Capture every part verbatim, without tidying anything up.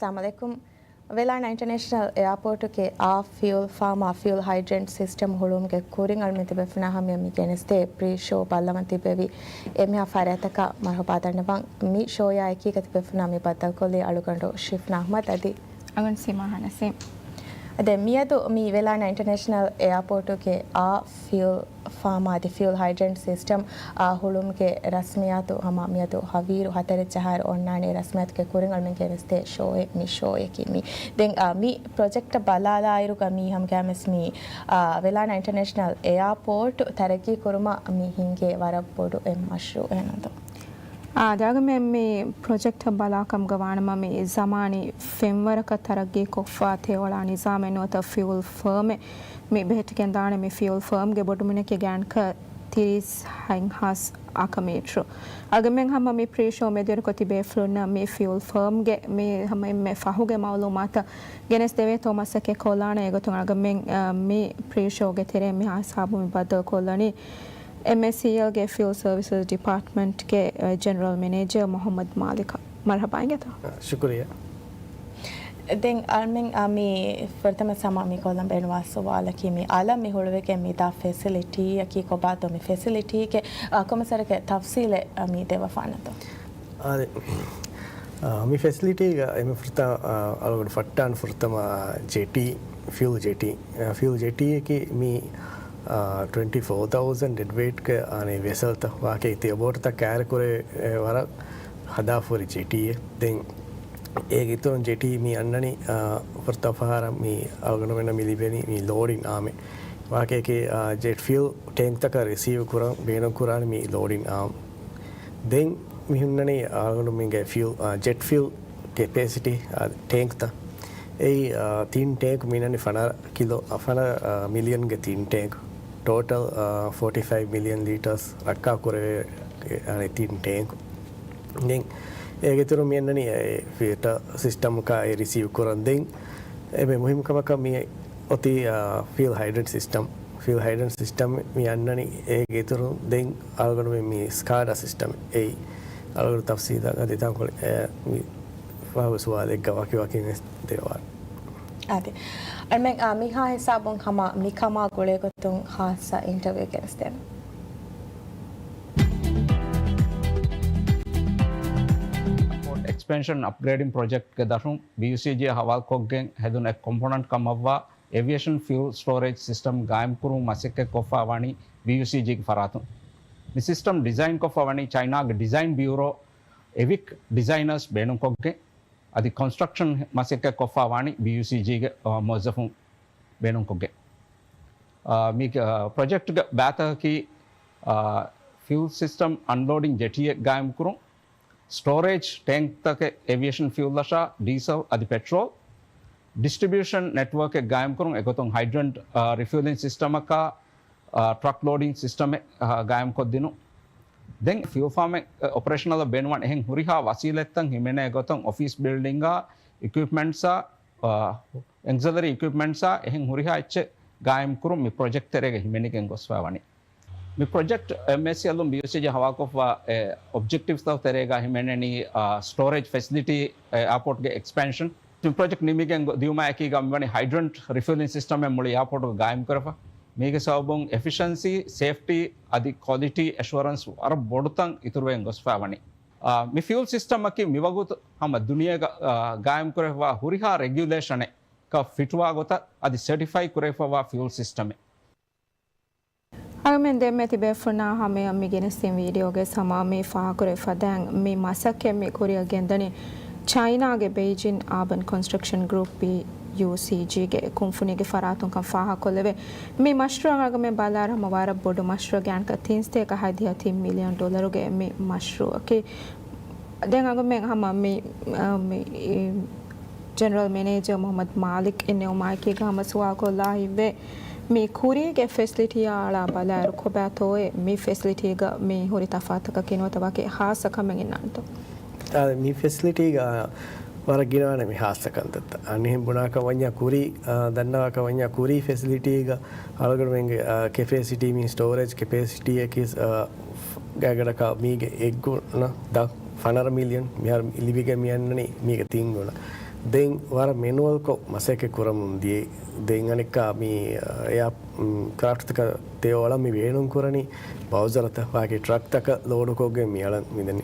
އައްސަލާމު ޢަލައިކުމް. ވެލާން އިންޓަރނޭޝަނަލް އެއާޕޯޓުގެ އާ ފިއުލް ފާމާ ފިއުލް ހައިޑްރެންޓް ސިސްޓަމް ހުޅުވުމުގެ ކުރިން އަޅުމެން ތިބޭފުޅުންނާ ހަމަޔަށް މި ގެނެސްދޭ ޕްރީ ޝޯ ބައްލަވަން ތިއްބެވި. އެންމެހާ ފަރާތްތަކަށް މަރުޙަބާ ދަންނަވަން. މި ޝޯޔާ އެކީގަ ތިބޭފުޅުންނާ މި ބައްދަލުކޮށްލީ އަޅުގަނޑު ޝިފްނާ އަޙްމަދު އަދި އަޅުގަނޑު ސީމާ ނަސީމް. ދެން މިއަދު މި ވެލާން އިންޓަރނޭޝަނަލް އެއާޕޯޓުގެ އާ ފިއުލް ފާމާ އަދި ފިއުލް ހައިޑްރެންޓް ސިސްޓަމް އާ ހުޅުވުމުގެ ރަސްމިއްޔާތު ހަމަ މިއަދު ހަވީރު ހަތަރެއް ޖަހާއިރު އޮންނާނެ. ރަސްމިއްޔާތުގެ ކުރިން އަޅުމެން ގެނެސްދޭ ޝޯއެއް މި ޝޯއަކީ މީ. ދެން، އާ، މި ޕްރޮޖެކްޓަށް ބަލާލާއިރުގަ މީ ހަމަ ގައިމުވެސް މީ، އާ، ވެލާން އިންޓަރނޭޝަނަލް އެއާޕޯޓް ތަރައްގީ ކުރުމަށް މި ހިންގޭ ވަރަށް ބޮޑު އެއް މަޝްރޫއެއް ނަންތޯ. އާ، ދާގަމެން މި ޕްރޮޖެކްޓަށް ބަލާކަމުގަ ވާނަމަ މި ޒަމާނީ ފެންވަރަކަށް ތަރައްގީ ކޮށްފަ ތެޔޮޅާ ނިޒާމެއް ނުވަތަ ފިއުލް ފާމެއް މި ބެހެއްޓިގެންދާނެ. މި ފިއުލް ފާމްގެ ބޮޑުމިނަކީ ގާންކަ ތިރީސް ހަތް ހާސް އަކަ މީޓަރު. އަގަމެން ހަމަ މި ޕްރީ ޝޯ މެދުވެރިކޮށް ތިބޭފުޅުންނަށް މި ފިއުލް ފާމްގެ މި ހަމަ އެންމެ ފަހުގެ މައުލޫމާތަށް ގެނެސް ދެވޭތޯ މަސައްކަތް ކޮށްލާނެ. އެގޮތުން އަގަމެން، އަ، މި ޕްރީ ޝޯގެ ތެރެއިން މި ހިސާބު މި ބައްދަލު ކޮށްލަނީ އެމްއޭސީއެލްގެ ފިއުލް ސަރވިސަސް ޑިޕާޓްމަންޓްގެ، އަ، ޖެނެރަލް މެނޭޖަރ މުޙައްމަދު މާލިކަށް. މަރުޙަބާ އިނގޭތޯ. ޝުކުރިއްޔާ. ދެން އަޅުމެން، އަ، މި ފުރަތަމަ ސަމާ މި ކޮށްލަން ބޭނުންވާ ސުވާލަކީ މި އަލަށް މި ހުޅުވިގެން މި ދާ ފެސިލިޓީއަކީ ކޮބާތޯ؟ މި ފެސިލިޓީގެ، އަ، ކޮންމެސް ވަރެއްގެ ތަފްސީލެއް، އަ، މި ދެއްވަފާނަތޯ؟ އާދެ، އާ، މި ފެސިލިޓީގަ އެންމެ ފުރަތަމަ، އާ، އަޅުގަނޑު ފައްޓާން ފުރަތަމަ ޖެޓީ، ފިއުލް ޖެޓީ. އާ، ފިއުލް ޖެޓީއަކީ މި، އާ، ޓްވެންޓީ ފޯ ތައުޒަން ޑެޑް ވޭޓްގެ އާނެ ވެސަލްތައް ވާކީ ތިޔަބޯޓުތައް ކައިރިކުރޭ، އެ، ވަރަށް ހަދާފަހުރި ޖެޓީއެއް. ދެން އޭގެ އިތުރުން ޖެޓީ މި އަންނަނީ، އާ، ފުރަތަމަ ފަހަރަށް މި އަޅުގަނޑުމެންނަށް މި ލިބެނީ މި ލޯޑިން އާމެއް. ވާކީ، އާ، ޖެޓް ފިއުލް ޓޭންކްތަކަށް ރިސީވް ކުރަން ބޭނުން ކުރާނީ މި ލޯޑިން އާމް. ދެން މި ހުންނަނީ އަޅުގަނޑުމެންގެ ފިއުލް، އާ، ޖެޓް ފިއުލް ކެޕޭސިޓީ، އާ، ޓޭންކްތައް. އެއީ، އާ، ތިން ޓޭންކް މި ހުންނަނީ ފަނަރަ ކިލޯ، އާ، ފަނަރަ، އާ، މިލިއަންގެ ތިން ޓޭންކް. ޓޯޓަލް، އާ، ފޯޓީ ފައިވް މިލިއަން ލީޓަސް ރައްކާ ކުރެވޭ، އާ، ތިން ޓޭންކް. ދެން އޭގެ އިތުރުން މި އަންނަނީ އެ ފިލްޓަ ސިސްޓަމަކާ އެ ރިސީވް ކުރަން. ދެން އެންމެ މުހިއްމު ކަމަކަށް މި އޮތީ، އާ، ފިއުލް ހައިޑްރެންޓް ސިސްޓަމް. ފިއުލް ހައިޑްރެންޓް ސިސްޓަމް މި އަންނަނީ އޭގެ އިތުރުން ދެން އަޅުގަނޑުމެން މި ސްކާޑާ ސިސްޓަމް އެއީ އަޅުގަނޑު ތަފްސީލަށް އަދި ތަންކޮޅެއް، އެ، މި ފަހު ސުވާލެއްގަ ވަކި ވަކިން ވެސް ދެއްވާނެ. އާދެ. އަޅުމެން، އާ، މިހާ ހިސާބުން ހަމަ މިކަމާ ގުޅޭގޮތުން ޚާއްޞަ އިންޓަވިއު ގެނެސްދޭނަން. އެކްސްޕެންޝަން އަޕްގްރޭޑިން ޕްރޮޖެކްޓްގެ ދަށުން ބީޔޫސީޖީ ހަވާލުކޮށްގެން ހެދުނު އެއް ކޮމްޕޯނަންޓް ކަމަށްވާ އޭވިއޭޝަން ފިއުލް ސްޓޯރޭޖް ސިސްޓަމް ގާއިމްކުރުމަށް މަސައްކަތްކޮށްފަ ވަނީ ބީޔޫސީޖީގެ ފަރާތުން. މި ސިސްޓަމް ޑިޒައިންކޮށްފަ ވަނީ ޗައިނާގެ ޑިޒައިން ބިއުރޯ، އެވިކް ޑިޒައިނަރސް ބޭނުންކޮށްގެން. އަދި ކޮންސްޓްރަކްޝަން މަސައްކަތް ކޮށްފަ ވާނީ ބީޔޫސީޖީގެ، އާ، މުވައްޒަފުން ބޭނުންކޮށްގެން. އާ، މި، އާ، ޕްރޮޖެކްޓްގެ ބައިތަކަކީ، އާ، ފިއުލް ސިސްޓަމް އަންލޯޑިން ޖެޓީއެއް ގާއިމްކުރުން، ސްޓޯރޭޖް ޓޭންކްތަކެއް އޭވިއޭޝަން ފިއުލްއަށާ ޑީސަލް އަދި ޕެޓްރޯލް، ޑިސްޓްރިބިއުޝަން ނެޓްވޯކެއް ގާއިމްކުރުން، އެގޮތުން ހައިޑްރެންޓް، އާ، ރިފިއުލިން ސިސްޓަމަކާ، އާ، ޓްރަކް ލޯޑިން ސިސްޓަމެއް، އާ، ގާއިމްކޮށްދިނުން. ދެން ފިއުލް ފާމެއް، އަ، އޮޕަރޭޝަނަލަށް ބޭނުންވާނެ އެހެން ހުރިހާ ވަސީލަތްތައް ހިމެނޭ ގޮތަށް އޮފީސް ބިލްޑިންގާ، އިކްއިޕްމަންޓްސާ، އަ، އެކްސިލަރީ އިކްއިޕްމަންޓްސާ އެހެން ހުރިހާ އެއްޗެއް ގާއިމްކުރުން މި ޕްރޮޖެކްޓް ތެރޭގަ ހިމެނިގެން ގޮސްފަ ވަނީ. މި ޕްރޮޖެކްޓް އެމްއޭސީއެލުން ބީޔޫސީޖީ ހަވާލުކޮށްފަ އެ އޮބްޖެކްޓިވްސްތައް ތެރޭގަ ހިމެނެނީ، އާ، ސްޓޯރޭޖް ފެސިލިޓީ، އެ އެއާޕޯޓްގެ އެކްސްޕެންޝަން. މި ޕްރޮޖެކްޓް ނިމިގެން ގޮ-، ދިޔުމާ އެކީގަ މިވަނީ ހައިޑްރެންޓް ރިފިއުލިން ސިސްޓަމެއް މުޅި އެއާޕޯޓުގަ ގާއިމްކުރެފަ. މީގެ ސަބަބުން އެފިޝަންސީ، ސޭފްޓީ އަދި ކޮލިޓީ އެޝުއަރެންސް ވަރަށް ބޮޑުތަން އިތުރުވެގެން ގޮސްފަ ވަނީ. އާ، މި ފިއުލް ސިސްޓަމަކީ މިވަގުތު ހަމަ ދުނިޔޭގަ، އާ، ގާއިމްކުރެފަވާ ހުރިހާ ރެގިއުލޭޝަނެއް ކަށް ފިޓުވާ ގޮތަށް އަދި ސެޓިފައި ކުރެވިފަވާ ފިއުލް ސިސްޓަމެއް. އަޅުމެން ދެންމެ ތިބޭފުޅުންނާ ހަމަޔަށް މި ގެނެސްދިން ވީޑިއޯގެ ސަމާ މި ފާހަގަކުރެވި ފަދައިން މި މަސައްކަތް މި ކުރިއަށް ގެންދަނީ ޗައިނާގެ ބެއިޖިން އާބަން ކޮންސްޓްރަކްޝަން ގްރޫޕް ބީޔޫސީޖީގެ ކުންފުނީގެ ފަރާތުން ކަން ފާހަގަކޮށްލެވޭ. މި މަޝްރޫއަށް އަޅުގަނޑުމެން ބަލާއިރު ހަމަ ވަރަށް ބޮޑު މަޝްރޫއެއް ގާންކަށް ތިން ސަތޭކަ ހަތްދިހަ ތިން މިލިއަން ޑޮލަރުގެ މި މަޝްރޫއަކީ. ދެން އަޅުގަނޑުމެން ހަމަ މި، އަ، މި، އި، ޖެނެރަލް މެނޭޖަރ މުޙައްމަދު މާލިކް އިންނެވުމާއެކީގަ ހަމަ ސުވާލުކޮށްލާ ހިތްވޭ، މި ކުރީގެ ފެސިލިޓީއާ އަޅާ ބަލާއިރު ކޮބާތޯއޭ މި ފެސިލިޓީގަ މި ހުރި ތަފާތުތަކަކީ ނުވަތަ ވަކި ހާއްސަ ކަމެއް އިންނާނެތޯ؟ އާ، މި ފެސިލިޓީގަ ވަރަށް ގިނަވާނެ މި ހާއްސަ ކަންތައްތައް. އަންނަހެން ބުނާކަށް ވަންޏާ ކުރީ، އާ، ދަންނަވާކަށް ވަންޏާ ކުރީ ފެސިލިޓީގަ އަޅުގަނޑުމެންގެ، އާ، ކެޕޭސިޓީ މި ސްޓޯރޭޖް ކެޕޭސިޓީއަކީ، އާ، ގާތްގަނޑަކަށް މީގެ އެއްގުނަ ދަށް ފަނަރަ މިލިއަން، މިހާރު ލިބިގެން މި އަންނަނީ މީގެ ތިން ގުނަ. ދެން ވަރަށް މެނުއަލްކޮށް މަސައްކަތް ކުރަމުން ދިޔައީ. ދެން އަނެއްކާ މި އެއާ ކްރާފްޓްތަކަށް ތެޔޮ އަޅަން މި ބޭނުން ކުރަނީ ބައުޒަރަތައް ވާގި ޓްރަކްތަކަށް ލޯޑުކޮށްގެން މި އަޅަން މިދަނީ.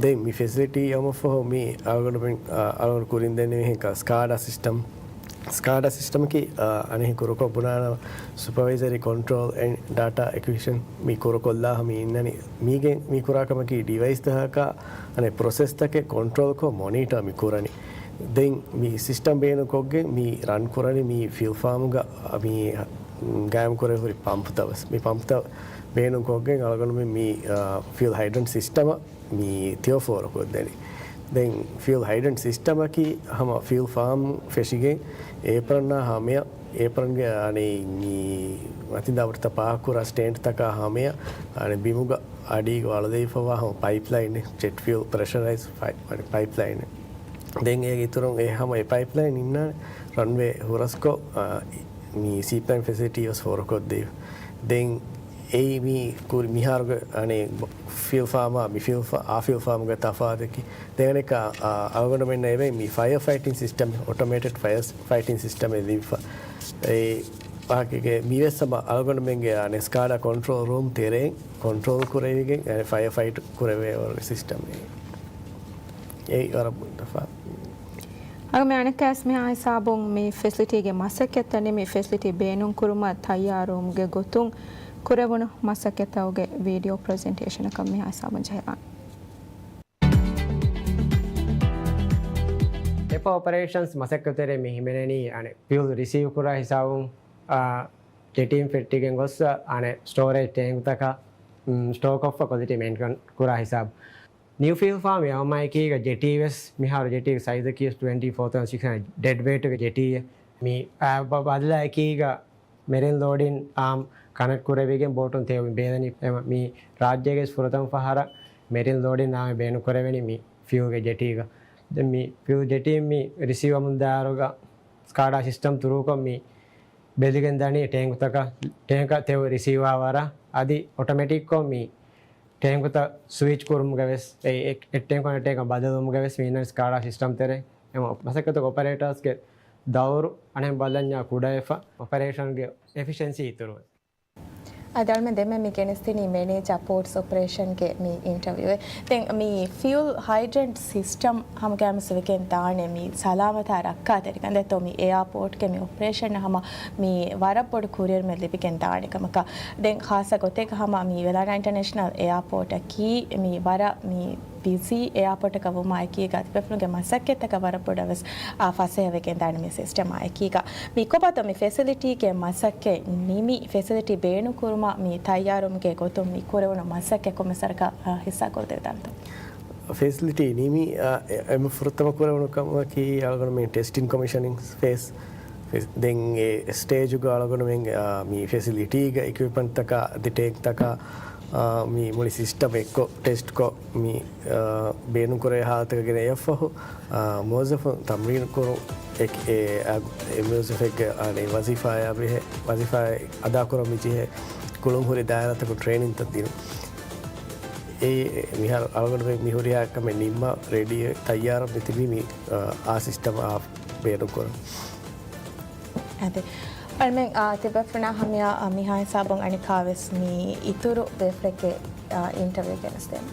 ދެން މި ފެސިލިޓީ އަމަށްފަހު މި އަޅުގަނޑުމެން އަޅުގަނޑު ކުރިން ދެންނެވިހެން ސްކާޑާ ސިސްޓަމް. ސްކާޑާ ސިސްޓަމަކީ އަނެއް ކުރުކޮށް ބުނާނަ ސުޕަވައިޒަރީ ކޮންޓްރޯލް އެންޑް ޑާޓާ އެކުއިޒިޝަން މި ކުރުކޮށްލާ މި އިންނަނީ. މީގެ މި ކުރާ ކަމަކީ ޑިވައިސް ތަކަކާ އަނެއް ޕްރޮސެސްތަކެއް ކޮންޓްރޯލްކޮށް މޮނީޓަ މި ކުރަނީ. ދެން މި ސިސްޓަމް ބޭނުންކޮށްގެން މި ރަން ކުރަނީ މި ފިއުލް ފާމުގަ މި ގާއިމް ކުރެ ހުރި ޕަމްޕްތައް ވެސް. މި ޕަމްޕްތައް ބޭނުންކޮށްގެން އަޅުގަނޑުމެން މި ފިއުލް ހައިޑްރަންޓް ސިސްޓަމަށް މި ތެޔޮ ފޯރުކޮށްދެނީ. ދެން ފިއުލް ހައިޑްރަންޓް ސިސްޓަމަކީ ހަމަ ފިއުލް ފާމް ފެށިގެން އޭޕްރަންއާ ހަމަޔަށް އޭޕްރަންގެ އަނެއް މި މަތިންދާ ބޮޑުތައް ޕާކްކުރާ ސްޓޭންޑްތަކާ ހަމަޔަށް އަނެއް ބިމުގަ އަޑީގަ އަޅުދެވިފައިވާ ހަމަ ޕައިޕްލައިނެއް، ޖެޓް ފިއުލް ޕްރެޝަރައިޒް ޕައިޕްލައިނެއް. ދެން އޭގެ އިތުރުން އެ ހަމަ އެ ޕައިޕްލައިން އިންނާނެ ރަންވޭ ހުރަސްކޮށް، އާ، މި ސީޕްލޭން ފެސިލިޓީ ވެސް ފޯރުކޮށްދެވި. ދެން އެއީ މި ކުރި މިހާރުގެ އަނެއް ފިއުލް ފާމާ މި ފިއުލް ފާ-، އާ ފިއުލް ފާމުގެ ތަފާތަކީ. ދެން އަނެއްކާ، އާ، އަޅުގަނޑުމެންނަށް އެބައި މި ފަޔަރ ފައިޓިން ސިސްޓަމް، އޮޓޮމޭޓެޑް ފަޔަރ ފައިޓިން ސިސްޓަމެއް ލިބިފަ. އެ ވާހަކަގެ މިވެސް ހަމަ އަޅުގަނޑުމެންގެ އަނެއް ސްކާޑާ ކޮންޓްރޯލް ރޫމް ތެރެއިން ކޮންޓްރޯލް ކުރެވިގެން އަނެއް ފަޔަރ ފައިޓް ކުރެވޭ ސިސްޓަމް. އެއީ ވަރަށް ބޮޑު ތަފާތު. އަޅުގަނޑުމެން އަނެއްކާވެސް މިހާ ހިސާބުން މި ފެސިލިޓީގެ މަސައްކަތްތައް ނިމި ފެސިލިޓީ ބޭނުންކުރުމަށް ތައްޔާރުވުމުގެ ގޮތުން ކުރެވުނު މަސައްކަތްތަކުގެ ވީޑިއޯ ޕްރެޒެންޓޭޝަނަކަށް މިހާ ހިސާބުން ޖެހިލާނެ. އެޕަ އޮޕަރޭޝަންސް މަސައްކަތުތެރޭ މި ހިމެނެނީ އަނެއް ފިއުލް ރިސީވް ކުރާ ހިސާބުން، އާ، ޖެޓީން ފެއްޓިގެން ގޮސް އަނެއް ސްޓޯރޭޖް ޓޭންކްތަކަށް، އުން، ސްޓޯ ކޮށްފަ ކޮލިޓީ މެއިންޓެން ކުރާ ހިސާބު. ނިއު ފިއުލް ފާމް އެއަށް އައުމާއެކީގަ ޖެޓީ ވެސް މިހާރު ޖެޓީގެ ސައިޒަކީ ވެސް ޓްވެންޓީ ފޯ ތައުޒަން ސިކްސް ހަންޑްރެޑް ޑެޑް ވެއިޓުގެ ޖެޓީއެއް. މި އާ، ބަ-، ބަދަލާއެކީގަ މެރިން ލޯޑިން އާމް ކަނެކްޓް ކުރެވިގެން ބޯޓުން ތެޔޮ މި ބޭލަނީ. އެމަ މި ރާއްޖޭގެ ފުރަތަމަ ފަހަރަށް މެރިން ލޯޑިން އާމެ ބޭނުން ކުރެވެނީ މި ފިއުލްގެ ޖެޓީގަ. ދެން މި ފިއުލް ޖެޓީން މި ރިސީވް ވަމުން ދާއިރުގަ ސްކާޑާ ސިސްޓަމް ތުރޫކޮށް މި ބެލިގެން ދަނީ ޓޭންކުތަކަށް، ޓޭންކަށް ތެޔޮ ރިސީވް ވާ ވަރަށް. އަދި އޮޓޮމެޓިކްކޮށް މި ޓޭންކުތައް ސުވިޗް ކުރުމުގަ ވެސް، އެ، އެ، އެއް ޓޭންކު އަނެއް ޓޭންކަށް ބަދަލުވުމުގަ ވެސް މި އިންނަނީ ސްކާޑާ ސިސްޓަމް ތެރޭ. އެމަ މަސައްކަތުގެ އޮޕަރޭޓާސްގެ ދައުރު އަނެއް ބަލަންޏާ ކުޑަވެފަ، އޮޕަރޭޝަންގެ އެފިޝަންސީ އިތުރުވެ. އަދި އަޅުމެން ދެންމެ މި ގެނެސްދިނީ މެނޭޖާ ޕޯޓްސް އޮޕަރޭޝަންގެ މި އިންޓަވިއުއެއް. ދެން މި ފިއުލް ހައިޑްރަންޓް ސިސްޓަމް ހަމަގައިމުވެސް ވެގެން ދާނެ މި ސަލާމަތާ ރައްކާތެރިކަން. ދެއްތޯ މި އެއާޕޯޓްގެ މި އޮޕަރޭޝަން ހަމަ މި ވަރަށް ބޮޑު ކުރިއެރުމެއް ލިބިގެން ދާނެ ކަމަކަށް. ދެން ޚާއްޞަ ގޮތެއްގަ ހަމަ މި ވެލާނާ އިންޓަރނޭޝަނަލް އެއާޕޯޓަކީ މި ވަރަށް މި ބިޒީ އެއާޕޯޓަކަށް ވުމާ އެކީގަ ތިބޭފުޅުންގެ މަސައްކަތްތަކަށް ވަރަށް ބޮޑަށް ވެސް، އާ، ފަސޭހަވެގެން ދާނެ މި ސިސްޓަމާ އެކީގަ. މި ކޮބާތޯ މި ފެސިލިޓީގެ މަސައްކަތް ނިމި ފެސިލިޓީ ބޭނުން ކުރުމަށް މި ތައްޔާރުވުމުގެ ގޮތުން މި ކުރެވުނު މަސައްކަތް ކޮންމެ ސަރަކަށް، އާ، ހިއްސާކޮށްދެވިދާނެތޯ؟ ފެސިލިޓީ ނިމި، އާ، އެ-، އެންމެ ފުރަތަމަ ކުރެވުނު ކަމަކީ އަޅުގަނޑުމެން ޓެސްޓިން ކޮމިޝަނިން ފޭސް. ފެސް-، ދެން އެ ސްޓޭޖުގަ އަޅުގަނޑުމެން، އާ، މި ފެސިލިޓީގަ އިކްއިޕްމަންޓްތަކާ އަދި ޓޭންކްތަކާ، އާ، މި މުޅި ސިސްޓަމް އެއްކޮށް ޓެސްޓްކޮށް މި، އާ، ބޭނުންކުރޭ ހާލަތަކަށް ގެނައިފަހު، އާ، މުވައްޒަފުން ތަމްރީނު ކުރުން އެ، އެ، އާ، އެ މުވައްޒަފެއްގެ އާނެ ވަޒީފާއާ ބެހޭ، ވަޒީފާ އަދާކުރަން މި ޖެހޭ ކުޅުން ހުރި ދާއިރާތަކުން ޓްރޭނިންތައް ދިނުން. އެއީ މިހާރު އަޅުގަނޑުމެން މި ހުރިހާ ކަމެއް ނިންމާ ރެޑީ ތައްޔާރަށް މި ތިބީ މި، އާ، އާ ސިސްޓަމް އާ ބޭނުންކުރަން. އަދި އަޅުމެން، އާ، ތިބޭފުޅުންނާ ހަމަޔަށް، އާ، މިހާ ހިސާބުން އަނެއްކާވެސް މި އިތުރު ބޭފުޅެއްގެ، އާ، އިންޓަވިއު ގެނެސްދޭން.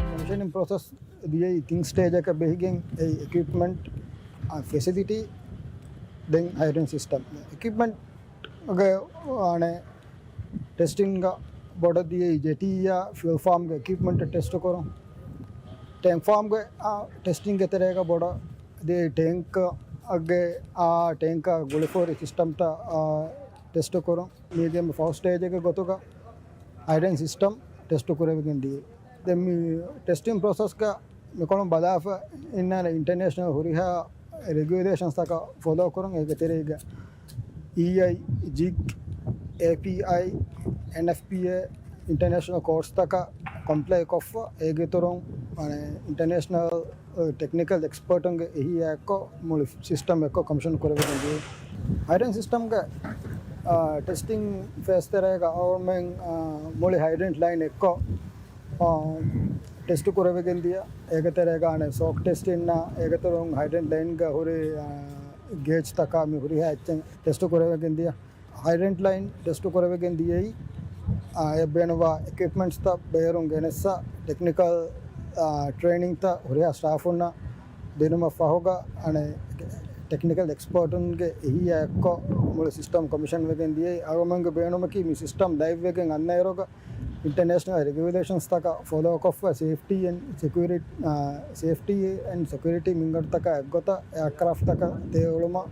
ކޮމިޝަނިން ޕްރޮސެސް ދިޔައީ ތިން ސްޓޭޖަކަށް ބެހިގެން އެއީ އިކްއިޕްމަންޓް، އާ، ފެސިލިޓީ، ދެން ހައިޑްރަންޓް ސިސްޓަމް. އިކްއިޕްމަންޓްގެ އާނެ ޓެސްޓިންގ ބޮޑަށް ދިޔައީ ޖެޓީއާ ފިއުލް ފާމްގެ އިކްއިޕްމަންޓް ޓެސްޓް ކުރުން. ޓޭންކް ފާމްގެ، އާ، ޓެސްޓިންގެ ތެރޭގަ ބޮޑަށް ދިޔައީ ޓޭންކްގެ، އާ، ޓޭންކާ ގުޅިފަހުރި ސިސްޓަމްތައް، އާ، ޓެސްޓް ކުރުން. މީގެ މި ފަހު ސްޓޭޖެއްގެ ގޮތުގަ ހައިޑްރަންޓް ސިސްޓަމް ޓެސްޓް ކުރެވިގެން ދިޔަ. ދެން މި ޓެސްޓިން ޕްރޮސެސްގަ މިކޮޅުން ބަލާފަ އިންނާނެ އިންޓަރނޭޝަނަލް ހުރިހާ ރެގިއުލޭޝަންސްތަކަށް ފޮލޯ ކުރުން. އޭގެ ތެރޭގަ އީއައި، ޖިކް، އޭޕީއައި، އެންއެފްޕީއޭ، އިންޓަރނޭޝަނަލް ކޯޑްސްތަކަށް ކޮމްޕްލައި ކޮށްފަ، އޭގެ އިތުރުން، އަނެ، އިންޓަރނޭޝަނަލް ޓެކްނިކަލް އެކްސްޕަރޓުންގެ އެހީއާ އެއްކޮށް މުޅި ސިސްޓަމް އެއްކޮށް ކޮމިޝަން ކުރެވިގެން ދިޔަ. ހައިޑްރަންޓް ސިސްޓަމްގެ، އާ، ޓެސްޓިން ފޭސް ތެރޭގަ އަޅުމެން، އާ، މުޅި ހައިޑްރަންޓް ލައިން އެއްކޮށް، އާ، ޓެސްޓު ކުރެވިގެން ދިޔަ. އޭގެ ތެރޭގަ އަނެއް ސޯކް ޓެސްޓް އިންނާ، އޭގެ ތެރެއިން ހައިޑްރެންޓް ލައިންގަ ހުރި، އާ، ގޭޖްތަކާ މި ހުރިހާ އެއްޗެއް ޓެސްޓު ކުރެވިގެން ދިޔަ. ހައިޑްރެންޓް ލައިން ޓެސްޓު ކުރެވިގެން ދިޔައީ، އާ، އެ ބޭނުންވާ އިކްއިޕްމަންޓްސްތައް ބޭރުން ގެނެއްސަ، ޓެކްނިކަލް، އާ، ޓްރެއިނިންތައް ހުރިހާ ސްޓާފުންނަށް ދިނުމަށް ފަހުގަ، އަނެއް ޓެކްނިކަލް އެކްސްޕާޓުންގެ އެހީއާ އެއްކޮށް މުޅި ސިސްޓަމް ކޮމިޝަން ވެގެން ދިޔައީ. އަޅުގަނޑުގެ ބޭނުމަކީ މި ސިސްޓަމް ލައިވް ވެގެން އަންނައިރުގަ އިންޓަރނޭޝަނަލް ރެގިއުލޭޝަންސްތަކަށް ފޮލޯ ކޮށްފަ ސޭފްޓީ އެންޑް ސެކިއުރި-، އާ، ސޭފްޓީ އެންޑް ސެކިއުރިޓީ މިންގަނޑުތަކާ އެއްގޮތަށް އެއާކްރާފްޓްތަކަށް ތޭ އުޅުމަށް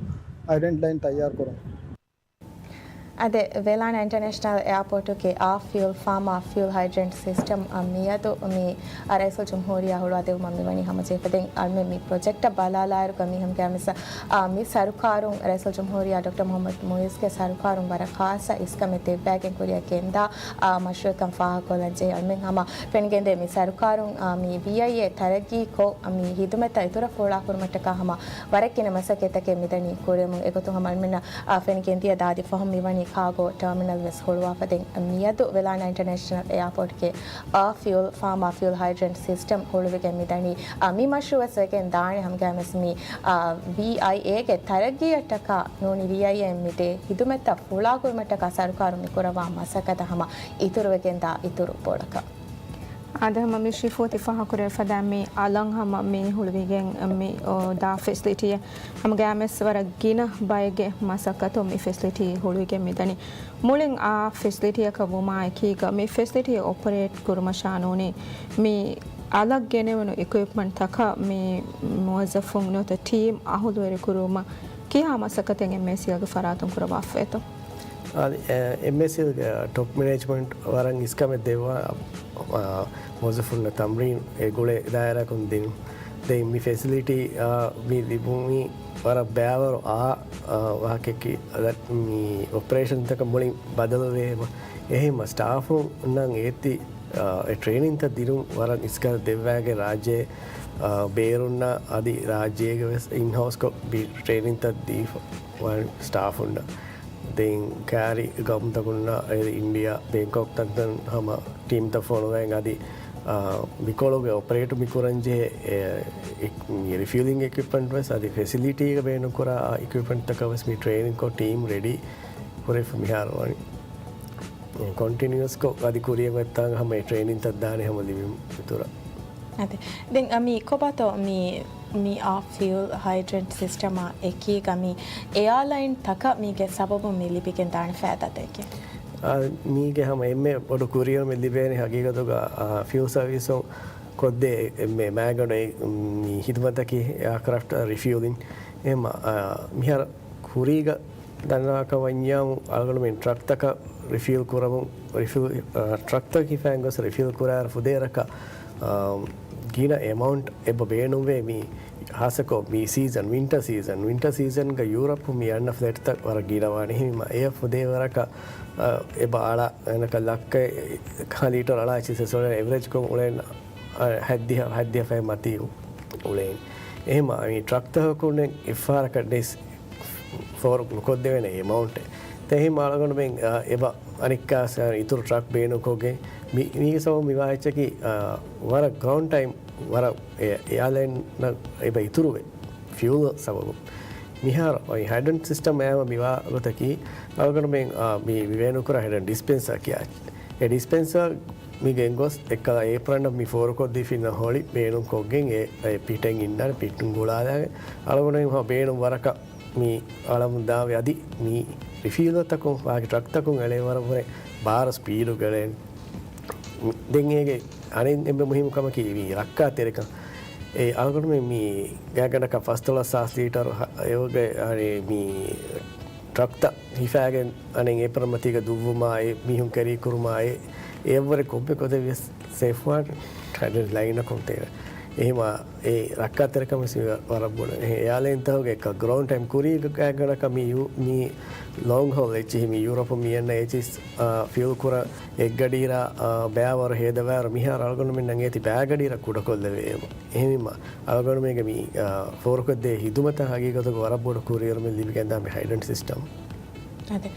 ހައިޑްރެންޓް ލައިން ތައްޔާރު ކުރުން. އަދި ވެލާނާ އިންޓަރނޭޝަނަލް އެއާޕޯޓުގެ އާ ފިއުލް ފާމާ ފިއުލް ހައިޑްރެންޓް ސިސްޓަމް އަށް މިއަދު މި ރައީސުލްޖުމްހޫރިއްޔާ ހުޅުވާދެއްވުމަށް މިވަނީ ހަމަޖެހިފަ. ދެން އަޅުމެން މި ޕްރޮޖެކްޓަށް ބަލާލާއިރުގަ މީހުންގެ އަމިސަ، އާ، މި ސަރުކާރުން، ރައީސުލްޖުމްހޫރިއްޔާ ޑޮކްޓަރ މުޙައްމަދު މުޢިއްޒުގެ ސަރުކާރުން ވަރަށް ޚާއްޞަ އިސްކަމެއް ދެއްވައިގެން ކުރިއަށް ގެންދާ، އާ، މަޝްރޫޢެއްކަން ފާހަގަކޮށްލަން ޖެހޭ. އަޅުމެން ހަމަ ފެނިގެންދޭ މި ސަރުކާރުން، އާ، މި ވީއައިއޭ ތަރައްގީކޮށް، މި ހިދުމަތްތައް އިތުރަށް ފުޅާކުރުމަށްޓަކާ ހަމަ ވަރަށް ގިނަ މަސައްކަތްތަކެއް މިދަނީ ކުރެމުން. އެގޮތުން ހަމަ އަޅުމެންނަށް، އާ، ފެނިގެންދިޔަ ދާދި ފަހުން މިވަނީ ކާގޯ ޓާމިނަލް ވެސް ހުޅުވާފަ. ދެން މިއަދު ވެލާނާ އިންޓަރނޭޝަނަލް އެއާޕޯޓްގެ އާ ފިއުލް ފާމާ ފިއުލް ހައިޑްރެންޓް ސިސްޓަމް ހުޅުވިގެން މިދަނީ. އާ، މި މަޝްރޫޢު ވެސް ވެގެން ދާނެ ހަމަގައިމުވެސް މި، އާ، ވީއައިއޭގެ ތަރައްގީއަށްޓަކާ ނޫނީ ވީއައިއޭ މިދޭ ހިދުމަތްތައް ފުޅާކުރުމަށްޓަކާ ސަރުކާރުން މިކުރައްވާ މަސައްކަތަށް ހަމަ އިތުރުވެގެންދާ އިތުރު ބޮޑަކަށް. އާދެ، ހަމަ މި ޝިފޫތި ފާހަގަކުރެވިފަދަ މި އަލަށް ހަމަ މި ހުޅުވިގެން މި، އޯ، ދާ ފެސިލިޓީއެއް ހަމަގައިމުވެސް ވަރަށް ގިނަ ބައެއްގެ މަސައްކަތުން މި ފެސިލިޓީ ހުޅުވިގެން މިދަނީ. މުޅިން އާ ފެސިލިޓީއަކަށް ވުމާ އެކީގަ މި ފެސިލިޓީ އޮޕަރޭޓް ކުރުމަށާ ނޫނީ މި އަލަށް ގެނެވުނު އިކުއިޕްމަންޓްތަކަށް މި މުވައްޒަފުން ނުވަތަ ޓީމް އަހުލުވެރިކުރުމަށް ކިހާ މަސައްކަތެއް އެމްއޭސީއެލްގެ ފަރާތުން ކުރައްވާފައެތޯ؟ އާދެ، އެ، އެމްއޭސީއެލްގެ ޓޮޕް މެނޭޖްމަންޓް ވަރަށް އިސްކަމެއް ދެއްވާ، އާ، މުވައްޒަފުންނަށް ތަމްރީން އެ ގުޅޭ ދާއިރާކުން ދިނުން. ދެން މި ފެސިލިޓީ، އާ، މި ލިބުނީ ވަރަށް ބައިވަރު އާ، އާ، ވާހަކައަކީ. އަދަ މި އޮޕަރޭޝަންތަކަށް މުޅިން ބަދަލުވޭ. އެހެންމަ ސްޓާފުންނަށް އޭތި، އާ، އެ ޓްރޭނިންތައް ދިނުން ވަރަށް އިސްކަން ދެއްވާގެ ރާއްޖޭ، އާ، ބޭރުންނަށް އަދި ރާއްޖޭގެ ވެސް އިންހައުސްކޮށް ބި ޓްރޭނިންތައް ދީފަ ވާން ސްޓާފުންނަށް. ދެން ކާރި ގައުމުތަކުންނަށް އެ އިންޑިޔާ ބޭންކޮކް ތަންތަން ހަމަ ޓީމްތައް ފޮނުވައި އަދި، އާ، މިކޮޅުގެ އޮޕަރޭޓު މިކުރަންޖެހޭ އެ، އެ، މި ރިފިއުލިން އިކްއިޕްމަންޓް ވެސް އަދި ފެސިލިޓީގަ ބޭނުންކުރާ އިކްއިޕްމަންޓްތަކަށް ވެސް މި ޓްރޭނިންކޮށް ޓީމް ރެޑީ ހުރެފަ މިހާރު ވަނީ. ކޮންޓިނިއުއަސްކޮށް އަދި ކުރިއަށް އޮތްތާނގަ ހަމަ އެ ޓްރޭނިންތައް ދާނެ ހަމަ ލިބި އިތުރަށް. އަދި ދެން މި ކޮބާތޯ މި، މި އާ ފިއުލް ހައިޑްރެންޓް ސިސްޓަމާ އެކީގަ މި އެއާލައިން ތަކަށް މީގެ ސަބަބުން މި ލިބިގެން ދާނެ ފައިދާތަކެއް؟ އާ، މީގެ ހަމަ އެންމެ ބޮޑު ކުރިއަށް މި ލިބޭނެ ހަގީގަތުގަ، އާ، ފިއުލް ސަރވިސުން ކޮށްދޭ އެންމެ މައިގަނޑު މި ހިދުމަތަކީ އެއާކްރާފްޓް ރިފިއުލިން. އެހެންމަ، އާ، މިހާރު ކުރީގަ ދަންނަވާކަށް ވަންޏާމު އަޅުގަނޑުމެން ޓްރަކްތަކަށް ރިފިލް ކުރަމުން، ރިފިލް، އާ، ޓްރަކްތަކަށް ހިފައިގެން ގޮސް ރިފިލް ކުރާއިރު ފުދޭވަރަކަށް، އާ، ގިނަ އެމައުންޓް އެބަ ބޭނުންވޭ މި ހާއްސަކޮށް މި ސީޒަން، ވިންޓަ ސީޒަން، ވިންޓަ ސީޒަންގަ ޔޫރަޕު މި އަންނަ ފްލައިޓްތައް ވަރަށް ގިނަވާނެ. ހިމަ އެ ފުދޭވަރަކަށް، އާ، އެބަ އަޅާ، އަނަކަ ލައްކަ ކާ ލީޓަރު އަޅާ އެޗްއެސްއެސް އެވްރެޖްކޮށް އުޅޭން އަ، ހަތްދިހަ، ހަތްދިހަ ފަހެއް މަތީ އުޅޭނީ. އެހެން މި ޓްރަކްތަކަކުން އެއްފަހަރަކަށް ޑެސް ފޯރު ނުކޮށްދެވޭނެ އެމައުންޓެއް. ތެ އެހެން އަޅުގަނޑުމެން، އަ، އެބަ އަނެއްކާ ސަ-، އިތުރު ޓްރަކް ބޭނުންކޮށްގެން މި، މީގެ ސަބަބު މިވާ އެއްޗަކީ، އަ، ވަރަށް ގްރައުންޑް ޓައިމް ވަރަށް އެ، އެއާލައިން އެބަ އިތުރުވޭ. ފިއުލް ސަބަބު. މިހާރު އޮތް ހައިޑްރަންޓް ސިސްޓަމް އައިމަ މިވާ ގޮތަކީ، އަޅުގަނޑުމެން، އާ، މި ވޭނުކުރާ ހައިޑްރަންޓް ޑިސްޕެންސާ ކިޔާ. އެ ޑިސްޕެންސާ މި ގެންގޮސް އެއްކަލަ އޭޕްރަން މި ފޯރުކޮށްދީފިންނަ ހޮޅި ބޭނުން ކޮށްގެން އެ، އެ ޕިޓެއް އިންނާނެ ޕިޓުން ގުޅާލާގެ އަޅުގަނޑުމެން ހަ ބޭނުން ވަރަކަށް މި އަޅަމުން ދާވެ އަދި މި ރިފިއުލަތަކުން ވާގި ޓްރަކްތަކުން އެޅޭ ވަރަށް ވުރެ ބާރަ ސްޕީޑު ގެޅޭނެ. ދެން އޭގެ އަނެއް އެންމެ މުހިއްމު ކަމަކީ މި ރައްކާތެރިކަން. އެ އަޅުގަނޑުމެން މި ގާތްގަނޑަކަށް ފަސްދޮޅަސް ހާސް ލީޓަރު ހަ-، އެވަގެ އަނެ މި ޓްރަކްތައް ހިފާގެން އަނެއް އޭޕްރަން މަތީގަ ދުއްވުމާ އެ މީހުން ކެރީ ކުރުމާ އެ އެއަށްވުރެ ކޮންމެ ގޮތެއް ވެސް ސޭފްވާން ހައިޑްރަންޓް ލައިނަކުން ތެރެ. އެހެމާ އެ ރައްކާތެރިކަމަށް ވަރަށް ބޮޑު. އެ އެއާލައިންތަކުގެ އެކަ ގްރައުންޑް ޓައިމް ކުރީގަ ގާތްގަނޑަކަށް މި ޔޫ-، މި ލޯންގް ހޯލް އެއްޗިހި މި ޔޫރަޕު މި އަންނަ އެއްޗިސް، އާ، ފިއުލް ކުރަން އެއްގަޑިއިރާ، އާ، ބައިވަރު ހޭދަވާއިރު މިހާރު އަޅުގަނޑުމެންނަށް އޭތި ބައިގަޑިއިރަށް ކުޑަކޮށްލެވޭ. އެހެންވީމަ އަޅުގަނޑުމެންގެ މި، އާ، ފޯރުކޮށްދޭ ހިދުމަތަށް ހަގީގަތުގަ ވަރަށް ބޮޑު ކުރިއެރުމެއް ލިބިގެންދާ މި ހައިޑްރަންޓް ސިސްޓަމް. އަދި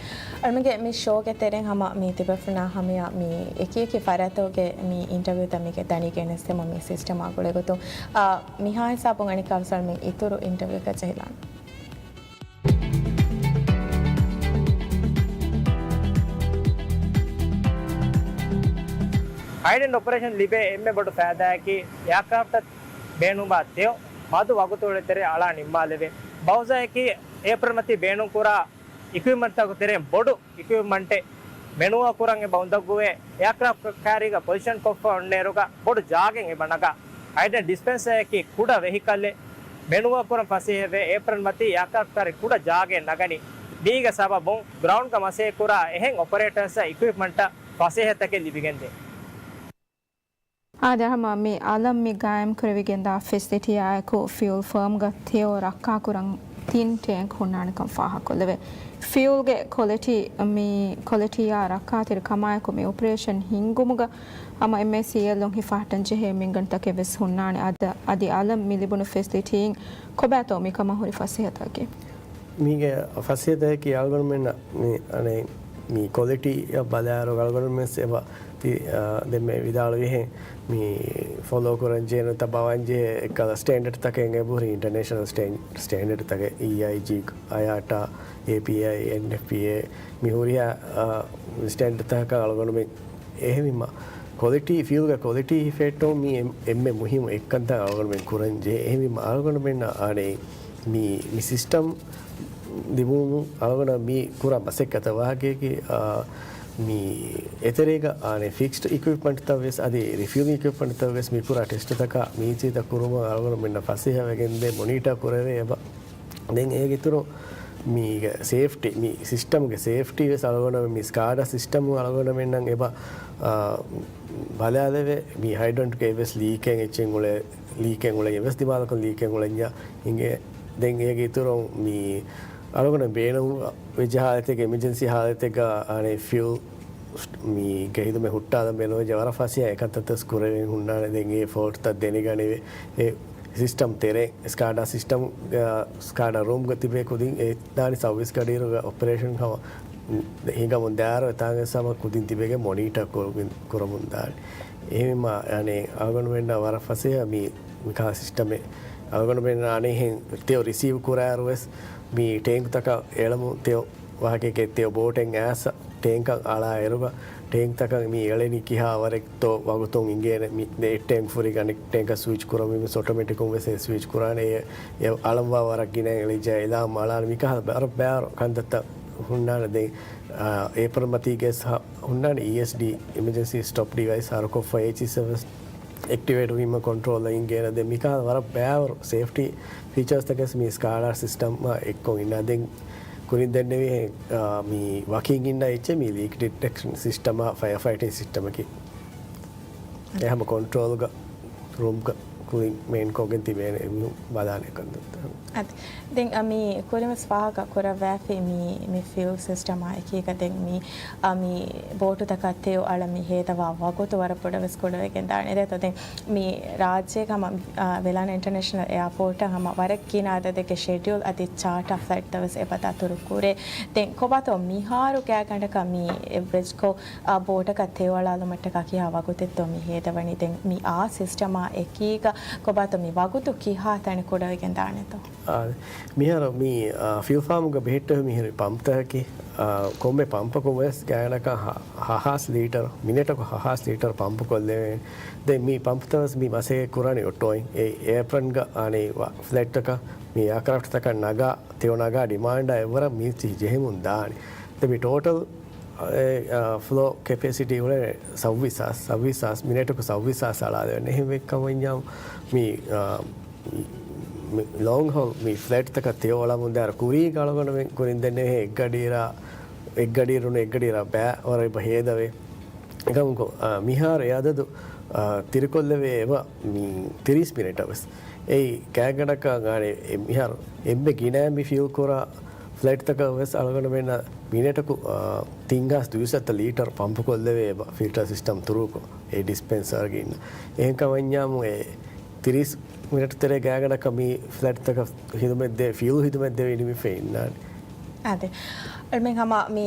އަޅުމެންގެ މި ޝޯގެ ތެރެއިން ހަމަ މި ތިބޭފުޅުންނާ ހަމަޔަށް މި އެކި އެކި ފަރާތްތަކުގެ މި އިންޓަވިއުތައް މީގެ ދަނީ ގެނެސްދެމުން މި ސިސްޓަމާ ގުޅޭގޮތުން، އާ، މިހާ ހިސާބުން އަނެއްކާވެސް އަޅުމެން އިތުރު އިންޓަވިއުއަކަށް ޖެހިލާނަން. ހައިޑް އެންޑް އޮޕަރޭޝަން ލިބޭ އެންމެ ބޮޑު ފައިދާއަކީ އެއާކްރާފްޓަށް ބޭނުންވާ ތެޔޮ މަދު ވަގުތު އުޅޭ ތެރޭ އަޅާ ނިންމާލެވޭ. ބައުޒާއަކީ އޭޕްރިލް މަތީ ބޭނުންކުރާ އިކުއިޕްމަންޓްތަކުގެ ތެރެއިން ބޮޑު އިކުއިޕްމަންޓެއް މެނުއާ ކުރަން އެބަ އުނދަގޫވޭ. އެއާކްރާފްޓް ކާރީގަ ޕޮޒިޝަން ކޮށްފަ އޮންނައިރުގަ ބޮޑު ޖާގައެއް އެބަ ނަގާ. ހައިޑް އެންޑް ޑިސްޕެންސަރއަކީ ކުޑަ ވެހިކަލެއް މެނުއާ ކުރަން ފަސޭހަވޭ. އޭޕްރިލް މަތީ އެއާކްރާފްޓް ކާރީ ކުޑަ ޖާގައެއް ނަގަނީ. މީގެ ސަބަބުން ގްރައުންޑްގަ މަސައްކަތްކުރާ އެހެން އޮޕަރޭޓަރސްއަށް އިކުއިޕްމަންޓަށް ފަސޭހަތަކެއް ލިބިގެންދޭ. އާދެ، ހަމަ މި އަލަށް މި ގާއިމްކުރެވިގެންދާ ފެސިލިޓީއާއެކު ފިއުލް ފާމްގަ ތެޔޮ ރައްކާކުރަން ތިން ޓޭންކް ހުންނާނެކަން ފާހަގަކޮށްލެވޭ. ފިއުލްގެ ކޮލިޓީ، މި ކޮލިޓީއާ ރައްކާތެރި ކަމާއެކު މި އޮޕަރޭޝަން ހިންގުމުގަ ހަމަ އެމްއޭސީއެލުން ހިފަހައްޓަން ޖެހޭ މިންގަނޑުތަކެއް ވެސް ހުންނާނެ. އަދި، އަދި އަލަށް މި ލިބުނު ފެސިލިޓީއިން ކޮބާތޯ މިކަމަށް ހުރި ފަސޭހަތަކެއް؟ މީގެ ފަސޭހަތަކީ އަޅުގަނޑުމެންނަށް މި، އަނެއް، މި ކޮލިޓީއަށް ބަލާއިރު އަޅުގަނޑުމެން ވެސް އެބަ ތި-، އާ، ދެންމެ ވިދާޅުވިހެން މި ފޮލޯ ކުރަން ޖެހޭނެ ތަ ބަވަން ޖެހޭ އެއްކަލަ ސްޓޭންޑަޑްތަކެއް އެބަހުރި އިންޓަރނޭޝަނަލް ސްޓޭން-، ސްޓޭންޑަޑްތަކެއް އީއައިޖީ، އަޔާޓާ، އޭޕީއައި، އެންއެފްޕީއޭ މި ހުރިހާ، އާ، ސްޓޭންޑަޑްތަކަކަށް އަޅުގަނޑުމެން އެހެންވީމަ، ކޮލިޓީ، ފިއުލްގެ ކޮލިޓީ ހިފެހެއްޓުން މީ އެން-، އެންމެ މުހިއްމު އެއްކަންތައް އަޅުގަނޑުމެން ކުރަން ޖެހޭ. އެހެންވީމަ، އަޅުގަނޑުމެންނަށް އާނެ މި، މި ސިސްޓަމް ލިބުމުން އަޅުގަނޑަށް މި ކުރާ މަސައްކަތަށް ވާހަކައަކީ، އާ، މި އެތެރޭގަ އާނެ ފިކްސްޑް އިކުއިޕްމަންޓްތައް ވެސް އަދި ރިފިއުލިން އިކުއިޕްމަންޓްތައް ވެސް މި ކުރާ ޓެސްޓްތަކާ މީތީތައް ކުރުމަށް އަޅުގަނޑުމެންނަށް ފަސޭހަވެގެންދޭ މޮނީޓާ ކުރެވޭ އެބަ. ދެން އޭގެ އިތުރު މީގެ ސޭފްޓީ، މި ސިސްޓަމްގެ ސޭފްޓީ ވެސް އަޅުގަނޑު މި ސްކާޑާ ސިސްޓަމު އަޅުގަނޑުމެންނަށް އެބަ، އާ، ބަލާލެވޭ. މި ހައިޑްރަންޓްގެ އެއްވެސް ލީކެއް އެއްޗެއް އުޅޭ، ލީކެއް އުޅެން އެއްވެސް ދިމާލަކުން ލީކެއް އުޅެންޏާ އިނގޭ. ދެން އޭގެ އިތުރުން މި އަޅުގަނޑު ބޭނުން ވެއްޖެ ހާލަތެއްގެ، އެމަޖެންސީ ހާލަތެއްގަ އަނެއް ފިއުލް މީގެ ހިދުމަތް ހުއްޓާލަން ބޭނުންވެއްޖެ ވަރަށް ފަސޭހަ އެކަންތައްތައް ކުރެވެން ހުންނާނެ. ދެން އެ ފޯލްޓްތައް ދެނެގަނެވޭ. އެ ސިސްޓަމް ތެރޭ، ސްކާޑާ ސިސްޓަމް، ސްކާޑާ ރޫމްގަ ތިބޭ ކުދިން އެ ދާނީ ސައުވީސް ގަޑިއިރުގަ އޮޕަރޭޝަން ހަމަ ހިނގަމުން ދާއިރު އެތާނގަ ހަމަ ކުދިން ތިބެގެން މޮނީޓަ ކުރުމުން، ކުރަމުން ދާނެ. އެހެންވީމަ، އަނެއް، އަޅުގަނޑުމެންނަށް ވަރަށް ފަސޭހަ މި، މިކާ ސިސްޓަމެއް. އަޅުގަނޑުމެން އަނެއްހެން ތެޔޮ ރިސީވް ކުރާއިރު ވެސް މި ޓޭންކްތަކަށް އެޅަމުން ތެޔޮ ވާހަކައެކޭ ތެޔޮ ބޯޓެއް އައިސް ޓޭންކަށް އަޅާއިރުގަ، ޓޭންކްތަކަށް މި އެޅެނީ ކިހާ ވަރެއްތޯ ވަގުތުން އިނގޭނެ. މި އެއް ޓޭންކް ފުރި އަނެއް ޓޭންކަށް ސްވިޗް ކުރަންވީމަ އޮޓޮމެޓިކުން ވެސް އެ ސްވިޗް ކުރާނެ. އެ، އެ އަޅަންވާ ވަރަށް ގިނަ އެޅިއްޖެ އެލާމް އަޅާނެ. މިކަހަލަ ވަރަށް ބައިވަރު ކަންތައްތައް ހުންނާނެ. ދެން، އާ، އޭޕްރިލް މަތީގެ ސަ-، ހުންނާނެ އީއެސްޑީ، އިމަޖެންސީ ސްޓޮޕް ޑިވައިސް ހަރުކޮށްފަ އޭޗްއީސީ ސަރވިސް އެކްޓިވޭޓް ވީމަ ކޮންޓްރޯލަށް އިނގޭނެ. ދެން މިކަހަލަ ވަރަށް ބައިވަރު ސޭފްޓީ ފީޗާސްތަކެއް މި ސްކާޑާ ސިސްޓަމާ އެއްކޮށް އިންނާ. ދެން ކުރިން ދެންނެވިހެން، އާ، މި ވަކިން އިންނަ އެއްޗެއް މި ލީކް ޑިޓެކްޝަން ސިސްޓަމާ ފަޔަރ ފައިޓިން ސިސްޓަމަކީ. އެ ހަމަ ކޮންޓްރޯލްގަ ރޫމްގަ ކުލިން މެއިން ކޮށްގެން ތިބޭނެ އެމީހުން ބަލާނެ ކަންތައްތައް. އަދި ދެން އަ، މި ކުރިންވެސް ފާހަގަ ކުރައްވާފި މި، މި ފިއުލް ސިސްޓަމާ އެކީގަ ދެން މި، އަ، މި ބޯޓުތަކަށް ތެޔޮ އަޅަން މި ހޭދަވާ ވަގުތު ވަރަށް ބޮޑަށް ވެސް ކުޑަވެގެން ދާނެ. ދެން މި ރާއްޖޭގަ ހަމަ، އަ، ވެލާނެ އިންޓަރނޭޝަނަލް އެއާޕޯޓަށް ހަމަ ވަރަށް ގިނަ އަދަދެއްގެ ޝެޑިއުލް އަދި ޗާޓާ ފްލައިޓްތައް ވެސް އެބަ ދަތުރު ކުރޭ. ދެން ކޮބާތޯ މިހާރު ގާތްގަނޑަކަށް މި އެވްރެޖްކޮށް، އަ، ބޯޓަކަށް ތެޔޮ އަޅާލުމަށްޓަކާ ކިހާ ވަގުތެއްތޯ މި ހޭދަވަނީ؟ ދެން މި އާ ސިސްޓަމާ އެކީގަ ކޮބާތޯ މި ވަގުތު ކިހާ ތަނެއް ކުޑަވެގެން ދާނެތޯ؟ އާ، މިހާރު މި، އާ، ފިއުލް ފާމުގަ ބެހެއްޓެވި މިހިރި ޕަމްޕްތަކަކީ، އާ، ކޮންމެ ޕަމްޕަކުން ވެސް ގާތްގަނޑަކަށް ހަ-، ހަ-، ހާސް ލީޓަރު، މިނެޓަކު ހަ-، ހާސް ލީޓަރު ޕަމްޕު ކޮށްލެވޭނެ. ދެން މި ޕަމްޕްތައް ވެސް މި މަސައްކަތް ކުރާނީ އޮޓޯއިން. އެ އޭޕްރަންގަ އަނެއް ފްލައިޓްތަކަށް، މި އެއާކްރާފްޓްތަކަށް ނަގާ، ތެޔޮ ނަގާ ޑިމާންޑާ އެއްވަރަށް މީތި ޖެހެމުން ދާނެ. ދެން މި ޓޯޓަލް އެ، އާ، ފްލޯ ކެޕޭސިޓީ އުޅެނީ ސައްވީސް ހާސް، ސައްވީސް ހާސް، މިނެޓަކު ސައްވީސް ހާސް އަޅާލެވޭނެ. އެހެން ވެއްކަމަށް ވަންޏާ މި، އާ، މި ލޯން ހޯލް މި ފްލައިޓްތަކަށް ތެޔޮ އަޅަމުން ދާއިރު ކުރީގަ އަޅުގަނޑުމެން ކުރިން ދެންނެވިހެން އެއްގަޑިއިރާ، އެއްގަޑިއިރުން އެއްގަޑިއިރާ ބައިވަރު އެބަ ހޭދަވޭ. އެކަމަކު، އާ، މިހާރު އެ އަދަދު، އާ، ތިރިކޮށްލެވޭ އެބަ މި ތިރީސް މިނެޓަށް ވެސް. އެއީ ގާތްގަނޑަކަށް އަނެއް އެ މިހާރު އެންމެ ގިނައިން މި ފިއުލް ކުރާ ފްލައިޓްތަކަށް ވެސް އަޅުގަނޑުމެންނަށް މިނެޓަކު، އާ، ތިން ހާސް ދުވިސައްތަ ލީޓަރު ޕަމްޕު ކޮށްލެވޭ އެބަ ފިލްޓަރ ސިސްޓަމް ތުރޫކޮށް އެ ޑިސްޕެންސަރގަ އިންނަ. އެހެންކަމަށް ވަންޏާމު އެ ތިރީސް މިނެޓް ތެރޭ ގާތްގަނޑަކަށް މި ފްލައިޓްތަކަށް ހިދުމަތްދޭ، ފިއުލް ހިދުމަތްދެވި ނިމިފައި އިންނާނެ. އާދެ. އަޅުމެން ހަމަ މި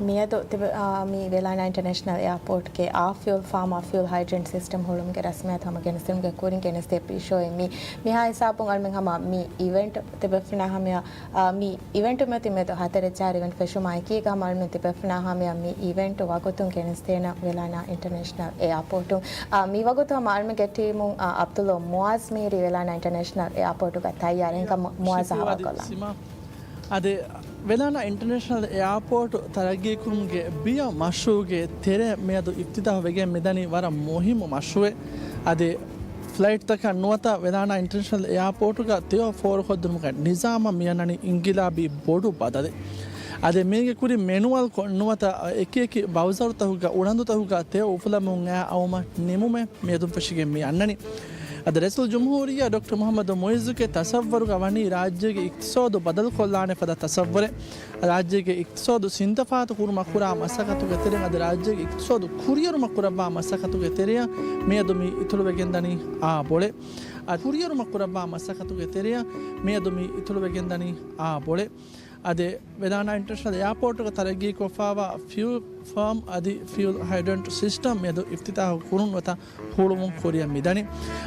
މިއަދު ތިބ-، އާ، މި ވެލާނާ އިންޓަރނޭޝަނަލް އެއާޕޯޓްގެ އާ ފިއުލް ފާމް، އާ ފިއުލް ހައިޑްރެންޓް ސިސްޓަމް ހުޅުމުގެ ރަސްމިއްޔާތު ހަމަ ގެނެސްދިނުމުގެ ކުރިން ގެނެސްދޭ ޕީޝޯއެއް މި. މިހާ ހިސާބުން އަޅުމެން ހަމަ މި އިވެންޓް ތިބެފިނާ ހަމަޔަށް، އާ، މި އިވެންޓު މިއޮތީ މިއަދު ހަތަރެއް ޗާރި އިވެންޓް ފެށުމާ އެކީގަ ހަމަ އަޅުމެން ތިބެފިނާ ހަމަޔަށް މި އިވެންޓު ވަގުތުން ގެނެސްދޭނަ ވެލާނާ އިންޓަރނޭޝަނަލް އެއާޕޯޓުން. އާ، މި ވަގުތު ހަމަ އަޅުމެންގެ ޓީމުން، އާ، އަބްދުﷲ މުއާޒް މިހިރީ ވެލާނާ އިންޓަރނޭޝަނަލް އެއާޕޯޓުގަ ތައްޔާރު. އެހެންކަމުން މުއާޒް އަހަވާ ކޮށްލާ. ސިމާ. އަދި ވެލާނާ އިންޓަރނޭޝަނަލް އެއާޕޯޓު ތަރައްގީކުރުމުގެ ބިޔަ މަޝްރޫޢުގެ ތެރެއަށް މިއަދު އިފްތިތާޙު ވެގެން މިދަނީ ވަރަށް މުހިއްމު މަޝްރޫޢެއް. އަދި ފްލައިޓްތަކަށް ނުވަތަ ވެލާނާ އިންޓަރނޭޝަނަލް އެއާޕޯޓުގަ ތެޔޮ ފޯރުކޮށްދިނުމުގެ ނިޒާމަށް މިއަންނަނީ އިންގިލާބީ ބޮޑު ބަދަލެއް. އަދި މީގެ ކުރިން މެނުއަލްކޮށް ނުވަތަ އެކިއެކި ބައުޒަރުތަކުގަ އުޅަނދުތަކުގަ ތެޔޮ އުފުލަމުން އައުމަށް ނިމުމެއް މިއަދުން ފެށިގެން މި އަންނަނީ. އަދި ރައީސުލްޖުމްހޫރިއްޔާ ޑޮކްޓަރ މުޙައްމަދު މުޢިއްޒުގެ ތަޞައްވަރުގަ ވަނީ ރާއްޖޭގެ އިޤްތިޞާދު ބަދަލުކޮށްލާނެ ފަދަ ތަޞައްވަރެއް. ރާއްޖޭގެ އިޤްތިޞާދު ސިންތަފާތު ކުރުމަށް ކުރާ މަސައްކަތުގެ ތެރެއިން އަދި ރާއްޖޭގެ އިޤްތިޞާދު ކުރިއަރުމަށް ކުރައްވާ މަސައްކަތުގެ ތެރެއަށް މިއަދު މި އިތުރުވެގެންދަނީ އާ ބޮޑެއް. އަދި ކުރިއަރުމަށް ކުރައްވާ މަސައްކަތުގެ ތެރެއަށް މިއަދު މި އިތުރުވެގެންދަނީ އާ ބޮޑެއް. އަދި ވެލާނާ އިންޓަރނޭޝަނަލް އެއާޕޯޓުގަ ތަރައްގީކޮށްފާވާ ފިއުލް ފާމް އަދި ފިއުލް ހައިޑްރެންޓް ސިސްޓަމް މިއަދު އިފްތިތާޙު ކުރުން ނުވަތަ ހުޅުވުން ކުރިއަށް މިދަނީ.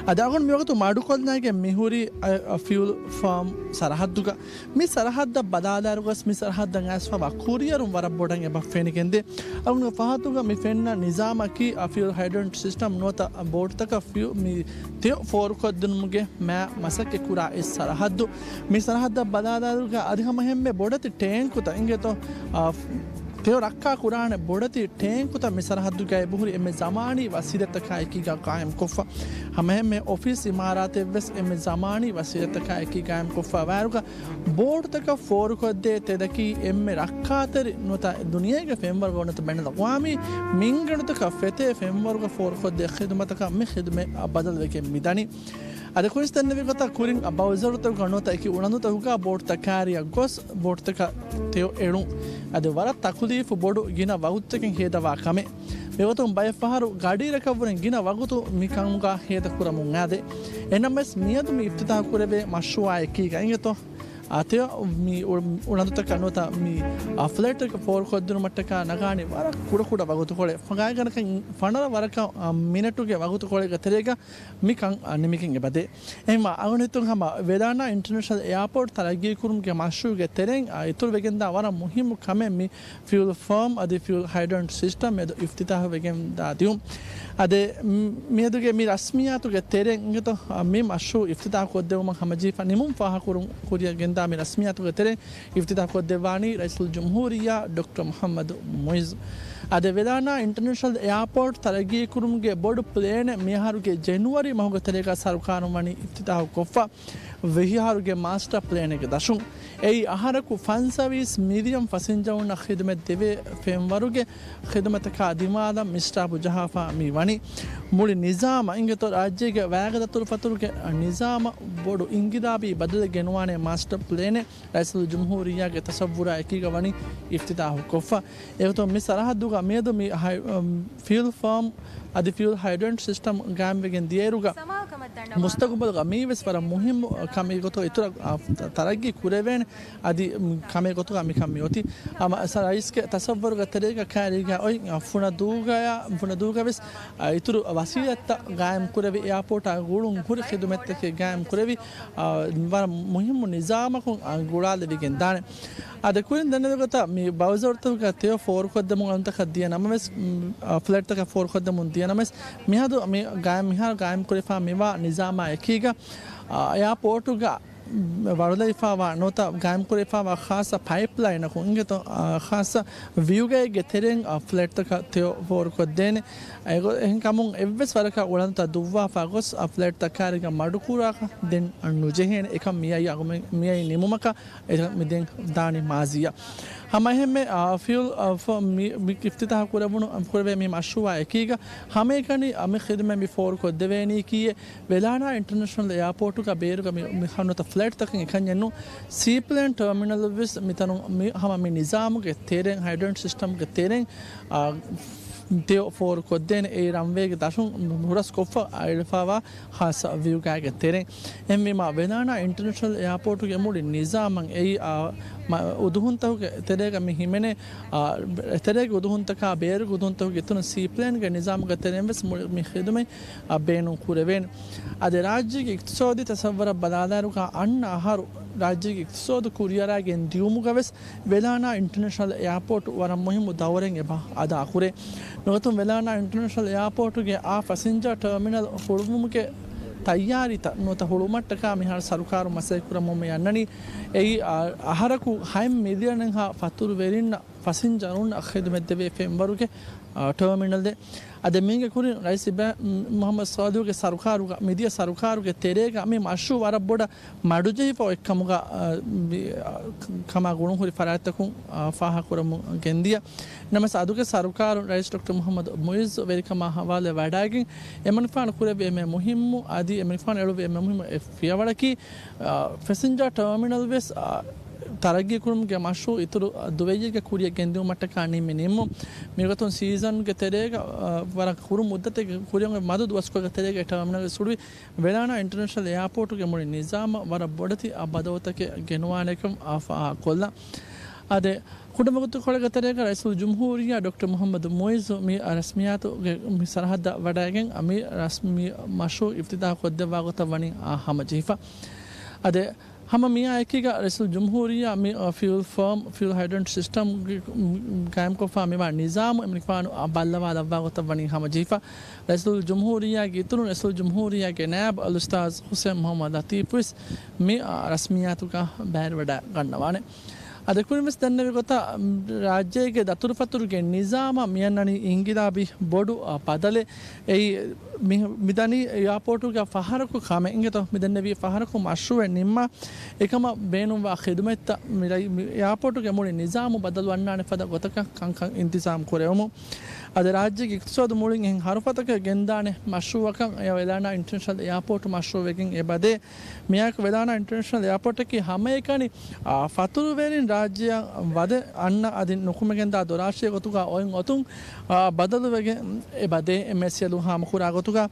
އަދި އަޅުގަނޑު މިވަގުތު މަޑުކޮށްލައިގެން މިހުރީ، އަ، އަ، ފިއުލް ފާމް ސަރަހައްދުގަ. މި ސަރަހައްދަށް ބަލާލާއިރުގަސް މި ސަރަހައްދަށް އައިސްފާވާ ކުރިއަރުން ވަރަށް ބޮޑަށް އެބަ ފެނިގެންދޭ. އަޅުގަނޑު ފަހަތުގަ މި ފެންނަ ނިޒާމަކީ، އަ، ފިއުލް ހައިޑްރެންޓް ސިސްޓަމް ނުވަތަ ބޯޓްތަކަށް ފިއު-، މި ތެޔޮ ފޯރުކޮށްދިނުމުގެ މާ މަސައްކަތް ކުރާ އެއް ސަރަހައްދު. މި ސަރަހައްދަށް ބަލާލާއިރުގަ އަދި ހަމަ ހެންމެ ބޮޑެތި ޓޭންކުތައް އިނގޭތޯ، އާ، ތެޔޮ ރައްކާ ކުރާނެ ބޮޑެތި ޓޭންކުތައް މި ސަރަހައްދުގައި އެބަހުރި އެންމެ ޒަމާނީ ވަސީލަތްތަކާ އެކީގަ ގާއިމްކޮށްފަ. ހަމަހެންމެ އޮފީސް އިމާރާތެއްވެސް އެންމެ ޒަމާނީ ވަސީލަތްތަކާ އެކީ ގާއިމްކޮށްފަ ވާއިރުގަ ބޯޓުތަކަށް ފޯރުކޮށްދޭ ތެލަކީ އެންމެ ރައްކާތެރި ނުވަތަ ދުނިޔޭގެ ފެންވަރުގަ ނުވަތަ ބައިނަލްއަގްވާމީ މިންގަނޑުތަކަށް ފެތޭ ފެންވަރުގަ ފޯރުކޮށްދޭ ޚިދުމަތަކަށް މި ޚިދުމަތް ބަދަލުވެގެން މިދަނީ. އަދި ކުރިން ދެންނެވި ގޮތަށް ކުރިން ބައުޒަރުތަކުގަ ނުވަތަ އެކި އުޅަނދުތަކުގަ ބޯޓުތައް ކާރިއަށް ގޮސް ބޯޓުތަކަށް ތެޔޮ އެޅުން އަދި ވަރަށް ތަކުލީފު ބޮޑު ގިނަ ވަގުތުތަކެއް ހޭދަވާ ކަމެއް. މިގޮތުން ބައެއްފަހަރު ގަޑިއިރަކަށްވުރެން ގިނަ ވަގުތު މި ކަމުގަ ހޭދަ ކުރަމުން އާދޭ. އެހެންނަމަވެސް މިއަދު މި އިފްތިތާޙު ކުރެވޭ މަޝްރޫޢާ އެކީގަ އިނގޭތޯ، އާ، ތެޔޮ މި އު-، އުޅަނދުތަކަށް ނުވަތަ މި، އާ، ފްލައިޓްތަކަށް ފޯރުކޮށްދިނުމަށްޓަކާ ނަގާނީ ވަރަށް ކުޑަކުޑަ ވަގުތުކޮޅެއް. ފަނަރަ ވަރަކަށް، އާ، މިނެޓުގެ ވަގުތުކޮޅެއްގެ ތެރޭގަ މިކަން، އާ، ނިމިގެން އެބަދޭ. އެހެންވީމާ، އަޅުގަނޑު ހިތުން ހަމަ ވެލާނާ އިންޓަރނޭޝަނަލް އެއާޕޯޓް ތަރައްގީކުރުމުގެ މަޝްރޫޢުގެ ތެރެއިން، އާ، އިތުރުވެގެންދާ ވަރަށް މުހިއްމު ކަމެއް މި ފިއުލް ފާމް އަދި ފިއުލް ހައިޑްރެންޓް ސިސްޓަމް މިއަދު އިފްތިތާޙުވެގެންދާ ދިއުން. އަދި މިއަދުގެ މި ރަސްމިއްޔާތުގެ ތެރެއިން އިނގޭތޯ، އާ، މި މަޝްރޫޢު އިފްތިތާޙު ކޮށްދެއްވުމަށް ހަމަޖެހިފަ ނިމުން ފާހަގަކުރުން ކުރިއަށް ގެންދާ މި ރަސްމިއްޔާތުގެ ތެރެއިން އިފްތިތާޙު ކޮށްދެއްވާނީ ރައީސުލްޖުމްހޫރިއްޔާ ޑޮކްޓަރ މުޙައްމަދު މުޢިއްޒު. އަދި ވެލާނާ އިންޓަރނޭޝަނަލް އެއާޕޯޓް ތަރައްގީކުރުމުގެ ބޮޑު ޕްލޭނެއް މިއަހަރުގެ ޖެނުއަރީ މަހުގެ ތެރޭގަ ސަރުކާރުން ވަނީ އިފްތިތާޙު ކޮށްފަ. ވިހި އަހަރުގެ މާސްޓަ ޕްލޭނެއްގެ ދަށުން އެއީ އަހަރަކު ފަންސަވީސް މިލިއަން ފަސިންޖަރުންނަށް ޚިދުމަތް ދެވޭ ފެންވަރުގެ ޚިދުމަތަކާ ދިމާލަށް މިސްރާބު ޖަހާފަ މި ވަނީ. މުޅި ނިޒާމަށް އިނގޭތޯ ރާއްޖޭގެ ވައިގަދަ ދަތުރުފަތުރުގެ ނިޒާމަށް ބޮޑު އިންގިލާބީ ބަދަލެއް ގެނުވާނެ މާސްޓަ ޕްލޭނެއް ރައީސުލްޖުމްހޫރިއްޔާގެ ތަޞައްވުރާ އެކީގަ ވަނީ އިފްތިތާޙު ކޮށްފަ. އެގޮތުން މި ސަރަހައްދުގަ މިއަދު މި ހައި-، އަމް، ފިއުލް ފާމް އަދި ފިއުލް ހައިޑްރެންޓް ސިސްޓަމް ގާއިމްވެގެން ދިޔައިރުގަ މުސްތަގުބަލުގަ މީވެސް ވަރަށް މުހިއްމު ކަމެއް ގޮތުގަ އިތުރަށް، އާ، ތަރައްގީ ކުރެވޭނެ. އަދި، މް، ކަމެއް ގޮތުގަ މިކަން މިއޮތީ. އަމަ ރައީސްގެ ތަޞައްވަރުގެ ތެރޭގަ ކައިރީގަ އޮތް، އާ، ފުނަދޫގަޔާ، ފުނަދޫގަވެސް، އާ، އިތުރު ވަސީލަތްތައް ގާއިމް ކުރެވި، އެއާޕޯޓާ ގުޅުން ހުރި ޚިދުމަތްތަކެއް ގާއިމް ކުރެވި، އާ، ވަރަށް މުހިއްމު ނިޒާމަކުން، އާ، ގުޅާލެވިގެން ދާނެ. އަދި ކުރިން ދެންނެވި ގޮތަށް މި ބައުޒަރުތަކުގަ ތެޔޮ ފޯރުކޮށްދެމުން އަންތަކަށް ދިޔަ ނަމަވެސް، މް، އާ، ފްލައިޓްތަކަށް ފޯރުކޮށްދެމުން ދިޔަ ނަމަވެސް، މިހާދު މި ގާއިމް، މިހާރު ގާއިމް ކުރެފާ މިވާ ނިޒާމާ އެކީގަ، އާ، އެއާޕޯޓުގަ ވަރުލައިފާވާ ނުވަތަ ގާއިމްކުރެފާވާ ޚާއްޞަ ޕައިޕްލައިނަކުން އިނގޭތޯ، އާ، ޚާއްޞަ ވިއުގައެއްގެ ތެރެއިން، އާ، ފްލައިޓްތަކަށް ތެޔޮ ފޯރުކޮށްދޭނެ. އެގޮ-، އެހެންކަމުން އެއްވެސް ވަރަކަށް އުޅަނދުތައް ދުއްވާފާ ގޮސް، އާ، ފްލައިޓްތައް ކައިރީގަ މަޑުކުރާކަށް ދެން ނުޖެހޭނެ. އެކަން މިއައީ އަގުމެ-، މިއައީ ނިމުމަކަށް. އެކަން މި ދެން ދާނީ މާޒީއަށް. ހަމައެހެންމެ، އާ، ފިއުލް، އާ، ފ-، މި، މި އިފްތިތާޙު ކުރެވުނު، ކުރެވޭ މި މަޝްރޫޢާ އެކީގަ ހަމައެކަނި، އާ، މި ޚިދުމަތް މި ފޯރުކޮށްދެވޭނީކީއެއް ވެލާނާ އިންޓަރނޭޝަނަލް އެއާޕޯޓުގަ ބޭރުގަ މި، މި ހަނުތަ ފްލައިޓްތަކެއް އެކަންޏެއް ނޫން. ސީޕްލޭން ޓާމިނަލް ވެސް މިތަނުން މި ހަމަ މި ނިޒާމުގެ ތެރެއިން، ހައިޑްރެންޓް ސިސްޓަމްގެ ތެރެއިން، އާ، ތެޔޮ ފޯރު ކޮށްދޭނެ. އެއީ ރަންވޭގެ ދަށުން ހުރަސްކޮށްފަ އައިލަފާވާ ހާއްސަ ވިއުގާގެ ތެރެއިން. އެހެންވީމާ، ވެލާނާ އިންޓަރނޭޝަނަލް އެއާޕޯޓުގެ މުޅި ނިޒާމަށް އެއީ، އާ، އުދުހުންތަކުގެ ތެރޭގަ މި ހިމެނޭ، އާ، ތެރޭގެ އުދުހުންތަކާ ބޭރުގެ އުދުހުންތަކުގެ އިތުރުން ސީޕްލޭންގެ ނިޒާމުގެ ތެރެއިން ވެސް މުޅި މި ޚިދުމަތް، އާ، ބޭނުން ކުރެވޭނެ. އަދި ރާއްޖޭގެ އިޤްތިޞާދީ ތަޞައްވަރަށް ބަލާލާއިރުގަ އަންނަ އަހަރު ރާއްޖޭގެ އިޤްތިޞާދު ކުރިއަރާގެން ދިއުމުގަ ވެސް ވެލާނާ އިންޓަރނޭޝަނަލް އެއާޕޯޓު ވަރަށް މުހިއްމު ދައުރެއް އެބަ އަދާކުރޭ. ނުވަތަ ވެލާނާ އިންޓަރނޭޝަނަލް އެއާޕޯޓުގެ އާ ފަސިންޖާ ޓަރމިނަލް ހުޅުވުމުގެ ތައްޔާރީތައް ނުވަތަ ހުޅުވުމަށްޓަކާ މިހާރު ސަރުކާރު މަސައްކަތް ކުރަމުން މި އަންނަނީ. އެއީ، އާ، އަހަރަކު ހަތް މިލިއަނެއްހާ ފަތުރުވެރިންނަށް ފަސިންޖަރުންނަށް ޚިދުމަތްދެވޭ ފެންވަރުގެ، އާ، ޓަރމިނަލްއެއް. އަދި މީގެ ކުރިން ރައީސް އިބްރާހިމް މުޙައްމަދު ޞާލިޙުގެ ސަރުކާރުގަ، މިދިޔަ ސަރުކާރުގެ ތެރޭގަ މި މަޝްރޫޢު ވަރަށް ބޮޑަށް މަޑުޖެހިފަ އޮތްކަމުގަ، އާ، މި، އާ، ކަމާ ގުޅުންހުރި ފަރާތްތަކުން، އާ، ފާހަގަކުރަމުން ގެންދިޔަ. ނަމަވެސް އަދުގެ ސަރުކާރުން ރައީސް ޑޮކްޓަރ މުޙައްމަދު މުޢިއްޒު ވެރިކަމާ ހަވާލުވެ ވަޑައިގެން އެމަނިކުފާނު ކުރެއްވި އެންމެ މުހިއްމު އަދި އެމަނިކުފާނު އެޅުއްވި އެންމެ މުހިއްމު އެއް ފިޔަވަޅަކީ، އާ، ފެސެންޖާ ޓަރމިނަލް ވެސް، އާ، ތަރައްގީ ކުރުމުގެ މަޝްރޫޢު އިތުރު ދުވެއްޔެއްގެ ކުރިއަށް ގެންދިއުމަށްޓަކާ ނިންމި ނިންމުން. މިގޮތުން ސީޒަންގެ ތެރޭގަ، އާ، ވަރަށް ކުރު މުއްދަތެއްގެ ކުރިއަށް މަދު ދުވަސްކޮޅެއްގެ ތެރޭގަ ޓަރމިނަލް ވެސް ހުޅުވި ވެލާނާ އިންޓަރނޭޝަނަލް އެއާޕޯޓުގެ މުޅި ނިޒާމަށް ވަރަށް ބޮޑެތި ބަދަލުތަކެއް ގެނުވާނެކަން ފާހަގަކޮށްލަން. އާދެ، ކުޑަވަގުތުކޮޅެއްގެ ތެރޭގަ ރައީސުލްޖުމްހޫރިއްޔާ ޑޮކްޓަރ މުޙައްމަދު މުޢިއްޒު މި ރަސްމިއްޔާތުގެ މި ސަރަހައްދަށް ވަޑައިގެން މި ރަސްމީ މަޝްރޫޢު އިފްތިތާޙު ކޮށްދެއްވާ ގޮތަށް ވަނީ ހަމަޖެހިފަ. އާދެ، ހަމަ މިއާ އެކީގަ ރައީސުލްޖުމްހޫރިއްޔާ މި، އަ، ފިއުލް ފާމް، ފިއުލް ހައިޑްރަންޓް ސިސްޓަމް ގެ، ގ-، ގ-، ގާއިމްކޮށްފާ މިވާ ނިޒާމު އެމަނިކުފާނު، އަ، ބައްލަވާލައްވާ ގޮތަށް ވަނީ ހަމަޖެހިފަ. ރައީސުލްޖުމްހޫރިއްޔާގެ އިތުރުން ރައީސުލްޖުމްހޫރިއްޔާގެ ނައިބު އަލްއުސްތާޛް ޙުސެން މުޙައްމަދު ލަތީފު ވެސް މި، އަ، ރަސްމިއްޔާތުގަ ބައިވެވަޑައިގަންނަވާނެ. އަދި ކުރިން ވެސް ދެންނެވި ގޮތަށް، ރާއްޖޭގެ ދަތުރުފަތުރުގެ ނިޒާމަށް މިއަންނަނީ އިންގިލާބީ ބޮޑު، އަ، ބަދަލެއް. އެއީ، މި، މިދަނީ އެއާޕޯޓުގަ ފަހަރަކު ކަމެއް އިނގޭތޯ، މިދެންނެވީ ފަހަރަކު މަޝްރޫޢެއް ނިންމާ، އެކަމަށް ބޭނުންވާ ޚިދުމަތްތައް މި ރައި-، މި އެއާޕޯޓުގެ މުޅި ނިޒާމު ބަދަލު އަންނާނެ ފަދަ ގޮތަކަށް ކަންކަން އިންތިޒާމް ކުރެވުމުން. އަދި ރާއްޖޭގެ އިޤްތިޞާދު މުޅިން އެހެން ހަރުފަތަކަށް ގެންދާނެ މަޝްރޫޢަކަށް އެ ވެލާނާ އިންޓަރނޭޝަނަލް އެއާޕޯޓު މަޝްރޫޢު ވެގެން އެބަދޭ. މިއާއެކު ވެލާނާ އިންޓަރނޭޝަނަލް އެއާޕޯޓަކީ ހަމައެކަނި، އާ، ފަތުރުވެރިން ރާއްޖެއަށް ވަދެ އަންނަ އަދި ނުކުމެގެންދާ ދޮރާށޭ ގޮތުގަ އޮތް އޮތުން، އާ، ބަދަލުވެގެން އެބަދޭ. އެމްއެސްސީއެލް ހާމަކުރާ ގޮތުގަ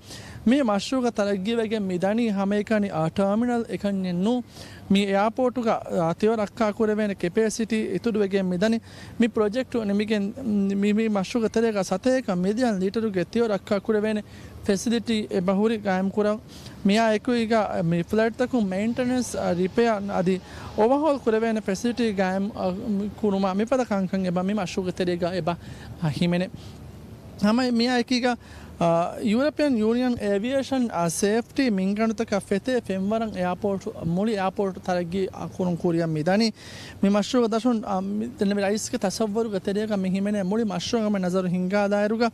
މި މަޝްރޫޢުގަ ތަރައްގީވެގެން މިދަނީ ހަމައެކަނި، އާ، ޓާމިނަލް އެކަންޏެއް ނޫން. މި އެއާޕޯޓުގަ، އާ، ތެޔޮ ރައްކާކުރެވޭނެ ކެޕޭސިޓީ އިތުރުވެގެން މިދަނީ. މި ޕްރޮޖެކްޓު ނިމިގެން، މި، މި މަޝްރޫޢުގެ ތެރޭގަ ސަތޭކަ މިލިއަން ލީޓަރުގެ ތެޔޮ ރައްކާކުރެވޭނެ ފެސިލިޓީ އެބަހުރި ގާއިމްކުރަން. މިއާ އެކުއިގަ މި ފްލައިޓްތަކުން މެއިންޓެނެންސް، އަ، ރިޕެއާ އަދި އޯވަހޯލް ކުރެވޭނެ ފެސިލިޓީ ގާއިމް، އަ، ކުރުމާ މިފަދަ ކަންކަން އެބަ މި މަޝްރޫޢުގެ ތެރޭގަ އެބަ، އަ، ހިމެނޭ. ހަމަ މިއާ އެކީގަ، އަ، ޔޫރަޕިއަން ޔޫނިއަން އޭވިއޭޝަން، އަ، ސޭފްޓީ މިންގަނޑުތަކަށް ފެތޭ ފެންވަރަށް އެއާޕޯޓު، މުޅި އެއާޕޯޓު ތަރައްގީ، އަ، ކުރުން ކުރިއަށް މިދަނީ. މި މަޝްރޫޢުގެ ދަށުން، އަ، މި، ދެންނެވި ރައީސްގެ ތަޞައްވަރުގެ ތެރޭގަ މި ހިމެނޭ މުޅި މަޝްރޫޢުގެ ނަޒަރު ހިންގާލާއިރުގަ،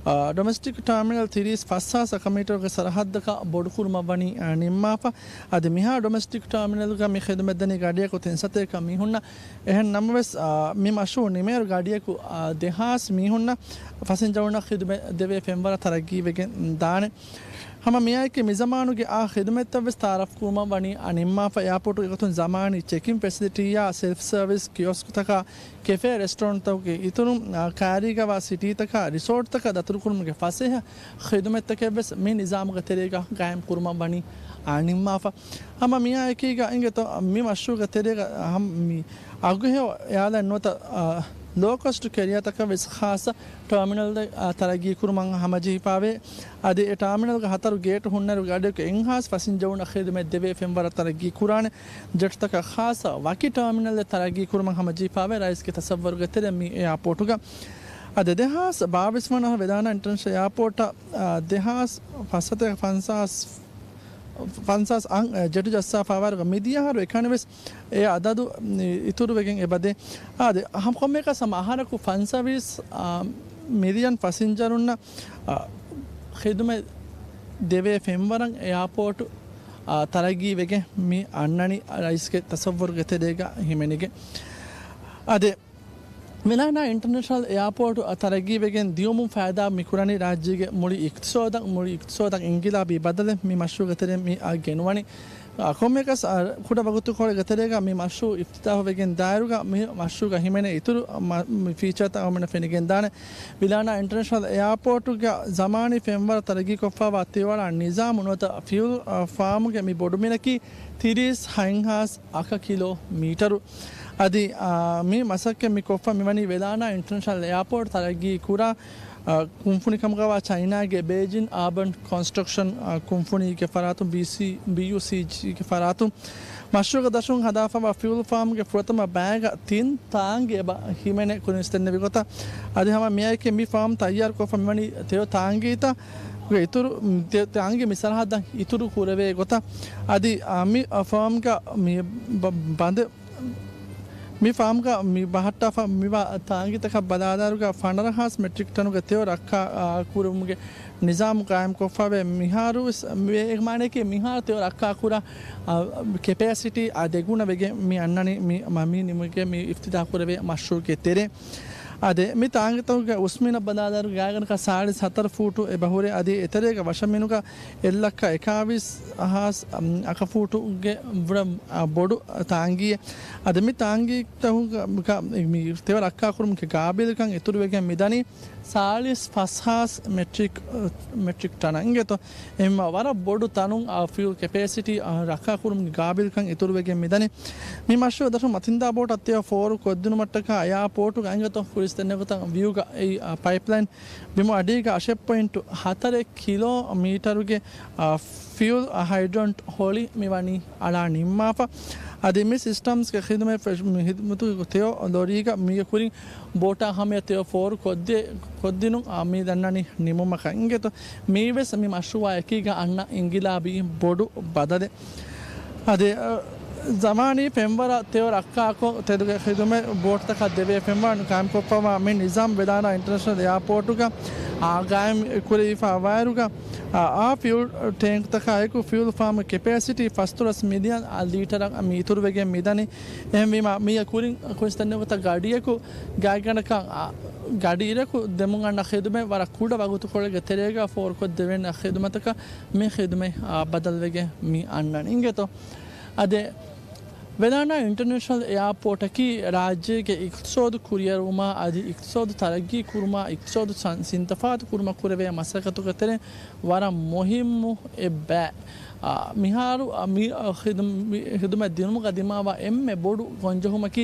އާ، ޑޮމެސްޓިކް ޓާމިނަލް ތިރީސް ފަސްހާސް އަކަ މީޓަރުގެ ސަރަހައްދަކަށް ބޮޑުކުރުމަށް ވަނީ، އާ، ނިންމާފަ. އަދި މިހާ ޑޮމެސްޓިކް ޓާމިނަލްގަ މި ޚިދުމަތްދެނީ ގަޑިއަކު ތިންސަތޭކަ މީހުންނަށް. އެހެން ނަމަވެސް، އާ، މި މަޝްރޫޢު ނިމޭއިރު ގަޑިއަކު، އާ، ދެހާސް މީހުންނަށް ފަސިންޖަރުންނަށް ޚިދުމަތް ދެވޭ ފެންވަރަށް ތަރައްގީވެގެން ދާނެ. ހަމަ މިއާއެކީ މިޒަމާނުގެ އާ ޚިދުމަތްތައް ވެސް ތައާރަފް ކުރުމަށް ވަނީ އަ ނިންމާފަ. އެއާޕޯޓުގެ ގޮތުން ޒަމާނީ ޗެކިން ފެސިލިޓީއާ ސެލްފް ސަރވިސް ކިއޮސްކްތަކާ ކެފޭ ރެސްޓޯރެންޓްތަކުގެ އިތުރުން، އާ، ކައިރީގަވާ ސިޓީތަކާ ރިސޯޓްތަކަށް ދަތުރުކުރުމުގެ ފަސޭހަ ޚިދުމަތްތަކެއް ވެސް މި ނިޒާމުގެ ތެރޭގަ ގާއިމް ކުރުމަށް ވަނީ، އާ، ނިންމާފަ. ހަމަ މިއާ އެކީގަ އިނގޭތޯ މި މަޝްރޫޢުގެ ތެރޭގަ ހަމަ މި އަގުހެޔޮ އެއާލައިން ނުވަތަ، އާ، ލޯ ކޮސްޓް ކެރިއާތަކަށް ވެސް ޚާއްޞަ ޓާމިނަލް، އާ، ތަރައްގީ ކުރުމަށް ހަމަޖެހިފާވޭ. އަދި އެ ޓާމިނަލްގެ ހަތަރު ގޭޓު ހުންނައިރު ގަޑިއަކު އެއްހާސް ފަސިންޖަރުންނަށް ޚިދުމަތް ދެވޭ ފެންވަރަށް ތަރައްގީ ކުރާނެ. ޖެޓްތަކަށް ޚާއްޞަ ވަކި ޓާމިނަލެއް ތަރައްގީ ކުރުމަށް ހަމަޖެހިފާވޭ ރައީސްގެ ތަޞައްވަރުގެ ތެރެއިން މި އެއާޕޯޓުގަ. އަދި ދެހާސް ބާވީސް ވަނަ އަހަރު ވެލާނާ އިންޓަރނޭޝަނަލް އެއާޕޯޓަށް، އާ، ދެހާސް ފަސްސަތޭކަ ފަންސާސް، ފަންސާސް އަށް، އާ، ޖެޓު ޖައްސާފާވާއިރުގަ މިދިޔަ އަހަރު އެކަނިވެސް އެ އަދަދު އިތުރުވެގެން އެބަދޭ. އާދެ، ހަމަ ކޮންމެއަކަސް ހަމަ އަހަރަކު ފަންސަވީސް، އާ، މިލިއަން ފަސިންޖަރުންނަށް، އާ، ޚިދުމަތް ދެވޭ ފެންވަރަށް އެއާޕޯޓު، އާ، ތަރައްގީވެގެން މި އަންނަނީ ރައީސްގެ ތަޞައްވަރުގެ ތެރޭގަ ހިމެނިގެން. އާދެ، ވެލާނާ އިންޓަރނޭޝަނަލް އެއާޕޯޓު ތަރައްގީވެގެން ދިޔުމުން ފައިދާ މިކުރަނީ ރާއްޖޭގެ މުޅި އިޤްތިޞާދަށް، މުޅި އިޤްތިޞާދަށް އިންޤިލާބީ ބަދަލެއް މި މަޝްރޫޢުގެ ތެރެއިން މި ގެނުވަނީ. އާ، ކޮންމެއަކަސް، އާ، ކުޑަ ވަގުތުކޮޅެއްގެ ތެރޭގަ މި މަޝްރޫޢު އިފްތިތާޙުވެގެން ދާއިރުގަ މި މަޝްރޫޢުގަ ހިމެނޭ އިތުރު މަ-، މި ފީޗާތައް އަޅުގަނޑަށް ފެނިގެންދާނެ. ވެލާނާ އިންޓަރނޭޝަނަލް އެއާޕޯޓުގަ ޒަމާނީ ފެންވަރަށް ތަރައްގީކޮށްފައިވާ ތިވަޅާ ނިޒާމު ނުވަތަ ފިއުލް، އާ، ފާމުގެ މި ބޮޑުމިނަކީ ތިރީސް ހަތްހާސް އަކަ ކިލޯމީޓަރު. އަދި، އާ، މި މަސައްކަތް މި ކޮށްފަ މިވަނީ ވެލާނާ އިންޓަރނޭޝަނަލް އެއާޕޯޓް ތަރައްގީ ކުރާ، އާ، ކުންފުނިކަމުގަވާ ޗައިނާގެ ބޭޖިން އާބަން ކޮންސްޓްރަކްޝަން، އާ، ކުންފުނީގެ ފަރާތުން، ބީސީ، ބީޔޫސީޖީގެ ފަރާތުން މަޝްރޫޢުގަ ދަށުން ހަދާފަވާ ފިއުލް ފާމްގެ ފުރަތަމަ ބައިގަ ތިން ތާނގީ އެބަ ހިމެނޭ ކުރިން ސިތެންނެވި ގޮތަށް. އަދި ހަމަ މިއާއެކީ މި ފާމް ތައްޔާރު ކޮށްފަ މިވަނީ ތެޔޮ ތާނގީތައް އިތުރު، ތެ-، ތާނގީ މި ސަރަހައްދަށް އިތުރު ކުރެވޭ ގޮތަށް. އަދި، އާ، މި، އާ، ފާމްގަ މި ބަ-، ބަނދެ-، މި ފާމްގަ މި ބަހައްޓާފަ މިވާ ތާނގީތަކަށް ބަލާލާއިރުގަ ފަނަރަ ހާސް މެޓްރިކް ޓަނުގެ ތެޔޮ ރައްކާ، އާ، ކުރުމުގެ ނިޒާމު ގާއިމްކޮށްފަވޭ. މިހާރު ވެސް މި، އެ މާނައަކީ މިހާރު ތެޔޮ ރައްކާ ކުރާ، އާ، ކެޕޭސިޓީ އާ ދެގުނަ ވެގެން މި އަންނަނީ މި، މަ-، މި ނިމުގެ މި އިފްތިތާހު ކުރެވޭ މަޝްރޫޢުގެ ތެރޭ. އާ ދެ މި ތާނގީތަކުގެ އުސްމިނަށް ބަލާލާއިރު ގާތްގަނޑަކަށް ސާޅީސް ހަތަރު ފޫޓު އެބަހުރޭ. އަދި އެތެރޭގަ ވަށަމިނުގަ އެއްލައްކަ އެކާވީސް ހާސް، އަކަ ފޫޓުގެ ވުރެ، އާ، ބޮޑު ތާނގީއެއް. އަދި މި ތާނގީތަކުގަ މި ތެޔޮ ރައްކާކުރުމުގެ ގާބިލްކަން އިތުރުވެގެން މިދަނީ ސާޅީސް ފަސް ހާސް މެޓްރިކް، މެޓްރިކް ޓަނަށް އިނގޭތޯ. އެހެންވީމަ ވަރަށް ބޮޑު ތަނުން އާ ފިއުލް ކެޕޭސިޓީ އާ ރައްކާކުރުމުގެ ގާބިލްކަން އިތުރުވެގެން މިދަނީ. މި މަޝްރޫޢު ދަށުން މަތިންދާ ބޯޓަށް ތެޔޮ ފޯރު ކޮށްދިނުމަށްޓަކާ އެއާޕޯޓުގަ އިނގޭތޯ ކުރިން ސިތެންނެވި ގޮތަށް ވިއުގަ އެއީ، އާ، ޕައިޕްލައިން ބިމު އަޑީގަ އަށެއް ޕޮއިންޓު ހަތަރެއް ކިލޯމީޓަރުގެ، އާ، ފިއުލް ހައިޑްރަންޓް ހޮޅި މިވަނީ އަޅާ ނިންމާފަ. އަދި މި ސިސްޓަމްސްގެ ޚިދުމަތް ފެށް-، މި ހިދުމަތުގެ ތެޔޮ ލޮރީގަ މީގެ ކުރިން ބޯޓާ ހަމަޔަށް ތެޔޮ ފޯރު ކޮށްދޭ-، ކޮށްދިނުން، އާ، މި ދަންނަނީ ނިމުމަކަށް އިނގޭތޯ. މީވެސް މި މަޝްރޫޢާ އެކީގަ އަންނަ އިންގިލާބީ ބޮޑު ބަދަލެއް. އަދި، އަ، ޒަމާނީ ފެންވަރަށް ތެޔޮ ރައްކާކޮށް، ތެދުގެ ޚިދުމަތް ބޯޓުތަކަށް ދެވޭ ފެންވަރަށް ގާއިމްކޮށްފަވާ މި ނިޒާމް ވެލާނާ އިންޓަރނޭޝަނަލް އެއާޕޯޓުގަ، އާ، ގާއިމް ކުރެވިފަ ވާއިރުގަ، އާ، އާ ފިއުލް ޓޭންކްތަކާ އެކު ފިއުލް ފާމްގެ ކެޕޭސިޓީ ފަސްދޮޅަސް މިލިއަން ލީޓަރަށް މި އިތުރުވެގެން މިދަނީ. އެހެންވީމަ، މީގެ ކުރިން ކުރިން ސިތެންނެވި ގޮތަށް ގަޑިއަކު ގާތްގަނޑަކަށް، އާ، ގަޑިއިރަކު ދެމުން އަންނަ ޚިދުމަތް ވަރަށް ކުޑަ ވަގުތުކޮޅެއްގެ ތެރޭގަ ފޯރުކޮށްދެވޭނެ ޚިދުމަތަކަށް މި ޚިދުމަތް، އާ، ބަދަލުވެގެން މި އަންނަނީ އިނގޭތޯ. އަދި ވެލާނާ އިންޓަރނޭޝަނަލް އެއާޕޯޓަކީ ރާއްޖޭގެ އިޤްތިޞާދު ކުރިއަރުވުމާ އަދި އިޤްތިޞާދު ތަރައްގީ ކުރުމާ އިޤްތިޞާދު ސަ-، ސިންތިފާތު ކުރުމަށް ކުރެވޭ މަސައްކަތުގެ ތެރެއިން ވަރަށް މުހިއްމު އެއްބައި. އާ، މިހާރު، އާ، މި، އާ، ޚިދު-، މި ޚިދުމަތް ދިނުމުގަ ދިމާވާ އެންމެ ބޮޑު ގޮންޖެހުމަކީ،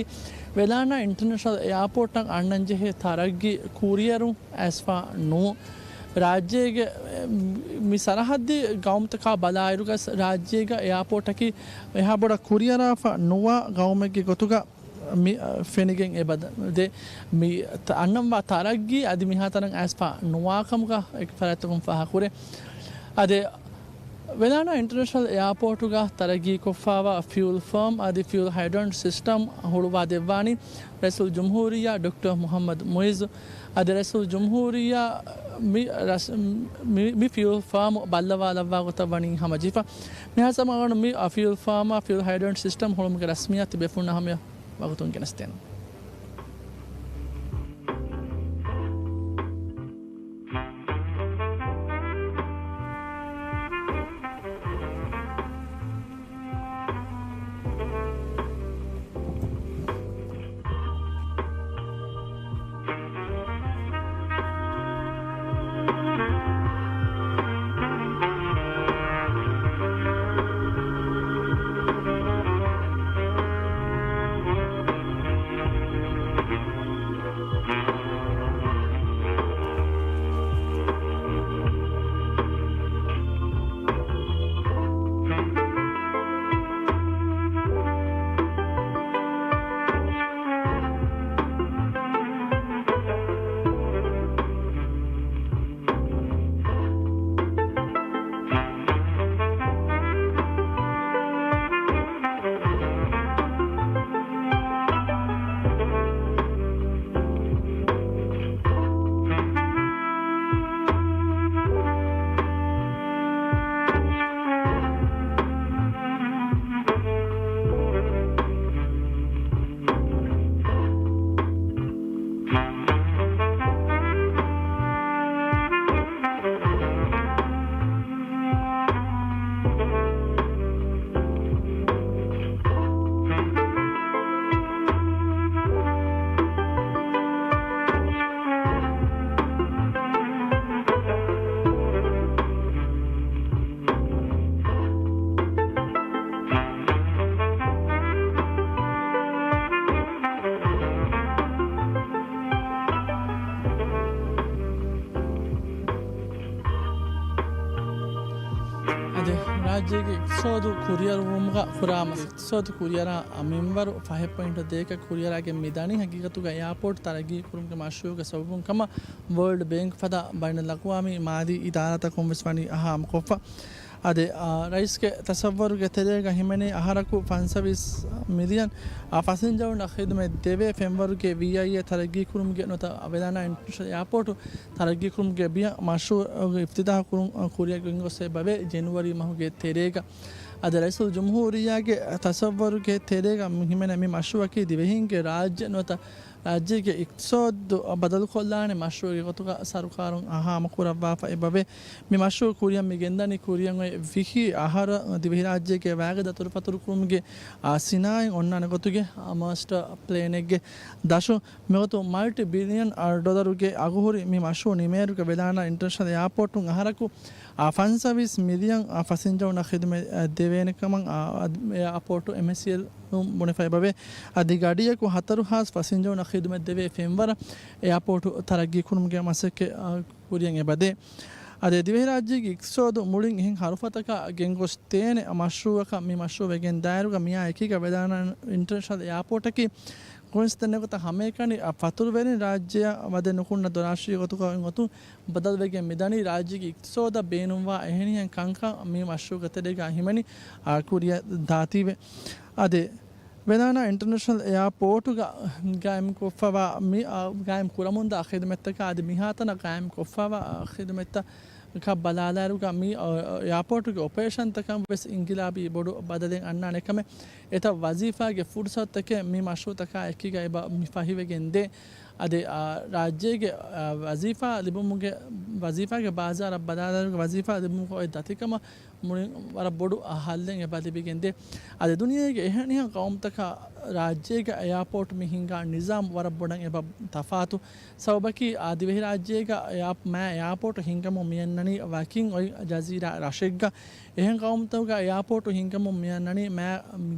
ވެލާނާ އިންޓަރނޭޝަނަލް އެއާޕޯޓަށް އަންނަންޖެހޭ ތަރައްގީ ކުރިއަރުން އައިސްފަ ނޫން. ރާއްޖޭގެ، އެ، މި ސަރަހައްދީ ގައުމުތަކާ ބަލާއިރުގަ ރާއްޖޭގަ އެއާޕޯޓަކީ އެހާ ބޮޑަށް ކުރިއަރާފަ ނުވާ ގައުމެއްގެ ގޮތުގަ މި، އަ، ފެނިގެން އެބަދަ-، ދޭ، މި ތަ-، އަންނަންވާ ތަރައްގީ އަދި މިހާތަނަށް އައިސްފަ ނުވާކަމުގަ އެކި ފަރާތްތަކުން ފާހަގަކުރޭ. އަދި ވެލާނާ އިންޓަރނޭޝަނަލް އެއާޕޯޓުގަ ތަރައްގީކޮށްފާވާ ފިއުލް ފާމް އަދި ފިއުލް ހައިޑްރަންޓް ސިސްޓަމް ހުޅުވާ ދެއްވާނީ ރައީސުލް ޖުމްހޫރިއްޔާ ޑޮކްޓަރ މުޙައްމަދު މުޢިއްޒު. އަދި ރައީސުލް ޖުމްހޫރިއްޔާ މި ރަސް-، މި، މި ފިއުލް ފާމު ބައްލަވާލައްވާ ގޮތަށް ވަނީ ހަމަޖެހިފަ. މިހާ ސަމަގަނޑު މި ފިއުލް ފާމާ ފިއުލް ހައިޑްރަންޓް ސިސްޓަމް ހުޅުމުގެ ރަސްމިއްޔާތު ބޭފުޅުންނާ ހަމަޔަށް ވަގުތުން ގެނެސްދޭނަން. ރާއްޖޭގެ އިޤްތިޞާދު ކުރިއަރުވުމުގަ ކުރާ މަ-، އިޤްތިޞާދު ކުރިއަރާ މިންވަރު ފަހެއް ޕޮއިންޓު ދޭކަ ކުރިއަރާގެން މިދަނީ. ހަގީގަތުގަ އެއާޕޯޓް ތަރައްގީ ކުރުމުގެ މަޝްރޫޢުގެ ސަބަބުން ކަމަށް ވޯލްޑް ބޭންކް ފަދަ ބައިނަލްއަޤްވާމީ މާލީ އިދާރާތަކުން ވެސް ވަނީ ހާމަކޮށްފަ. އަދި، އާ، ރައީސްގެ ތަޞައްވަރުގެ ތެރޭގަ ހިމެނޭ އަހަރަކު ފަންސަވީސް މިލިއަން، އާ، ފަސިންޖަރުންނަށް ޚިދުމަތް ދެވޭ ފެންވަރުގެ ވީއައިއޭ ތަރައްގީ ކުރުމުގެ ނުވަތަ ވެލާނާ އިންޓަރނޭޝަނަލް އެއާޕޯޓު ތަރައްގީ ކުރުމުގެ ބިޔަ މަޝްރޫޢު އިފްތިތާޙު ކުރުން، އާ، ކުރިއަށް ގެންގޮސް އެބަވޭ ޖެނުއަރީ މަހުގެ ތެރޭގަ. އަދި ރައީސުލްޖުމްހޫރިއްޔާގެ ތަޞައްވަރުގެ ތެރޭގަ ހިމެނޭ މި މަޝްރޫޢަކީ ދިވެހިންގެ ރާއްޖެ ނުވަތަ ރާއްޖޭގެ އިޤްތިޞާދު ބަދަލުކޮށްލާނެ މަޝްރޫޢެއްގެ ގޮތުގަ ސަރުކާރުން ހާމަކުރައްވާފަ އެބަވޭ. މި މަޝްރޫޢު ކުރިއަށް މި ގެންދަނީ ކުރިއަށް އޮތް ވިހި އަހަރަށް ދިވެހިރާއްޖޭގެ ވައިގަދަ އަތުރުފަތުރު ކުރުމުގެ، އާ، ސިނާއަތް އޮންނާނެ ގޮތުގެ، އާ، މާސްޓަރ ޕްލޭނެއްގެ ދަށުން. މިގޮތުން މަލްޓި ބިލިއަން، އާ، ޑޮލަރުގެ އަގުހުރި މި މަޝްރޫޢު ނިމޭއިރުގަ ވެލާނާ އިންޓަރނޭޝަނަލް އެއާޕޯޓުން އަހަރަކު، އާ، ފަންސަވީސް މިލިއަން، އާ، ފަސިންޖަރުންނަށް ޚިދުމަތް، އާ، ދެވޭނެ ކަމަށް، އާ، އެއާޕޯޓު އެމްއެސްއީއެލުން ބުނެފަ އެބަވޭ. އަދި ގަޑިއަކު ހަތަރު ހާސް ފަސިންޖަރުންނަށް ޚިދުމަތް ދެވޭ ފެންވަރަށް އެއާޕޯޓު ތަރައްގީ ކުރުމުގެ މަސައްކަތް، އާ، ކުރިއަށް އެބަދޭ. އަދި ދިވެހިރާއްޖޭގެ އިޤްތިޞާދު މުޅިން އެހެން ހަރުފަތަކާ ގެންގޮސްދޭނެ މަޝްރޫޢަކަށް މި މަޝްރޫޢު ވެގެން ދާއިރުގަ މިއާ އެކީގަ ވެލާނާ އިންޓަރނޭޝަނަލް އެއާޕޯޓަކީ ކުރިންސް ދެންނެވި ގޮތަށް ހަމައެކަނި، އަ، ފަތުރުވެރިން ރާއްޖެއަށް ވަދެ ނުކުންނަ ދޮރާށި ގޮތުގަ އޮތް ގޮތުން ބަދަލުވެގެން މިދަނީ. ރާއްޖޭގެ އިޤްތިޞާދަށް ބޭނުންވާ އެހެނިހެން ކަންކަން މި މަޝްރޫޢުގެ ތެރޭގަ ހިމެނި، އާ، ކުރިއަށް ދާތީވެ. އަދި ވެލާނާ އިންޓަރނޭޝަނަލް އެއާޕޯޓުގަ ގާއިމްކޮށްފަވާ މި، އާ، ގާއިމް ކުރަމުންދާ ޚިދުމަތްތަކާ އަދި މިހާތަނަށް ގާއިމްކޮށްފަވާ، އާ، ޚިދުމަތްތައް ކަށް ބަލާލާއިރުގަ މި، އަ، އެއާޕޯޓުގެ އޮޕަރޭޝަންތަކަށް ވެސް އިންގިލާބީ ބޮޑު ބަދަލެއް އަންނާނެ ކަމެއް، އެތައް ވަޒީފާގެ ފުރުސަތުތަކެއް މި މަޝްރޫޢުތަކާ އެކީގަ އެބަ މި ފަހިވެގެން ދޭ. އަދި، އަ، ރާއްޖޭގެ، އަ، ވަޒީފާ ލިބުމުގެ، ވަޒީފާގެ ބާޒާރަށް ބަލާލާއިރުގަ ވަޒީފާ ލިބުމުގެ އޮތް ދަތިކަމަށް މުޅިން ވަރަށް ބޮޑު، އަ، ހައްލެއް އެބަ ލިބިގެން ދޭ. އަދި ދުނިޔޭގެ އެހެނިހެން ޤައުމުތަކާ ރާއްޖޭގަ އެއާޕޯޓު މި ހިންގާ ނިޒާމް ވަރަށް ބޮޑަށް އެބަ ތަފާތު. ސަބަބަކީ، އާ، ދިވެހިރާއްޖޭގަ އެއާ-، މާ އެއާޕޯޓު ހިންގަމުން މިއަންނަނީ ވަކިން އޮތް ޖަޒީރާ ރަށެއްގަ. އެހެން ޤައުމުތަކުގަ އެއާޕޯޓު ހިންގަމުން މިއަންނަނީ މާ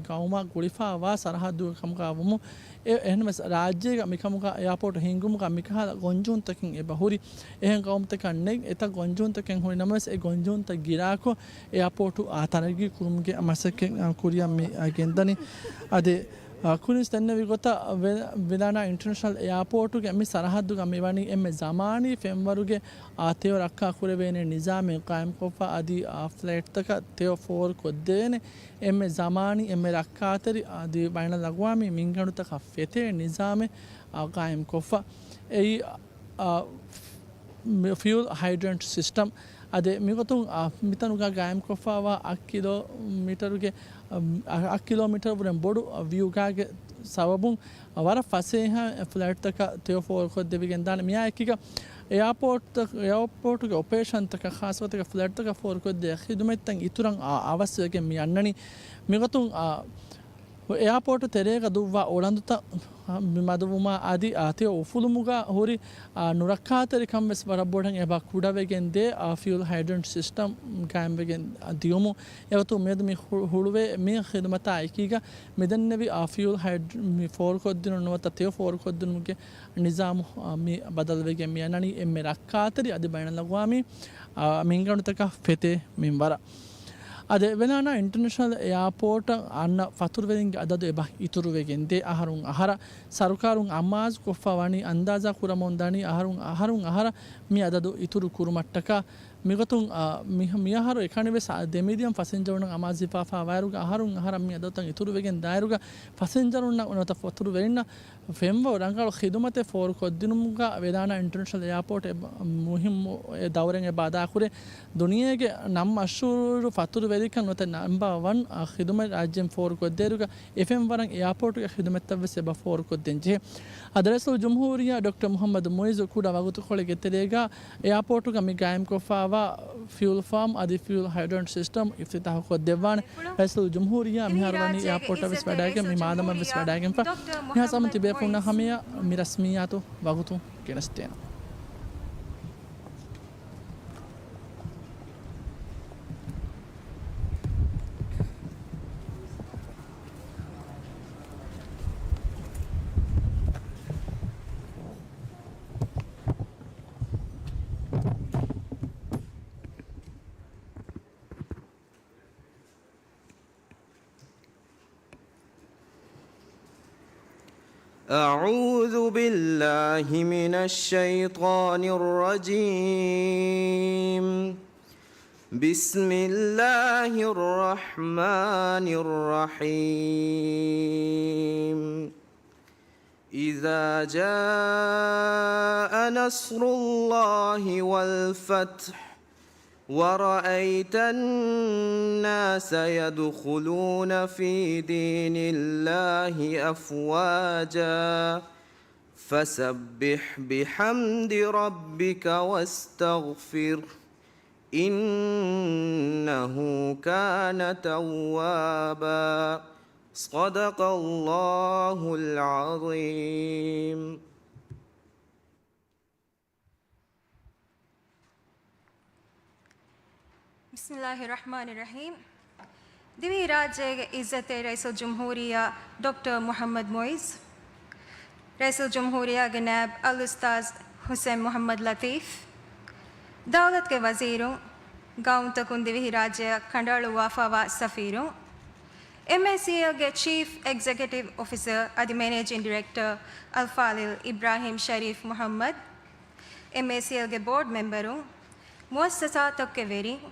ގައުމާ ގުޅިފަވާ ސަރަހައްދުގެ ކަމުގަ ވުމުން، އެ-، އެހެންވެސް ރާއްޖޭގަ މިކަމުގަ އެއާޕޯޓު ހިންގުމުގަ މިކަހަލަ ގޮންޖެހުންތަކެއް އެބަ ހުރި. އެހެން ޤައުމުތަކެއް ނެތް، އެތައް ގޮންޖެހުންތަކެއް ހުރި ނަމަވެސް، އެ ގޮންޖެހުންތައް ގިރާކޮށް، އެއާޕޯޓު، އާ، ތަރައްގީ ކުރުމުގެ މަސައްކަތް، އާ، ކުރިއަށް މި، އާ، ގެންދަނީ. އަދި، އާ، ކުރިންސް ދެންނެވި ގޮތަށް ވެ-، ވެލާނާ އިންޓަރނޭޝަނަލް އެއާޕޯޓުގެ މި ސަރަހައްދުގަ މިވަނީ އެންމެ ޒަމާނީ ފެންވަރުގެ، އާ، ތެޔޮ ރައްކާ ކުރެވޭނެ ނިޒާމެއް ޤާއިމްކޮށްފަ އަދި، އާ، ފްލައިޓްތަކަށް ތެޔޮ ފޯރުކޮށްދޭނެ އެންމެ ޒަމާނީ، އެންމެ ރައްކާތެރި އަދި ބައިނަލްއަޤްވާމީ މިންގަނޑުތަކަށް ފެތޭ ނިޒާމެއް، އާ، ޤާއިމްކޮށްފަ. އެއީ، އާ، މި-، ފިއުލް ހައިޑްރަންޓް ސިސްޓަމް. އަދި މިގޮތުން، އާ، މިތަނުގަ ގާއިމްކޮށްފަވާ އަށް ކިލޯމީޓަރުގެ، އަށް ކިލޯމީޓަރު ވުރެން ބޮޑު ވިއުގާގެ ސަބަބުން ވަރަށް ފަސޭހަ ފްލައިޓްތަކަށް ތެޔޮ ފޯރުކޮށްދެވިގެންދާނެ. މިއާ އެކީގަ އެއާޕޯޓްތައް، އެއާޕޯޓުގެ އޮޕަރޭޝަންތަކަށް، ޚާއްޞަގޮތަކަށް ފްލައިޓްތަކަށް ފޯރުކޮށްދޭ ޚިދުމަތްތައް އިތުރަށް އާ، އަވަސްވެގެން މި އަންނަނީ. މިގޮތުން، އާ، އެއާޕޯޓު ތެރޭގަ ދުއްވާ އުޅަނދުތައް މި މަދުވުމާ އަދި، އާ، ތެޔޮ އުފުލުމުގަ ހުރި، އާ، ނުރައްކާތެރިކަން ވެސް ވަރަށް ބޮޑަށް އެބަ ކުޑަވެގެން ދޭ، އާ، ފިއުލް ހައިޑްރަންޓް ސިސްޓަމް ގާއިމްވެގެން ދިޔުމުން. އެގޮތުން މިއަދު މި ހު-، ހުޅުވޭ މި ޚިދުމަތާ އެކީގަ މިދެންނެވި، އާ، ފިއުލް ހައިޑް-، މި ފޯރުކޮށްދިނުން ނުވަތަ ތެޔޮ ފޯރުކޮށްދިނުމުގެ ނިޒާމު، އާ، މި ބަދަލުވެގެން މި އަންނަނީ އެންމެ ރައްކާތެރި އަދި ބައިނަލްއަގްވާމީ، އާ، މިންގަނޑުތަކަށް ފެތޭ މިންވަރަށް. އަދި ވެލާނާ އިންޓަރނޭޝަނަލް އެއާޕޯޓަށް އަންނަ ފަތުރުވެރިންގެ އަދަދު އެބަ އިތުރުވެގެން ދޭ އަހަރުން އަހަރަށް. ސަރުކާރުން އަމާޒުކޮށްފަ ވަނީ އަންދާޒާ ކުރަމުން ދަނީ އަހަރުން، އަހަރުން އަހަރަށް މި އަދަދު އިތުރު ކުރުމަށްޓަކާ. މިގޮތުން، އާ، މި-، މިއަހަރު އެކަނިވެސް ދެ މިލިއަން ފަސިންޖަރުންނަށް އަމާޒުވެފަވާ ވާއިރުގަ އަހަރުން އަހަރަށް މި އަދަދުތައް އިތުރުވެގެން ދާއިރުގަ ފަސިންޖަރުންނަށް ނުވަތަ ފަތުރުވެރިންނަށް ފެންވަރު ރަނގަޅު ޚިދުމަތެއް ފޯރުކޮށްދިނުމުގަ ވެލާނާ އިންޓަރނޭޝަނަލް އެއާޕޯޓް އެބަ-، މުހިއްމު އެ ދައުރެއް އެބަ އަދާކުރޭ. ދުނިޔޭގެ ނަން މަޝްހޫރު ފަތުރުވެރިކަން ނުވަތަ ނަމްބަރ ވަން، އާ، ޚިދުމަތް ރާއްޖޭން ފޯރުކޮށްދޭއިރުގަ އެ ފެންވަރަށް އެއާޕޯޓުގެ ޚިދުމަތްތައް ވެސް އެބަ ފޯރުކޮށްދޭން ޖެހޭ. އަދި ރައީސުލްޖުމްހޫރިއްޔާ ޑޮކްޓަރ މުޙައްމަދު މުޢިއްޒު ކުޑަ ވަގުތުކޮޅެއްގެ ތެރޭގަ އެއާޕޯޓުގަ މި ގާއިމްކޮށްފަވާ ފިއުލް ފާމް އަދި ފިއުލް ހައިޑްރަންޓް ސިސްޓަމް އިފްތިތާޙުކޮށްދެއްވާނެ. ރައީސުލްޖުމްހޫރިއްޔާ މިހާރު ވަނީ އެއާޕޯޓަށް ވެސް ވަޑައިގެން މި މާދަމަށް ވެސް ވަޑައިގެންފަ. މިހާ ސަމަން ތިބޭފުޅުންނާ ހަމަޔަށް މި ރަސްމިއްޔާތު ވަގުތު ގެނެސްދޭނަން. أعوذ بالله من الشيطان الرجيم. بسم الله الرحمن الرحيم. إذا جاء نصر الله والفتح ورأيت الناس يدخلون في دين الله أفواجا فسبح بحمد ربك واستغفره إنه كان توابا. صدق الله العظيم. ބިސްމިﷲ ރަޙްމާނި ރަޙީމް. ދިވެހިރާއްޖޭގެ ޢިއްޒަތްތެރި ރައީސުލްޖުމްހޫރިއްޔާ ޑޮކްޓަރ މުޙައްމަދު މުޢިއްޒު، ރައީސުލްޖުމްހޫރިއްޔާގެ ނާއިބު އަލްއުސްތާޛު ޙުސައިން މުޙައްމަދު ލަޠީފް، ދައުލަތުގެ ވަޒީރުން، ގައުމުތަކުން ދިވެހިރާއްޖެއަށް ކަނޑައަޅުއްވާފައިވާ ސަފީރުން، އެމްއޭސީއެލްގެ ޗީފް އެގްޒެކެޓިވް އޮފިސަރ އަދި މެނޭޖިން ޑިރެކްޓަރ އަލްފާޟިލް އިބްރާހީމް ޝަރީފް މުޙައްމަދު، އެމްއޭސީއެލްގެ ބޯޑް މެމްބަރުން، މުއައްސަސާތަކުގެ ވެރިން،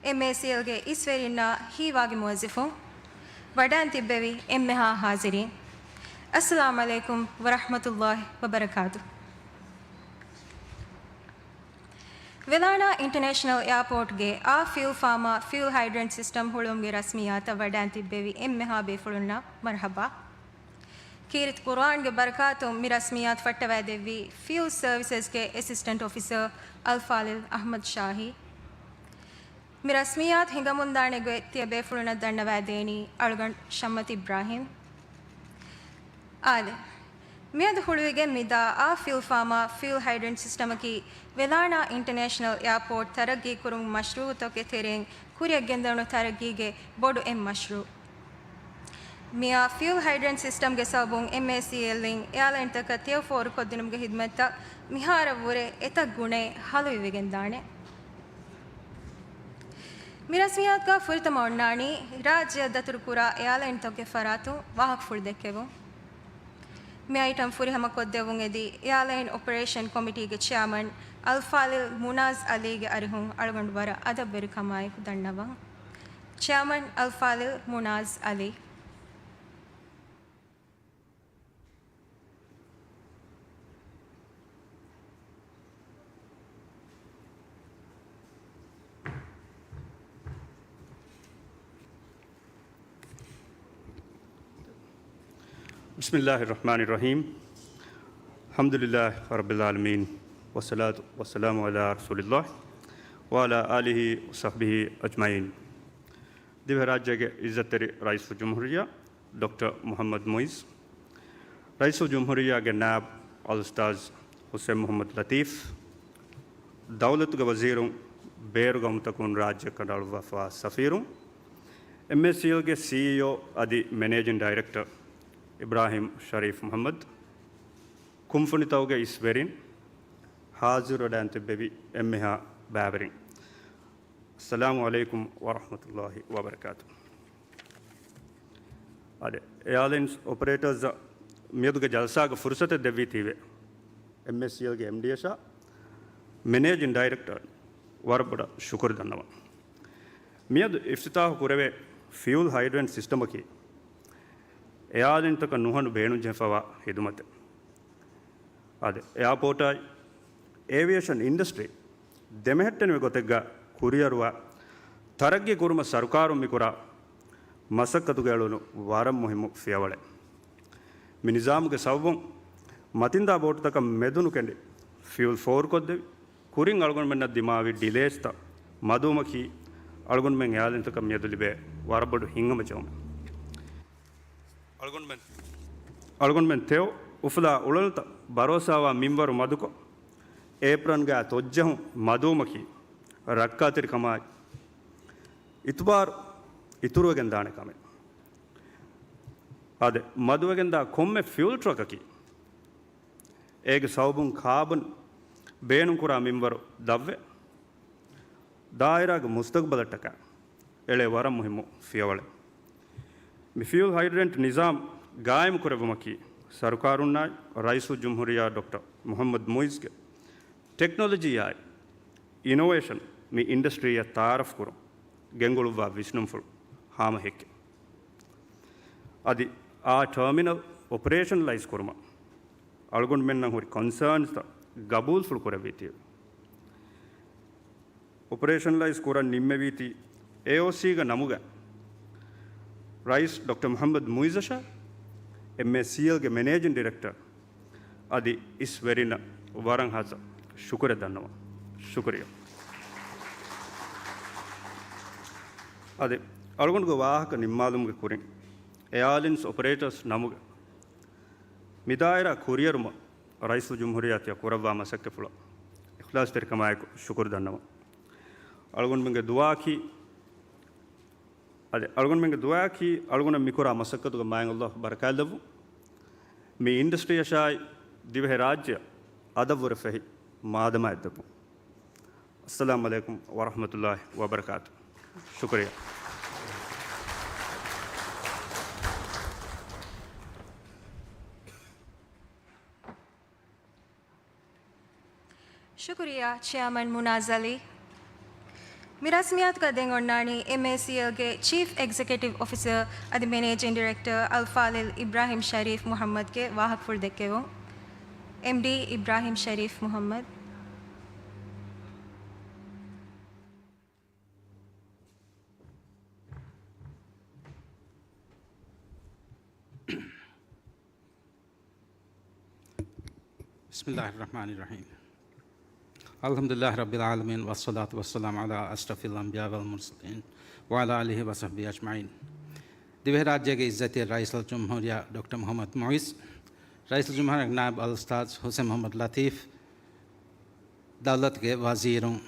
އެމްއޭސީއެލްގެ އިސްވެރިންނާ ހީވާގި މުވައްޒަފުން، ވަޑައިން ތިއްބެވި އެންމެހާ ޙާޟިރީން، އައްސަލާމު ޢަލައިކުމް ވަރަޙްމަތުﷲ ވަބަރަކާތު. ވެލާނާ އިންޓަނޭޝަނަލް އެއާޕޯޓްގެ އާ ފިއުލް ފާމާ ފިއުލް ހައިޑްރެންޓް ސިސްޓަމް ހުޅުވުމުގެ ރަސްމިއްޔާތަށް ވަޑައިން ތިއްބެވި އެންމެހާ ބޭފުޅުންނަށް މަރުޙަބާ. ކީރިތި ޤުރުއާންގެ ބަރަކާތުން މި ރަސްމިއްޔާތު ފައްޓަވައިދެއްވީ ފިއުލް ސަރވިސަސްގެ އެސިސްޓެންޓް އޮފިސަރ އަލްފާޟިލް އަޙްމަދު ޝާހީ. މި ރަސްމިއްޔާތު ހިނގަމުންދާނެ ގޮތް ތިޔަބޭފުޅުންނަށް ދަންނަވައިދޭނީ އަޅުގަނޑު ޝައްމަތު އިބްރާހީމް. އާދެ، މިއަދު ހުޅުވިގެން މިދާ އާ ފިއުލް ފާމާ ފިއުލް ހައިޑްރެންޓް ސިސްޓަމަކީ ވެލާނާ އިންޓަނޭޝަނަލް އެއާޕޯޓް ތަރައްގީ ކުރުމުގެ މަޝްރޫޢުތަކުގެ ތެރެއިން ކުރިއަށް ގެންދަނު ތަރައްގީގެ ބޮޑު އެއް މަޝްރޫޢު. މިއާ ފިއުލް ހައިޑްރެންޓް ސިސްޓަމްގެ ސަބަބުން އެމްއޭސީއެލްއިން އެއާލައިންތަކަށް ތެޔޮ ފޯރުކޮށްދިނުމުގެ ހިދުމަތްތައް މިހާރަށްވުރެ އެތައް ގުނައެއް ހަލުވިވެގެންދާނެ. މި ރަސްމިއްޔާތުގަ ފުރިތަމަ އޮންނާނީ ރާއްޖެއަށް ދަތުރުކުރާ އެއާލައިންތަކުގެ ފަރާތުން ވާހަކަފުޅު ދެއްކެވުން. މި އައިޓަމް ފުރިހަމަކޮށްދެއްވުން އެދި އެއާލައިން އޮޕަރޭޝަން ކޮމިޓީގެ ޗެއާމަން އަލްފާޟިލް މުނާޒް ޢަލީގެ އަރިހުން އަޅުގަނޑު ވަރަށް އަދަބުވެރިކަމާއެކު ދަންނަވަން. ޗެއާމަން އަލްފާޟިލް މުނާޒް ޢަލީ. بسم الله الرحمن الرحيم. الحمد لله رب العالمين، والصلاة والسلام على رسول الله وعلى آله وصحبه أجمعين. ދިވެހިރާއްޖޭގެ ޢިއްޒަތްތެރި ރައީސުލްޖުމްހޫރިއްޔާ ޑޮކްޓަރ މުޙައްމަދު މުޢިއްޒު، ރައީސުލްޖުމްހޫރިއްޔާގެ ނާއިބު އަލްއުސްތާޛު ޙުސައިން މުޙައްމަދު ލަޠީފް، ދައުލަތުގެ ވަޒީރުން، ބޭރު ގައުމުތަކުން ރާއްޖެ ކަނޑައަޅުއްވާފައިވާ ސަފީރުން، އެމްއޭސީއެލްގެ ސީއީއޯ އަދި މެނޭޖިން ޑައިރެކްޓަރ އިބްރާހީމް ޝަރީފް މުޙައްމަދު، ކުންފުނިތަކުގެ އިސް ވެރިން، ޙާޟިރުވެޑައިން ތިއްބެވި އެންމެހާ ބައިވެރިން، އައްސަލާމު ޢަލައިކުމް ވަރަޙްމަތުﷲ ވަބަރަކާތު. އާދެ، އެއާލައިންސް އޮޕަރޭޓާސްއަށް މިއަދުގެ ޖަލްސާގަ ފުރުޞަތެއް ދެއްވީތީވެ، އެމްއޭސީއެލްގެ އެމްޑީއަށާ މެނޭޖިން ޑައިރެކްޓަރ ވަރަށް ބޮޑަށް ޝުކުރު ދަންނަވަން. މިއަދު އިފްތިތާޙު ކުރެވޭ ފިއުލް ހައިޑްރެންޓް ސިސްޓަމަކީ، އެއާލައިންތަކަށް ނުހަނު ބޭނުންޖެހިފައިވާ ހިދުމަތެއް. އާދެ، އެއާޕޯޓާއި އޭވިއޭޝަން އިންޑަސްޓްރީ ދެމެހެއްޓެނިވި ގޮތެއްގަ ކުރިއަރުވާ ތަރައްގީ ކުރުމަށް ސަރުކާރުން މިކުރާ މަސައްކަތުގަ އެޅުނު ވަރަށް މުހިއްމު ފިޔަވަޅެއް. މި ނިޒާމުގެ ސަބަބުން މަތިންދާ ބޯޓުތަކަށް މެދުނުކެނޑި ފިއުލް ފޯރުކޮށްދެވި، ކުރިން އަޅުގަނޑުމެންނަށް ދިމާވި ޑިލޭސްތައް މަދުވުމަކީ، އަޅުގަނޑުމެން އެއާލައިންތަކަށް މިއަދު ލިބޭ ވަރަށް ބޮޑު ހިތްހަމަޖެހުމެއް. އަޅުގަނޑުމެން، އަޅުގަނޑުމެން ތެޔޮ އުފުލާ އުޅަނދުތައް ބަރޯސާވާ މިންވަރު މަދުކޮށް، އޭޕްރަންގައި ތޮއްޖެހުން މަދުވުމަކީ، ރައްކާތެރިކަމާއި، އިތުބާރު އިތުރުވެގެން ދާނެ ކަމެއް. އާދެ، މަދުވެގެންދާ ކޮންމެ ފިއުލް ޓްރަކަކީ، އޭގެ ސަބަބުން ކާބަން ބޭނުންކުރާ މިންވަރު ދަށްވެ، ދާއިރާގެ މުސްތަގުބަލަށްޓަކާ އެޅޭ ވަރަށް މުހިއްމު ފިޔަވަޅެއް. މި ފިއުލް ހައިޑްރެންޓް ނިޒާމް ގާއިމު ކުރެއްވުމަކީ، ސަރުކާރުންނާއި ރައީސުލްޖުމްހޫރިއްޔާ ޑޮކްޓަރ މުޙައްމަދު މުޢިއްޒުގެ ޓެކްނޮލޮޖީއާއި އިނޮވޭޝަން މި އިންޑަސްޓްރީއަށް ތަޢާރަފް ކުރުން ގެންގުޅުއްވާ ވިސްނުންފުޅު ހާމަހެއްކެވެ. އަދި އާ ޓާމިނަލް އޮޕަރޭޝަނަލައިޒް ކުރުމަށް އަޅުގަނޑުމެންނަށް ހުރި ކޮންސާންސްތައް ގަބޫލުފުޅު ކުރެއްވީތީވެ. އޮޕަރޭޝަނަލައިޒް ކުރަން ނިންމެވީތީ އޭއޯސީގެ ނަމުގަ ރައީސް ޑޮކްޓަރ މުޙައްމަދު މުޢިއްޒަށާ އެމްއޭސީއެލްގެ މެނޭޖިން ޑިރެކްޓަރ އަދި އިސް ވެރިންނަށް ވަރަށް ހަސަ ޝުކުރެއް ދަންނަވަން. ޝުކުރިއްޔާ. އަދި އަޅުގަނޑުގެ ވާހަކަ ނިންމާލުމުގެ ކުރިން، އެއާލިންސް އޮޕަރޭޓާސް ނަމުގެ މި ދާއިރާ ކުރިއެރުމަށް ރައީސުލްޖުމްހޫރިއްޔާ ތިޔަ ކުރައްވާ މަސައްކަތްފުޅަށް އިޚްލާޞްތެރިކަމާއެކު ޝުކުރު ދަންނަވަން. އަޅުގަނޑުމެންގެ ދުޢާއަކީ، އަދި އަޅުގަނޑުމެންގެ ދުޢާއަކީ އަޅުގަނޑަށް މިކުރާ މަސައްކަތުގެ މާތް ﷲ ބަރަކާތްލެއްވުން. މި އިންޑަސްޓްރީއަށާއި ދިވެހިރާއްޖެއަށް އަދަށްވުރެ ފެހި މާދަމާއެއް ދެއްވުން. އައްސަލާމު ޢަލައިކުމް ވަރަޙްމަތުﷲި ވަބަރަކާތު. ޝުކުރިއްޔާ. ޝުކުރިއްޔާ ޗެއާމަން މުނާޒް ޢަލީ. މި ރަސްމިއްޔާތުގަ ދެން އޮންނާނީ އެމްއޭސީއެލްގެ ޗީފް އެގްޒެކެޓިވް އޮފިސަރ އަދި މެނޭޖިން ޑިރެކްޓަރ އަލްފާޟިލް އިބްރާހިމް ޝަރީފް މުޙައްމަދުގެ ވާހަކަފުޅު ދެއްކެވުން. އެމްޑީ އިބްރާހިމް ޝަރީފް މުޙައްމަދު. بسم الله الرحمن الرحيم. الحمد لله رب العالمين، والصلاة والسلام على أشرف الأنبياء والمرسلين، وعلى آله وصحبه أجمعين. ދިވެހިރާއްޖޭގެ އިއްޒަތްތެރި ރައީސުލްޖުމްހޫރިއްޔާ ޑޮކްޓަރ މުޙައްމަދު މުޢިއްޒު، ރައީސުލްޖުމްހޫރިއްޔާގެ ނާއިބު އަލްއުސްތާޛު ޙުސެން މުޙައްމަދު ލަޠީފް، ދައުލަތުގެ ވަޒީރުން،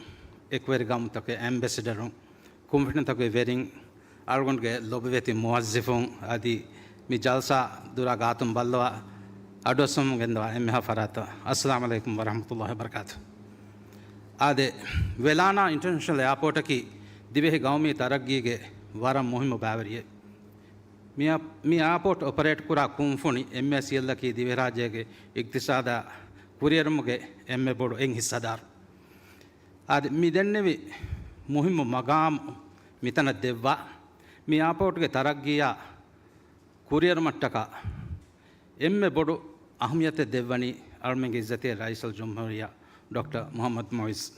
އެކުވެރި ގައުމުތަކުގެ އެމްބެސެޑަރުން، ކުންފުނިތަކުގެ ވެރިން، އަޅުގަނޑުގެ ލޮބުވެތި މުވައްޒިފުން، އަދި މި ޖަލްސާ ދުރާ ގާތުން ބައްލަވާ އަޑުއައްސަމުން ގެންދަވާ އެންމެހާ ފަރާތަށް އައްސަލާމު ޢަލައިކުމް ވަރަޙްމަތުﷲި ވަބަރަކާތު. އާދެ، ވެލާނާ އިންޓަރނޭޝަނަލް އެއާޕޯޓަކީ ދިވެހި ގައުމީ ތަރައްގީގެ ވަރަށް މުހިއްމު ބައިވެރިއެއް. މި އާ-، މި އެއާޕޯޓް އޮޕަރޭޓް ކުރާ ކުންފުނި އެމްއޭސީއެލްއަކީ ދިވެހިރާއްޖޭގެ އިޤްތިޞާދާ ކުރިއެރުމުގެ އެންމެ ބޮޑު އެއް ހިއްސާދާރު. އާދެ، މި ދެންނެވި މުހިއްމު މަގާމު މިތަނަށް ދެއްވާ، މި އެއާޕޯޓްގެ ތަރައްގީއާ ކުރިއެރުމަށްޓަކާ އެންމެ ބޮޑު އަހައްމިޔަތެއް ދެއްވަނީ އަޅުމެންގެ އިއްޒަތްތެރި ރައީސުލްޖުމްހޫރިއްޔާ ޑޮކްޓަރ މުޙައްމަދު މުޢިއްޒު.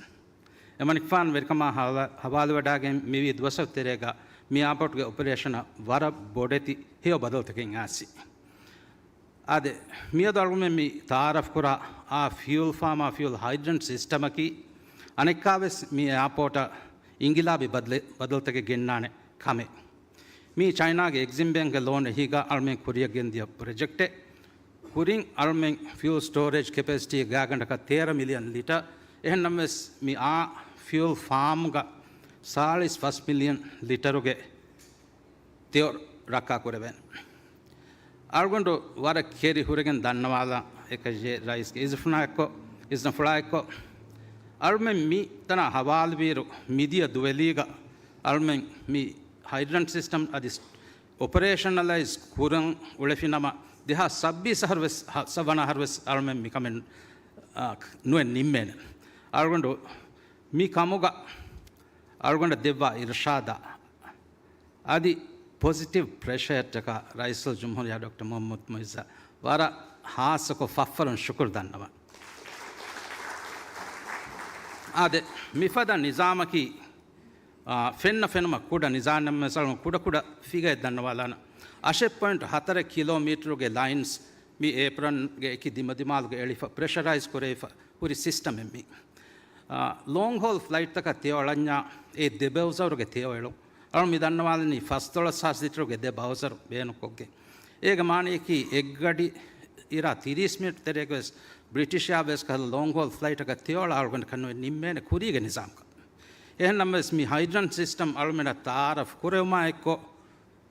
އެމަނިކުފާނު ވެރިކަމާ ހަވާ-، ހަވާލުވެޑާގެން މިވީ ދުވަސްވަރު ތެރޭގަ މި އެއާޕޯޓްގެ އޮޕަރޭޝަނަށް ވަރަށް ބޮޑެތި ހެޔޮ ބަދަލުތަކެއް އައިސް. އާދެ، މިއަދު އަޅުގަނޑުމެން މި ތަޢާރަފް ކުރާ އާ ފިއުލް ފާމާ ފިއުލް ހައިޑްރަންޓް ސިސްޓަމަކީ އަނެއްކާވެސް މި އެއާޕޯޓަށް އިންގިލާބީ ބަދަލެ-، ބަދަލުތަކެއް ގެންނާނެ ކަމެއް. މީ ޗައިނާގެ އެގްޒިމް ބޭންކްގެ ލޯން އެހީގަ އަޅުމެން ކުރިއަށް ގެންދިޔަ ޕްރޮޖެކްޓެއް. ކުރިން އަޅުމެން ފިއުލް ސްޓޯރޭޖް ކެޕޭސިޓީ ގާތްގަނޑަކަށް ތޭރަ މިލިއަން ލިޓަރ. އެހެންނަމަވެސް މި އާ ފިއުލް ފާމްގަ ސާޅީސް ފަސް މިލިއަން ލިޓަރުގެ ތެޔޮ ރައްކާ ކުރެވޭނެ. އަޅުގަނޑު ވަރަށް ކެރި ހުރެގެން ދަންނަވާލާ އެކަށޭ ރައީސްގެ އިޒުފުނާއެއްކޮށް، އިޒުނަފުޅާއެއްކޮށް، އަޅުމެން މި ތަނާ ހަވާލުވިއިރު މިދިޔަ ދުވެލީގަ އަޅުމެން މި ހައިޑްރަންޓް ސިސްޓަމް އަދި އޮޕަރޭޝަނަލައިޒް ކުރަން އުޅެފިނަމަ، ދެހާސް ސައްބީސް އަހަރު ވެސް، ހަ-، ސަ-، ވަނަ އަހަރު ވެސް އަޅުމެން މިކަމެއް، އާ، ނުއެއް ނިންމޭނެ. އަޅުގަނޑު މި ކަމުގަ އަޅުގަނޑަށް ދެއްވާ އިރުޝާދާ އަދި ޕޮޒިޓިވް ޕްރެޝަރއަށްޓަކާ ރައީސުލްޖުމްހޫރިއްޔާ ޑޮކްޓަރ މުޙައްމަދު މުޢިއްޒަށް ވަރަށް ހާއްސަކޮށް ފައްފަރުން ޝުކުރު ދަންނަވަން. އާދެ، މިފަދަ ނިޒާމަކީ، އާ، ފެންނަ ފެނުމަށް ކުޑަ ނިޒާމެއް މެސަލުން ކުޑަކުޑަ ފިގައެއް ދަންނަވާލާނަ. އަށެއް ޕޮއިންޓް ހަތަރެއް ކިލޯމީޓަރުގެ ލައިންސް މި އޭޕްރަންގެ އެކި ދިމަދިމާލުގެ އެޅިފަ ޕްރެޝަރައިޒް ކުރެވިފަ ހުރި ސިސްޓަމެއް މީ. އާ، ލޯންގް ހޯލް ފްލައިޓްތަކަށް ތެޔޮ އަޅަންޏާ އެ ދެ ބައުޒަރުގެ ތެޔޮ އެޅުން. އަޅު މި ދަންނަވާލަނީ ފަސްދޮޅަސް ހާސް ލިޓަރުގެ ދެ ބައުޒަރު ބޭނުންކޮށްގެން. އޭގެ މާނަޔަކީ އެއްގަޑި އިރާ ތިރީސް މިނިޓް ތެރޭގަވެސް ބްރިޓިޝް އެއާވޭޒް ކަހަލަ ލޯންގް ހޯލް ފްލައިޓަކަށް ތެޔޮ އަޅާ އަޅުގަނޑަކަށް ނުވެ ނިންމޭނެ ކުރީގެ ނިޒާމަކަށް. އެހެންނަމަވެސް މި ހައިޑްރަންޓް ސިސްޓަމް އަޅުމެންނަށް ތަޢާރަފް ކުރެވުމާ އެއްކޮށް،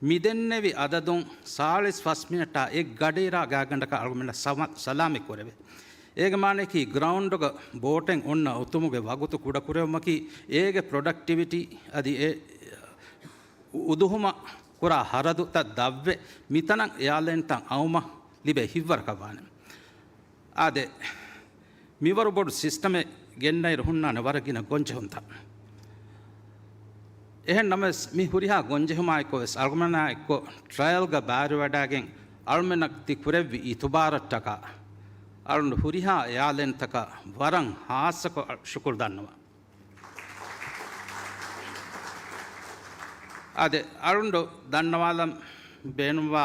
މިދެންނެވި އަދަދުން ސާޅީސް ފަސް މިނެޓާ އެއް ގަޑިއިރާ ގާތްގަނޑަކަށް އަޅުގަނޑަށް ސަމަ-، ސަލާމަތް ކުރެވޭ. އޭގެ މާނަޔަކީ ގްރައުންޑުގަ ބޯޓެއް އޮންނަ އޮތުމުގެ ވަގުތު ކުޑަކުރެވުމަކީ، އޭގެ ޕްރޮޑަކްޓިވިޓީ އަދި އެ އުދުހުމަށް ކުރާ ހަރަދުތައް ދަށްވެ، މިތަނަށް އެއާލައިންތައް އައުމަށް ލިބޭ ހިތްވަރަކަށް ވާނެ. އާދެ، މިވަރު ބޮޑު ސިސްޓަމެއް ގެންނައިރު ހުންނާނެ ވަރަށް ގިނަ ގޮންޖެހުންތައް. އެހެން ނަމަވެސް، މި ހުރިހާ ގޮންޖެހުމާ އެއްކޮށް ވެސް އަޅުގަނޑާ އެއްކޮށް ޓްރަޔަލްގަ ބައިވެރިވަޑައިގެން އަޅުމެންނަށް ތި ކުރެއްވި އިތުބާރަށްޓަކާ އަޅުގަނޑު ހުރިހާ އެއާލައިންތަކަށް ވަރަށް ހާއްސަކޮށް ޝުކުރު ދަންނަވަން. އާދެ، އަޅުގަނޑު ދަންނަވާލަން ބޭނުންވާ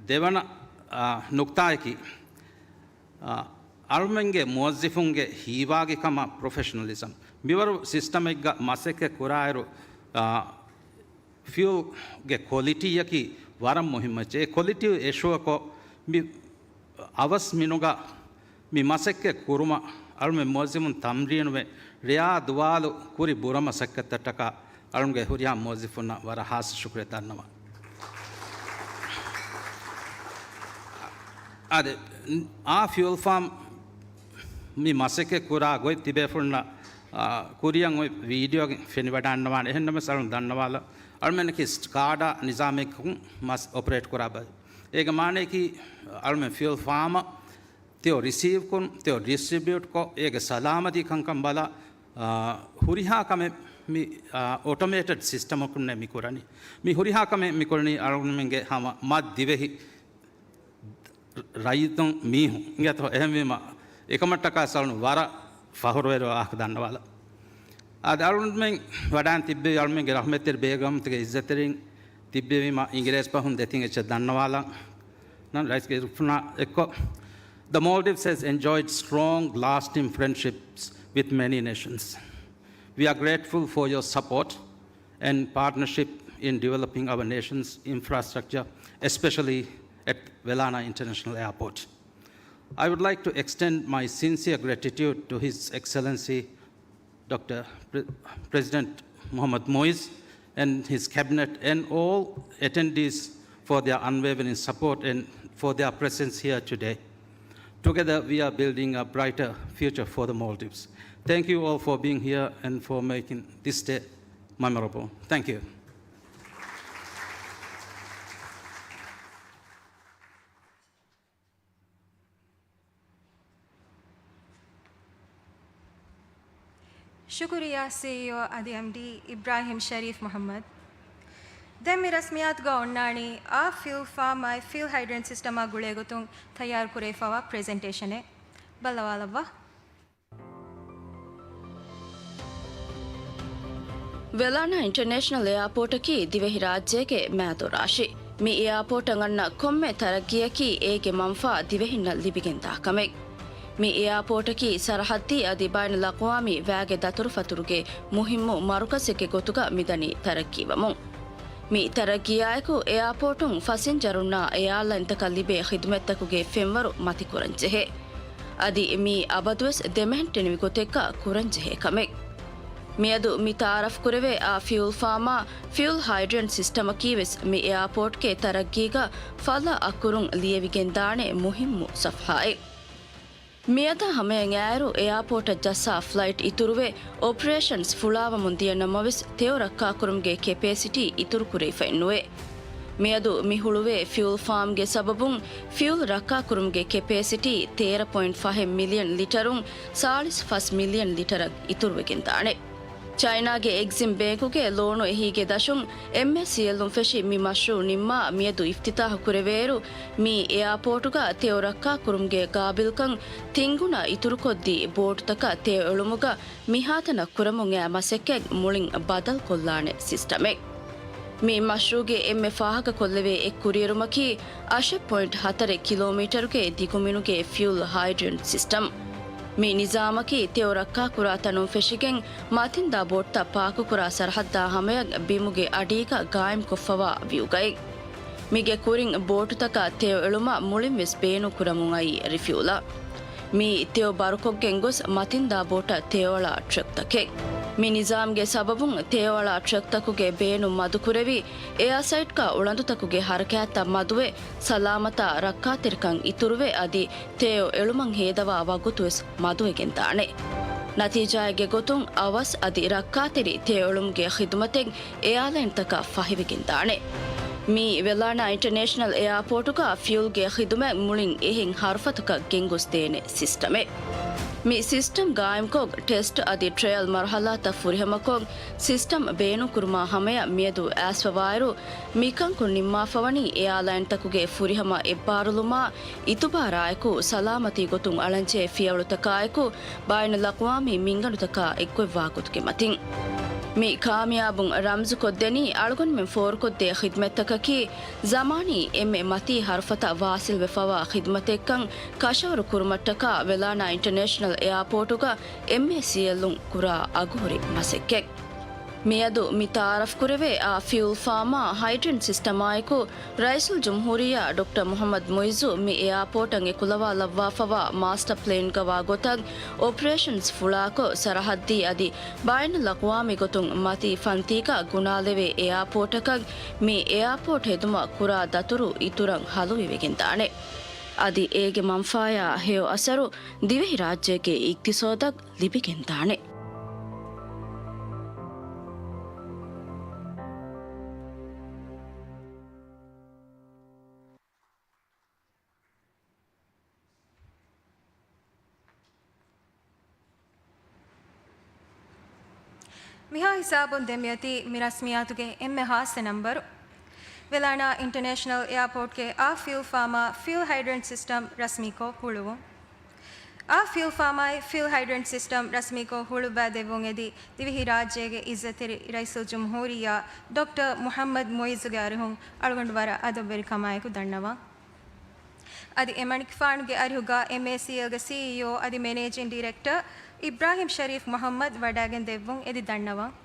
ދެވަނަ، އާ، ނުކްތާއަކީ، އާ، އަޅުމެންގެ މުވައްޒިފުންގެ ހީވާގިކަމާ ޕްރޮފެޝަނަލިޒަމް. މިވަރު ސިސްޓަމެއްގަ މަސައްކަތް ކުރާއިރު، އާ، ފިއުލްގެ ކޮލިޓީއަކީ ވަރަށް މުހިއްމު އެއްޗެއް. އެ ކޮލިޓީ އެޝުއަކޮށް މި އަވަސް މިނުގަ މި މަސައްކަތް ކުރުމަށް އަޅުމެން މުވައްޒިފުން ތަމްރީނުވެ، ރެޔާ ދުވާލު ކުރި ބުރަ މަސައްކަތަށްޓަކާ އަޅުގަނޑުގެ ހުރިހާ މުވައްޒިފުންނަށް ވަރަށް ހާއްސަ ޝުކުރެއް ދަންނަވަން. އާދެ، އާ ފިއުލް ފާމް މި މަސައްކަތް ކުރާ ގޮތް ތިބޭފުޅުންނަށް، އާ، ކުރިއަށް އޮތް ވީޑިއޯގެ ފެނިވަޑާންނަވާނެ. އެހެންނަމަވެސް އަޅުން ދަންނަވާލަ، އަޅުމެންނަކީ ސްކާޑާ ނިޒާމެއްކުން މަސް އޮޕަރޭޓް ކުރާ ބައެއް. އޭގެ މާނަޔަކީ އަޅުމެން ފިއުލް ފާމަށް ތެޔޮ ރިސީވްކުން، ތެޔޮ ޑިސްޓްރިބިއުޓްކޮށް، އޭގެ ސަލާމަތީ ކަންކަން ބަލާ، އާ، ހުރިހާ ކަމެއް މި، އާ، އޮޓޮމޭޓެޑް ސިސްޓަމަކުންނޭ މި ކުރަނީ. މި ހުރިހާ ކަމެއް މި ކުރަނީ އަޅުގަނޑުމެންގެ ހަމަ މަތް ދިވެހި ރައްޔިތުން މީހުން އިނގޭތޯ. އެހެންވީމަ، އެކަމަށްޓަކާ ސަލުން ވަރަށް ފަހުރުވެރިވާ ވާހަކަ ދަންނަވާލަ. އާދެ، އަޅުގަނޑުމެން ވަޑާން ތިއްބެވި އަޅުމެންގެ ރަޙްމަތްތެރި ބޭގަމްތެރި އިއްޒަތްތެރިން ތިއްބެވީމަ، އިނގިރޭސި ބަހުން ދެތިން އެއްޗެއް ދަންނަވާލަން. ނަން ރައީސްގެ އިރުފުނާ އެއްކޮށް، The Maldives has enjoyed strong, lasting friendships with many nations. We are grateful for your support and partnership in developing our nation's infrastructure, especially at Welana International Airport. I would like to extend my sincere gratitude to His Excellency Doctor Pre-, President Mohammad Muiz and his cabinet and all attendees for their unwavering support and for their presence here today. Together, we are building a brighter future for the Maldives. Thank you all for being here and for making this day memorable. Thank you. ޝުކުރިއްޔާ، ސީއީއޯ އަދި އެމްޑީ އިބްރާހިމް ޝަރީފް މުޙައްމަދު. ދެން މި ރަސްމިއްޔާތުގަ އޮންނާނީ އާ ފިއުލް ފާމާއި ފިއުލް ހައިޑްރެންޓް ސިސްޓަމާ ގުޅޭގޮތުން ތައްޔާރުކުރެވިފައިވާ ޕްރެޒެންޓޭޝަނެއް. ބައްލަވާލައްވާ. ވެލާނާ އިންޓަރނޭޝަނަލް އެއާޕޯޓަކީ ދިވެހިރާއްޖޭގެ މާދުރާށި. މި އެއާޕޯޓަށް އަންނަ ކޮންމެ ތަރައްގީއަކީ އޭގެ މަންފާ ދިވެހިންނަށް ލިބިގެންދާ ކަމެއް. މި އެއާޕޯޓަކީ ސަރަހައްދީ އަދި ބައިނަލްއަޤްވާމީ ވައިގެ ދަތުރުފަތުރުގެ މުހިއްމު މަރުކަޒެއްގެ ގޮތުގަ މިދަނީ ތަރައްގީވަމުން. މި ތަރައްގީއާއެކު އެއާޕޯޓުން ފަސިންޖަރުންނާ އެއާލައިންތަކަށް ލިބޭ ޚިދުމަތްތަކުގެ ފެންވަރު މަތިކުރަންޖެހޭ. އަދި މީ އަބަދުވެސް ދެމެހެއްޓެނިވި ގޮތެއްގަ ކުރަންޖެހޭ ކަމެއް. މިއަދު މި ތައާރަފްކުރެވޭ އާ ފިއުލް ފާމާ ފިއުލް ހައިޑްރެންޓް ސިސްޓަމަކީވެސް މި އެއާޕޯޓްގެ ތަރައްގީގަ ފަލަ އަކުރުން ލިޔެވިގެންދާނެ މުހިއްމު ސަފްހާއެއް. މިއަދާ ހަމަޔަށް އައިރު އެއާޕޯޓަށް ޖައްސާ ފްލައިޓް އިތުރުވެ، އޮޕަރޭޝަންސް ފުޅާވަމުން ދިޔަ ނަމަވެސް، ތެޔޮ ރައްކާކުރުމުގެ ކެޕޭސިޓީ އިތުރުކުރެވިފައެއްނުވޭ. މިއަދު މި ހުޅުވޭ ފިއުލް ފާމްގެ ސަބަބުން، ފިއުލް ރައްކާކުރުމުގެ ކެޕޭސިޓީ ތޭރަ ޕޮއިންޓް ފަހެއް މިލިއަން ލިޓަރުން ސާޅީސް ފަސް މިލިއަން ލިޓަރަށް އިތުރުވެގެންދާނެ. ޗައިނާގެ އެގްޒިމް ބޭންކުގެ ލޯނު އެހީގެ ދަށުން އެމްއޭސީއެލުން ފެށި މި މަޝްރޫއު ނިންމާ މިއަދު އިފްތިތާހު ކުރެވޭއިރު، މި އެއާޕޯޓުގަ ތެޔޮ ރައްކާ ކުރުމުގެ ގާބިލްކަން ތިންގުނަ އިތުރުކޮށްދީ، ބޯޓުތަކަށް ތެޔޮ އެޅުމުގަ މިހާތަނަށް ކުރަމުން އައި މަސައްކަތް މުޅިން ބަދަލުކޮށްލާނެ ސިސްޓަމެއް. މި މަޝްރޫއުގެ އެންމެ ފާހަގަކޮށްލެވޭ އެއް ކުރިއެރުމަކީ، އަށެއް ޕޮއިންޓް ހަތަރެއް ކިލޯމީޓަރުގެ ދިގުމިނުގެ ފިއުލް ހައިޑްރެންޓް ސިސްޓަމް. މި ނިޒާމަކީ ތެޔޮ ރައްކާކުރާ ތަނުން ފެށިގެން، މަތިންދާ ބޯޓުތައް ޕާކުކުރާ ސަރަހައްދާ ހަމަޔަށް ބިމުގެ އަޑީގަ ގާއިމްކޮށްފަވާ ވިއުގައެއް. މީގެ ކުރިން ބޯޓުތަކަށް ތެޔޮ އެޅުމަށް މުޅިންވެސް ބޭނުންކުރަމުން އައީ ރިފިއުލަށް. މިއީ ތެޔޮ ބަރުކޮށްގެން ގޮސް މަތިންދާ ބޯޓަށް ތެޔޮއަޅާ ޓްރަކްތަކެއް. މި ނިޒާމްގެ ސަބަބުން ތެޔޮއަޅާ ޓްރަކްތަކުގެ ބޭނުން މަދުކުރެވި، އެއާސައިޓްގަ އުޅަނދުތަކުގެ ހަރަކާތްތައް މަދުވެ، ސަލާމަތާ ރައްކާތެރިކަން އިތުރުވެ، އަދި ތެޔޮ އެޅުމަށް ހޭދަވާ ވަގުތުވެސް މަދުވެގެންދާނެ. ނަތީޖާއެއްގެ ގޮތުން އަވަސް އަދި ރައްކާތެރި ތެޔޮ އެޅުމުގެ ޚިދުމަތެއް އެއާލައިންތަކަށް ފަހިވެގެންދާނެ. މީ ވެލާނާ އިންޓަރނޭޝަނަލް އެއާޕޯޓުގަ ފިއުލްގެ ޚިދުމަތް މުޅިން އެހެން ހަރުފަތަކަށް ގެންގޮސްދޭނެ ސިސްޓަމެއް. މި ސިސްޓަމް ގާއިމްކޮށް، ޓެސްޓް އަދި ޓްރަޔަލް މަރުޙަލާތައް ފުރިހަމަކޮށް، ސިސްޓަމް ބޭނުންކުރުމާ ހަމަޔަށް މިއަދު އައިސްފަވާއިރު، މިކަންކުރުން ނިންމާފަވަނީ އެއާލައިންތަކުގެ ފުރިހަމަ އެއްބާރުލުމާ، އިތުބާރާއެކު ސަލާމަތީ ގޮތުން އަޅަންޖެހޭ ފިޔަވަޅުތަކާއެކު، ބައިނަލްއަޤްވާމީ މިންގަނޑުތަކާ އެއްގޮތްވާ ގޮތުގެ މަތިން. މި ކާމިޔާބުން ރަމްޒުކޮށްދެނީ އަޅުގަނޑުމެން ފޯރުކޮށްދޭ ޚިދުމަތްތަކަކީ، ޒަމާނީ އެންމެ މަތީ ހަރުފަތައް ވާސިލްވެފަވާ ޚިދުމަތެއްކަން ކަށަވަރު ކުރުމަށްޓަކާ ވެލާނާ އިންޓަރނޭޝަނަލް އެއާޕޯޓުގަ އެމްއޭސީއެލުން ކުރާ އަގުހުރި މަސައްކަތް. މިއަދު މި ތައާރަފްކުރެވޭ އާ ފިއުލް ފާމާ ހައިޑްރަންޓް ސިސްޓަމާއެކު، ރައީސުލްޖުމްހޫރިއްޔާ ޑޮކްޓަރ މުޙައްމަދު މުޢިއްޒު މި އެއާޕޯޓަށް އެކުލަވާލައްވާފަވާ މާސްޓަ ޕްލޭންގަވާ ގޮތަށް އޮޕަރޭޝަންސް ފުޅާކޮށް، ސަރަޙައްދީ އަދި ބައިނަލްއަޤްވާމީ ގޮތުން މަތީ ފަންތީގަ ގުނާލެވޭ އެއާޕޯޓަކަށް މި އެއާޕޯޓް ހެދުމަށް ކުރާ ދަތުރު އިތުރަށް ހަލުވިވެގެންދާނެ. އަދި އޭގެ މަންފާޔާ ހެޔޮ އަސަރު ދިވެހިރާއްޖޭގެ އިޤްތިޞާދަށް ލިބިގެންދާނެ. މިހާ ހިސާބުން ދެން މިއޮތީ މި ރަސްމިއްޔާތުގެ އެންމެ ހާއްސަ ނަންބަރު. ވެލާނާ އިންޓަރނޭޝަނަލް އެއާޕޯޓްގެ އާ ފިއުލް ފާމާ ފިއުލް ހައިޑްރަންޓް ސިސްޓަމް ރަސްމީކޮށް ހުޅުވުން. އާ ފިއުލް ފާމާއި ފިއުލް ހައިޑްރަންޓް ސިސްޓަމް ރަސްމީކޮށް ހުޅުއްވާ ދެއްވުން އެދި ދިވެހިރާއްޖޭގެ އިއްޒަތްތެރި ރައީސުލްޖުމްހޫރިއްޔާ ޑޮކްޓަރ މުޙައްމަދު މުޢިއްޒުގެ އަރިހުން އަޅުގަނޑު ވަރަށް އަދަބުވެރިކަމާއެކު ދަންނަވަން. އަދި އެމަނިކުފާނުގެ އަރިހުގަ އެމްއޭސީއެލްގެ ސީއީއޯ އަދި މެނޭޖިން ޑިރެކްޓަރ އިބްރާހިމް ޝަރީފް މުޙައްމަދު ވަޑައިގެން ދެއްވުން އެދި ދަންނަވަން.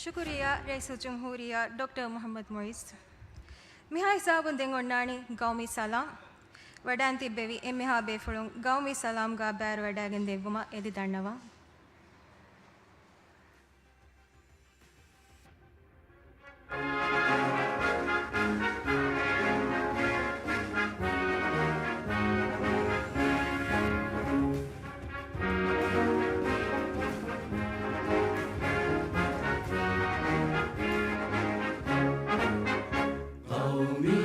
ޝުކުރިއްޔާ ރައީސުލްޖުމްހޫރިއްޔާ ޑޮކްޓަރ މުޙައްމަދު މުޢިއްޒު. މިހާ ހިސާބުން ދެން އޮންނާނީ ގައުމީ ސަލާމް. ވަޑައިން ތިއްބެވި އެންމެހާ ބޭފުޅުން ގައުމީ ސަލާމްގަ ބައިވެރިވަޑައިގެން ދެއްވުމަށް އެދި ދަންނަވަން. ޤައުމީ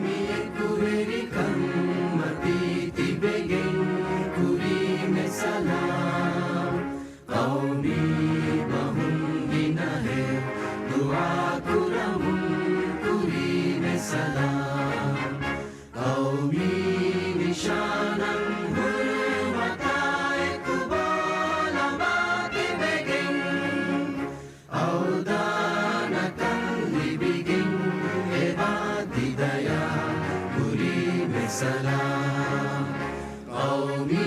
މި އެކުވެރިކަން މަތީ ތިބެގެން ކުރީމެ ސަލާމް. ޤައުމީ ބަހުން ގިނަހެއް ދުޢާ ކުރަމުން ކުރީމެ ސަލާމް. ޤައުމީ ނިޝާނަށް ހުރުމަތާ އެކު ބޯލަނބާ ތިބެގެން، އަވްދާނަކަން ލިބިގެން އެބާ ތިދަޔާ ކުރީމެ ސަލާމް. ޤައުމީ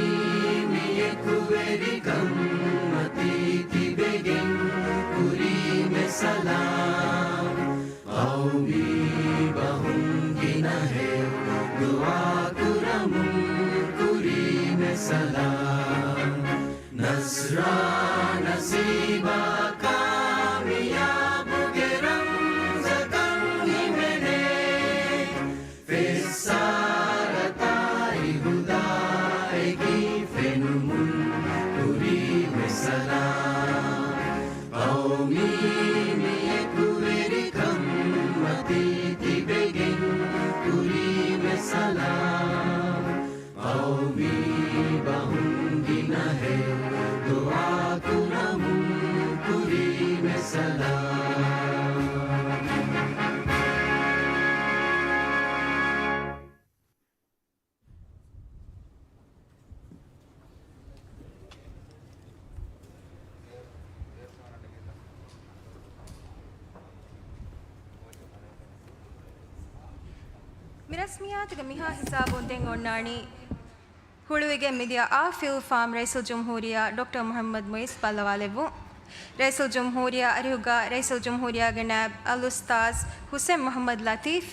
މި ރަސްމިއްޔާތުގެ މިހާ ހިސާބުން ދެން އޮންނާނީ ހުޅުވިގެން މިދިޔަ އާ ފިއުލް ފާމް ރައީސުލްޖުމްހޫރިއްޔާ ޑޮކްޓަރ މުޙައްމަދު މުޢިއްޒު ބައްލަވާލެއްވުން. ރައީސުލްޖުމްހޫރިއްޔާގެ ނާއިބު އަލްއުސްތާޛު ޙުސެން މުޙައްމަދު ލަޠީފް،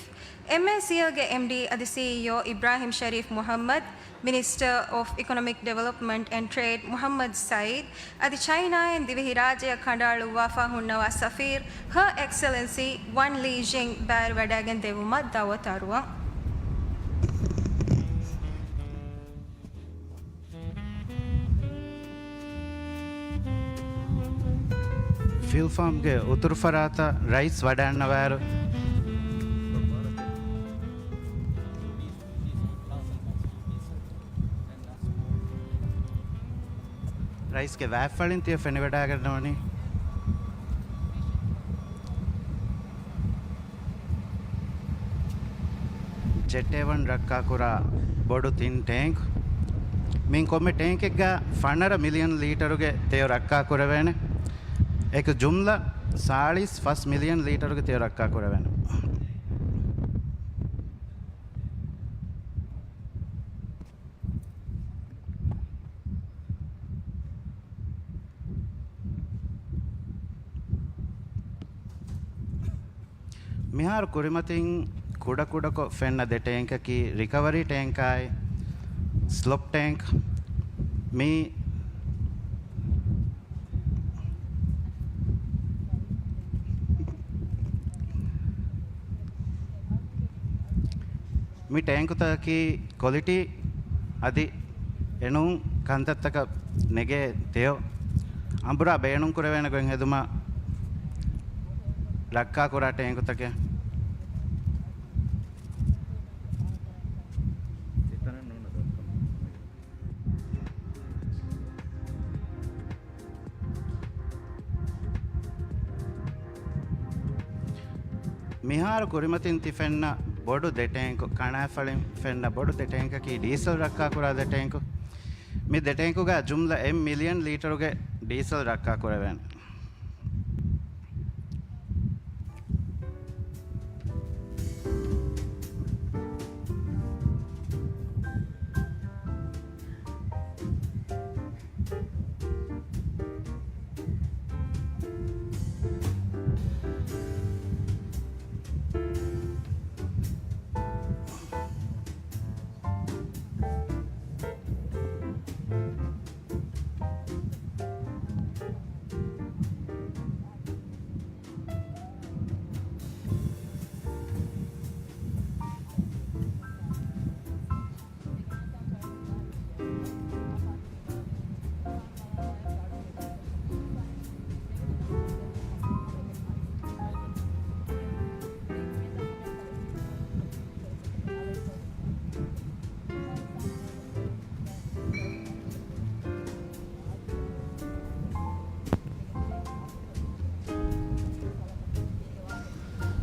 އެމްއޭސީއެލްގެ އެމްޑީ އަދި ސީއީއޯ އިބްރާހިމް ޝަރީފް މުޙައްމަދު، މިނިސްޓަރ އޮފް އިކޮނޮމިކް ޑިވެލޮޕްމަންޓް އެންޑް ޓްރޭޑް މުޙައްމަދު ސައީދު، އަދި ޗައިނާއިން ދިވެހިރާއްޖެއަށް ކަނޑައަޅުއްވާފަ ހުންނަވާ ސަފީރު ހަރ އެކްސެލެންސީ ވަން ލީ ޝިން ބައިވެރިވަޑައިގެން ދެއްވުމަށް ދަޢުވަތު އަރުވަން. ފިއުލް ފާމްގެ އުތުރު ފަރާތަށް ރައީސް ވަޑައިންނަވާއިރު، ރައީސްގެ ވާތްފަޅިން ތިޔަ ފެނިވަޑައިގަންނަވަނީ. ޖެޓް އެ ވަން ރައްކާކުރާ ބޮޑު ތިން ޓޭންކް. މިއިން ކޮންމެ ޓޭންކެއްގަ ފަނަރަ މިލިއަން ލީޓަރުގެ ތެޔޮ ރައްކާކުރެވޭނެ. އެކު ޖުމްލަ ސާޅީސް ފަސް މިލިއަން ލީޓަރުގެ ތެޔޮ ރައްކާކުރެވޭނެ. މިހާރު ކުރިމަތިން ކުޑަކުޑަކޮށް ފެންނަ ދެ ޓޭންކަކީ ރިކަވަރީ ޓޭންކާއި ސްލޮޕް ޓޭންކް. މި، މި ޓޭންކުތަކަކީ ކޮލިޓީ އަދި އެނޫން ކަންތައްތަކަށް ނެގޭ ތެޔޮ އަނބުރާ ބޭނުންކުރެވޭނެ ގޮތް ހެދުމަށް ރައްކާކުރާ ޓޭންކުތަކެއް. މިހާރު ކުރިމަތިން ތި ފެންނަ ބޮޑު ދެ ޓޭންކު، ކަނާފަޅިން ފެންނަ ބޮޑު ދެ ޓޭންކަކީ ޑީސަލް ރައްކާކުރާ ދެ ޓޭންކު. މި ދެ ޓޭންކުގަ ޖުމްލަ އެއް މިލިއަން ލީޓަރުގެ ޑީސަލް ރައްކާކުރެވޭނެ.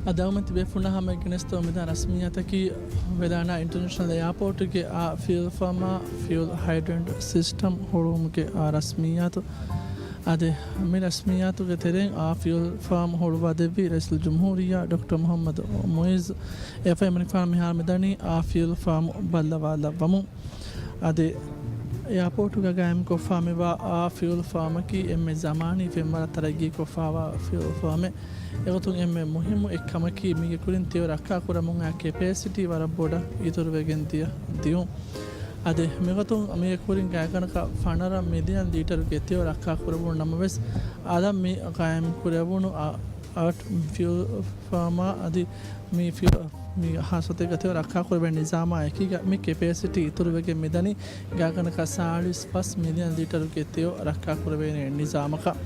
އަދި އަޅުގަނޑުމެން ތިބޭފުޅުންނާ ހަމައެއްގަ ނެސްތޯ މިދާ ރަސްމިއްޔާތަކީ ވެލާނާ އިންޓަރނޭޝަނަލް އެއާޕޯޓުގެ އާ ފިއުލް ފާމާ ފިއުލް ހައިޑްރެންޓް ސިސްޓަމް ހުޅުވުމުގެ އާ ރަސްމިއްޔާތު. އަދި މި ރަސްމިއްޔާތުގެ ތެރެއިން އާ ފިއުލް ފާމް ހުޅުވާދެއްވީ ރައީސުލްޖުމްހޫރިއްޔާ ޑޮކްޓަރ މުޙައްމަދު މުޢިއްޒު. އެއަށްފަހު އެމަނިކުފާނު މިހާރު މިދަނީ އާ ފިއުލް ފާމް ބައްލަވާލައްވަމުން. އަދި އެއާޕޯޓުގަ ގާއިމްކޮށްފާ މިވާ އާ ފިއުލް ފާމަކީ އެންމެ ޒަމާނީ ފެންވަރަށް ތަރައްގީކޮށްފާވާ ފިއުލް ފާމެއް. އެގޮތުން އެންމެ މުހިއްމު އެއްކަމަކީ މީގެ ކުރިން ތެޔޮ ރައްކާކުރަމުން އައި ކެޕޭސިޓީ ވަރަށް ބޮޑަށް އިތުރުވެގެން ދިޔަ ދިޔުން. އަދި މިގޮތުން މީގެ ކުރިން ގާތްގަނޑަކަށް ފަނަރަ މިލިއަން ލީޓަރުގެ ތެޔޮ ރައްކާކުރެވުނު ނަމަވެސް، އަދި މި ގާއިމްކުރެވުނު އާ، އާ ފިއުލް ފާމާ އަދި މި ފިއު-، މި ހާއްސަ ގޮތެއްގަ ތެޔޮ ރައްކާކުރެވޭ ނިޒާމާ އެކީގަ މި ކެޕޭސިޓީ އިތުރުވެގެން މިދަނީ ގާތްގަނޑަކަށް ސާޅީސް ފަސް މިލިއަން ލީޓަރުގެ ތެޔޮ ރައްކާކުރެވޭނެ ނިޒާމަކަށް.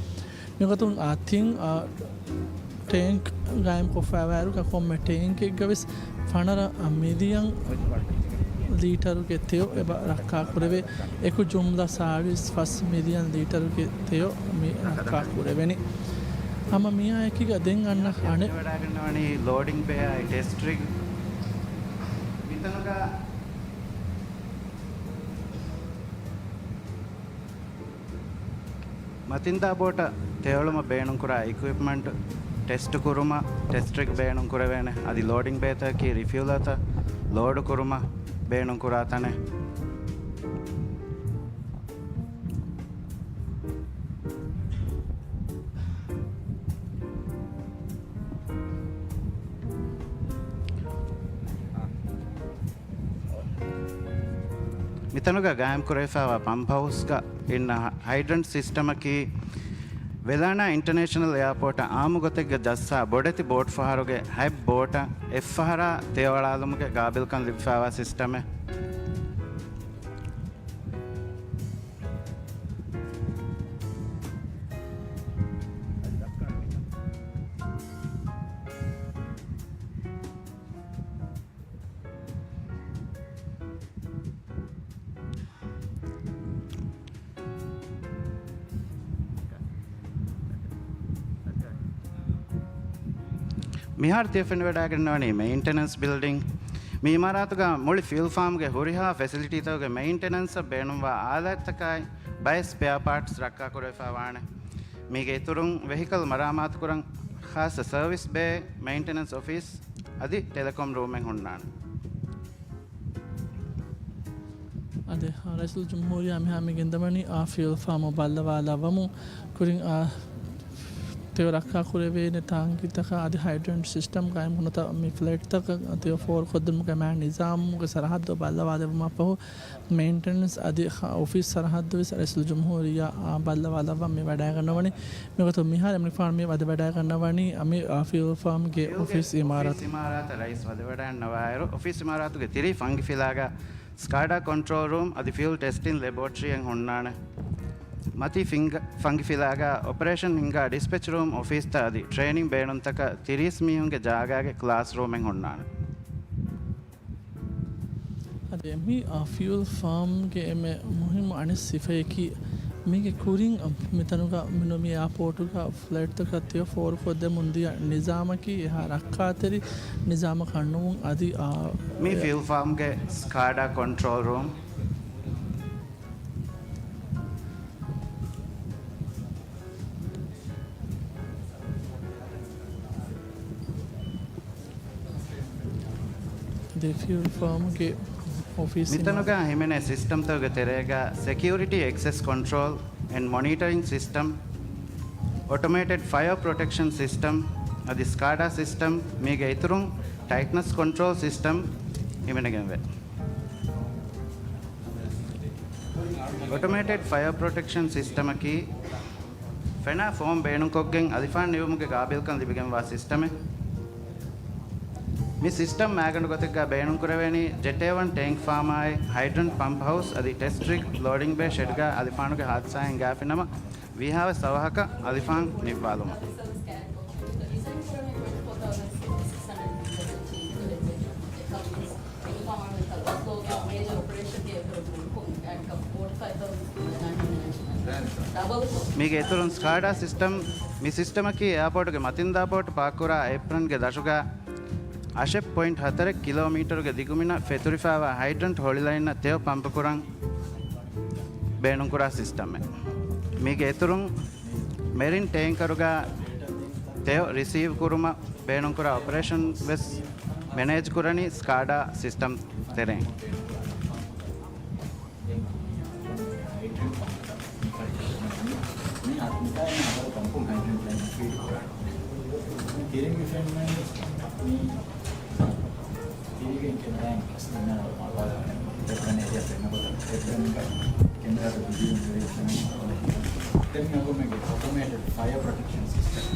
މިގޮތުން އާ ތިން އާ ޓޭންކް ގާއިމްކޮށްފައިވާއިރު ކޮންމެ ޓޭންކެއްގަވެސް ފަނަރަ މިލިއަން ލީޓަރުގެ ތެޔޮ އެބަ ރައްކާކުރެވޭ. އެކު ޖުމްލަ ސާޅީސް ފަސް މިލިއަން ލީޓަރުގެ ތެޔޮ މި ރައްކާކުރެވެނީ. ހަމަ މިއާ އެކީގަ ދެން އަންނަ އަނެއް ވަޑައިގަންނަވަނީ ލޯޑިން ބޭއާއި ޓެސްޓް ރިގް. މިތަނުގަ މަތިންދާ ބޯޓަށް ތެޔޮއެޅުމަށް ބޭނުންކުރާ އިކުއިޕްމަންޓް، ޓެސްޓް ކުރުމަށް ޓެސްޓް ރިގް ބޭނުންކުރެވޭނެ. އަދި ލޯޑިން ބޭތަކަކީ ރިފިއުލަރތައް، ލޯޑު ކުރުމަށް ބޭނުންކުރާ ތަނެއް. މިތަނުގަ ގާއިމް ކުރެވިފައިވާ ޕަމްޕް ހައުސްގަ އިންނަ ހަ-، ހައިޑްރަންޓް ސިސްޓަމަކީ، ވެލާނާ އިންޓަރނޭޝަނަލް އެއާޕޯޓަށް އާއްމު ގޮތެއްގަ ޖައްސާ ބޮޑެތި ބޯޓް ފަހަރުގެ ހަތް ބޯޓަށް އެއްފަހަރާ ތެޔޮއަޅާލުމުގެ ގާބިލްކަން ލިބިފައިވާ ސިސްޓަމެއް. މިހާރު ތިޔަ ފެނިވަޑައިގަންނަވަނީ މެއިންޓެނަންސް ބިލްޑިން. މި އިމާރާތުގަ މުޅި ފިއުލް ފާމްގެ ހުރިހާ ފެސިލިޓީތަކުގެ މެއިންޓެނަންސަށް ބޭނުންވާ އާލާތްތަކާއި ބައެއް ސްޕެއާ ޕާޓްސް ރައްކާކުރެވިފައިވާނެ. މީގެ އިތުރުން ވެހިކަލް މަރާމާތުކުރަން ޚާއްޞަ ސަރވިސް ބޭ، މެއިންޓެނަންސް އޮފީސް އަދި ޓެލެކޮމް ރޫމެއް ހުންނާނެ. އާދެ، ރައީސުލްޖުމްހޫރިއްޔާ މިހާ މި ގެންދަވަނީ އާ ފިއުލް ފާމު ބައްލަވާލައްވަމުން. ކުރިން އާ ތެޔޮ ރައްކާކުރެވޭނެ ޓާންކީތަކާ އަދި ހައިޑްރަންޓް ސިސްޓަމް ގާއިމް ނުވަތަ މި ފްލެޓްތަކަށް ތެޔޮ ފޯރުކޮށްދިނުމުގެ މާ ނިޒާމުގެ ސަރަހައްދު ބައްލަވާލެއްވުމަށްފަހު، މެއިންޓެނަންސް އަދި އޮފީސް ސަރަހައްދުވެސް ރައީސުލްޖުމްހޫރިއްޔާ ބައްލަވާލައްވަން މި ވަޑައިގަންނަވަނީ. މިގޮތުން މިހާރު އެމްނިފާން މި ވަދެ ވަޑައިގަންނަވަނީ އަމި އާ ފިއުލް ފާމްގެ ފިއުލްގެ އޮފީސް އޮފީސް އިމާރާތަށް. އިމާރާތަށް ރައީސް ވަދެ ވަޑައިގަންނަވާއިރު، އޮފީސް އިމާރާތުގެ ތިރީ ފަންގި ފިލާގަ ސްކާޑާ ކޮންޓްރޯލް ރޫމް އަދި ފިއުލް ޓެސްޓިން ލެބޯޓްރީއެއް ހުންނާނެ. މަތީ ފިންގ-، ފަންގި ފިލާގަ އޮޕަރޭޝަން ހިންގާ ޑިސްޕެޗް ރޫމް އޮފީސްތައް އަދި ޓްރޭނިން ބޭނުންތަކަށް ތިރީސް މީހުންގެ ޖާގާގެ ކްލާސް ރޫމެއް ހުންނާނެ. އަދި މި، އާ، ފިއުލް ފާމްގެ އެންމެ މުހިއްމު އަނެއް ސިފައަކީ، މީގެ ކުރިން، އަ، މިތަނުގަ، މި ނު-، މި އެއާޕޯޓުގަ ފްލައިޓްތަކަށް ތެޔޮ ފޯރުކޮށްދެމުން ދިޔަ ނިޒާމަކީ އެހާ ރައްކާތެރި ނިޒާމަކަށް ނޫން. އަދި، އާ، މި އެ- ފިއުލް ފާމްގެ ސްކާޑާ ކޮންޓްރޯލް ރޫމް. ދެ ފިއުލް ފާމުގެ އޮފީސް މިތަނުގަ ހިމެނޭ ސިސްޓަމްތަކުގެ ތެރޭގަ ސެކިއުރިޓީ އެކްސެސް ކޮންޓްރޯލް އެންޑް މޮނިޓަރިން ސިސްޓަމް، އޮޓޮމޭޓެޑް ފަޔަރ ޕްރޮޓެކްޝަން ސިސްޓަމް އަދި ސްކާޑާ ސިސްޓަމް، މީގެ އިތުރުން ޓައިޓްނަސް ކޮންޓްރޯލް ސިސްޓަމް ހިމެނިގެންވޭ. އޮޓޮމޭޓެޑް ފަޔަރ ޕްރޮޓެކްޝަން ސިސްޓަމަކީ، ފެނާ ފޯމް ބޭނުންކޮށްގެން އަލިފާން ނިވުމުގެ ގާބިލްކަން ލިބިގެންވާ ސިސްޓަމެއް. މި ސިސްޓަމް މައިގަނޑު ގޮތެއްގަ ބޭނުންކުރެވޭނީ ޖެޓް އޭ ވަން ޓޭންކް ފާމާއި، ހައިޑްރަންޓް ޕަމްޕް ހައުސް އަދި ޓެސްޓް ރިގް ލޯޑިން ބޭ ޝެޑްގަ އަލިފާނުގެ ހާދިސާއެއް ހިނގާފިނަމަ، ވީހާވެސް އަވަހަކަށް އަލިފާން ނިއްވާލުމަށް. މީގެ އިތުރުން ސްކާޑާ ސިސްޓަމް، މި ސިސްޓަމަކީ އެއާޕޯޓުގެ މަތިންދާ ބޯޓު ޕާކްކުރާ އެޕްރަންގެ ދަށުގަ އަށެއް ޕޮއިންޓް ހަތަރެއް ކިލޯމީޓަރުގެ ދިގުމިނަށް ފެތުރިފައިވާ ހައިޑްރަންޓް ހޮޅިލައިންނަށް ތެޔޮ ޕަމްޕުކުރަން ބޭނުންކުރާ ސިސްޓަމެއް. މީގެ އިތުރުން މެރިން ޓޭންކަރުގަ ތެޔޮ ރިސީވް ކުރުމަށް ބޭނުންކުރާ އޮޕަރޭޝަން ވެސް މެނޭޖް ކުރަނީ ސްކާޑާ ސިސްޓަމް ތެރެއިން. މި ހަ-، މިތާ އިން ހަތަރު ޕަމްޕުން ހައިޑްރަންޓް ލައިން ފީޑް ކުރާނެ. ތިރިން މި ފެންނަނީ މި ތިރީގެ ކެމެރާއިން އަސްލު މި އަޅު މަޅުވާލާނެ އެޕްރަން އޭރިއާ ފެންނަ ގޮތަށް އެޕްރަންގަ ކެމެރާގެ ވީޑިއޯ އިންޓަރވެންޝަން ދެން މި އަގުމެގެ އޮޓޮމޭޓެޑް ފަޔަރ ޕްރޮޓެކްޝަން ސިސްޓަމް.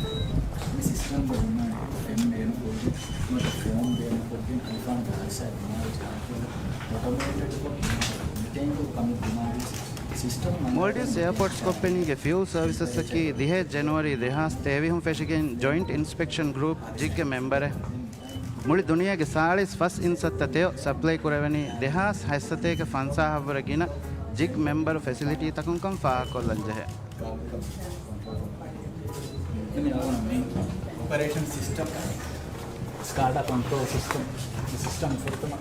މި ސިސްޓަމްގަ ބުނާނެ ފެން ބޭނުންކޮށްގެން ނުވަތަ ފޯމް ބޭނުންކޮށްގެން އަލިފާންގެ ހާދިސާއެއް ބުނާވެސް ކަންކޮށްލަ އޮޓޮމޭޓެޑްކޮށް މެކެނިކަލް ކަމެއް ބުނާވެސް ސިސްޓަމް މޯލްޑިވްސް އެއާޕޯޓްސް ކޮމްޕެނީގެ ފިއުލް ސަރވިސަސްއަކީ ދިހައެއް ޖެނުއަރީ ދެހާސް ތޭވީހުން ފެށިގެން ޖޮއިންޓް އިންސްޕެކްޝަން ގްރޫޕް ޖިގްގެ މެމްބަރެއް. މުޅި ދުނިޔޭގެ ސާޅީސް ފަސް އިންސައްތަ ތެޔޮ ސަޕްލައި ކުރެވެނީ ދެހާސް ހަތްސަތޭކަ ފަންސާހަށްވުރެ ގިނަ ޖިގް މެމްބަރު ފެސިލިޓީތަކުންކަން ފާހަގަކޮށްލަންޖެހޭ. މި އަޅުގަނޑު މި އޮޕަރޭޝަން ސިސްޓަމް، ސްކާޑާ ކޮންޓްރޯލް ސިސްޓަމް، މި ސިސްޓަމް ފުރަތަމަ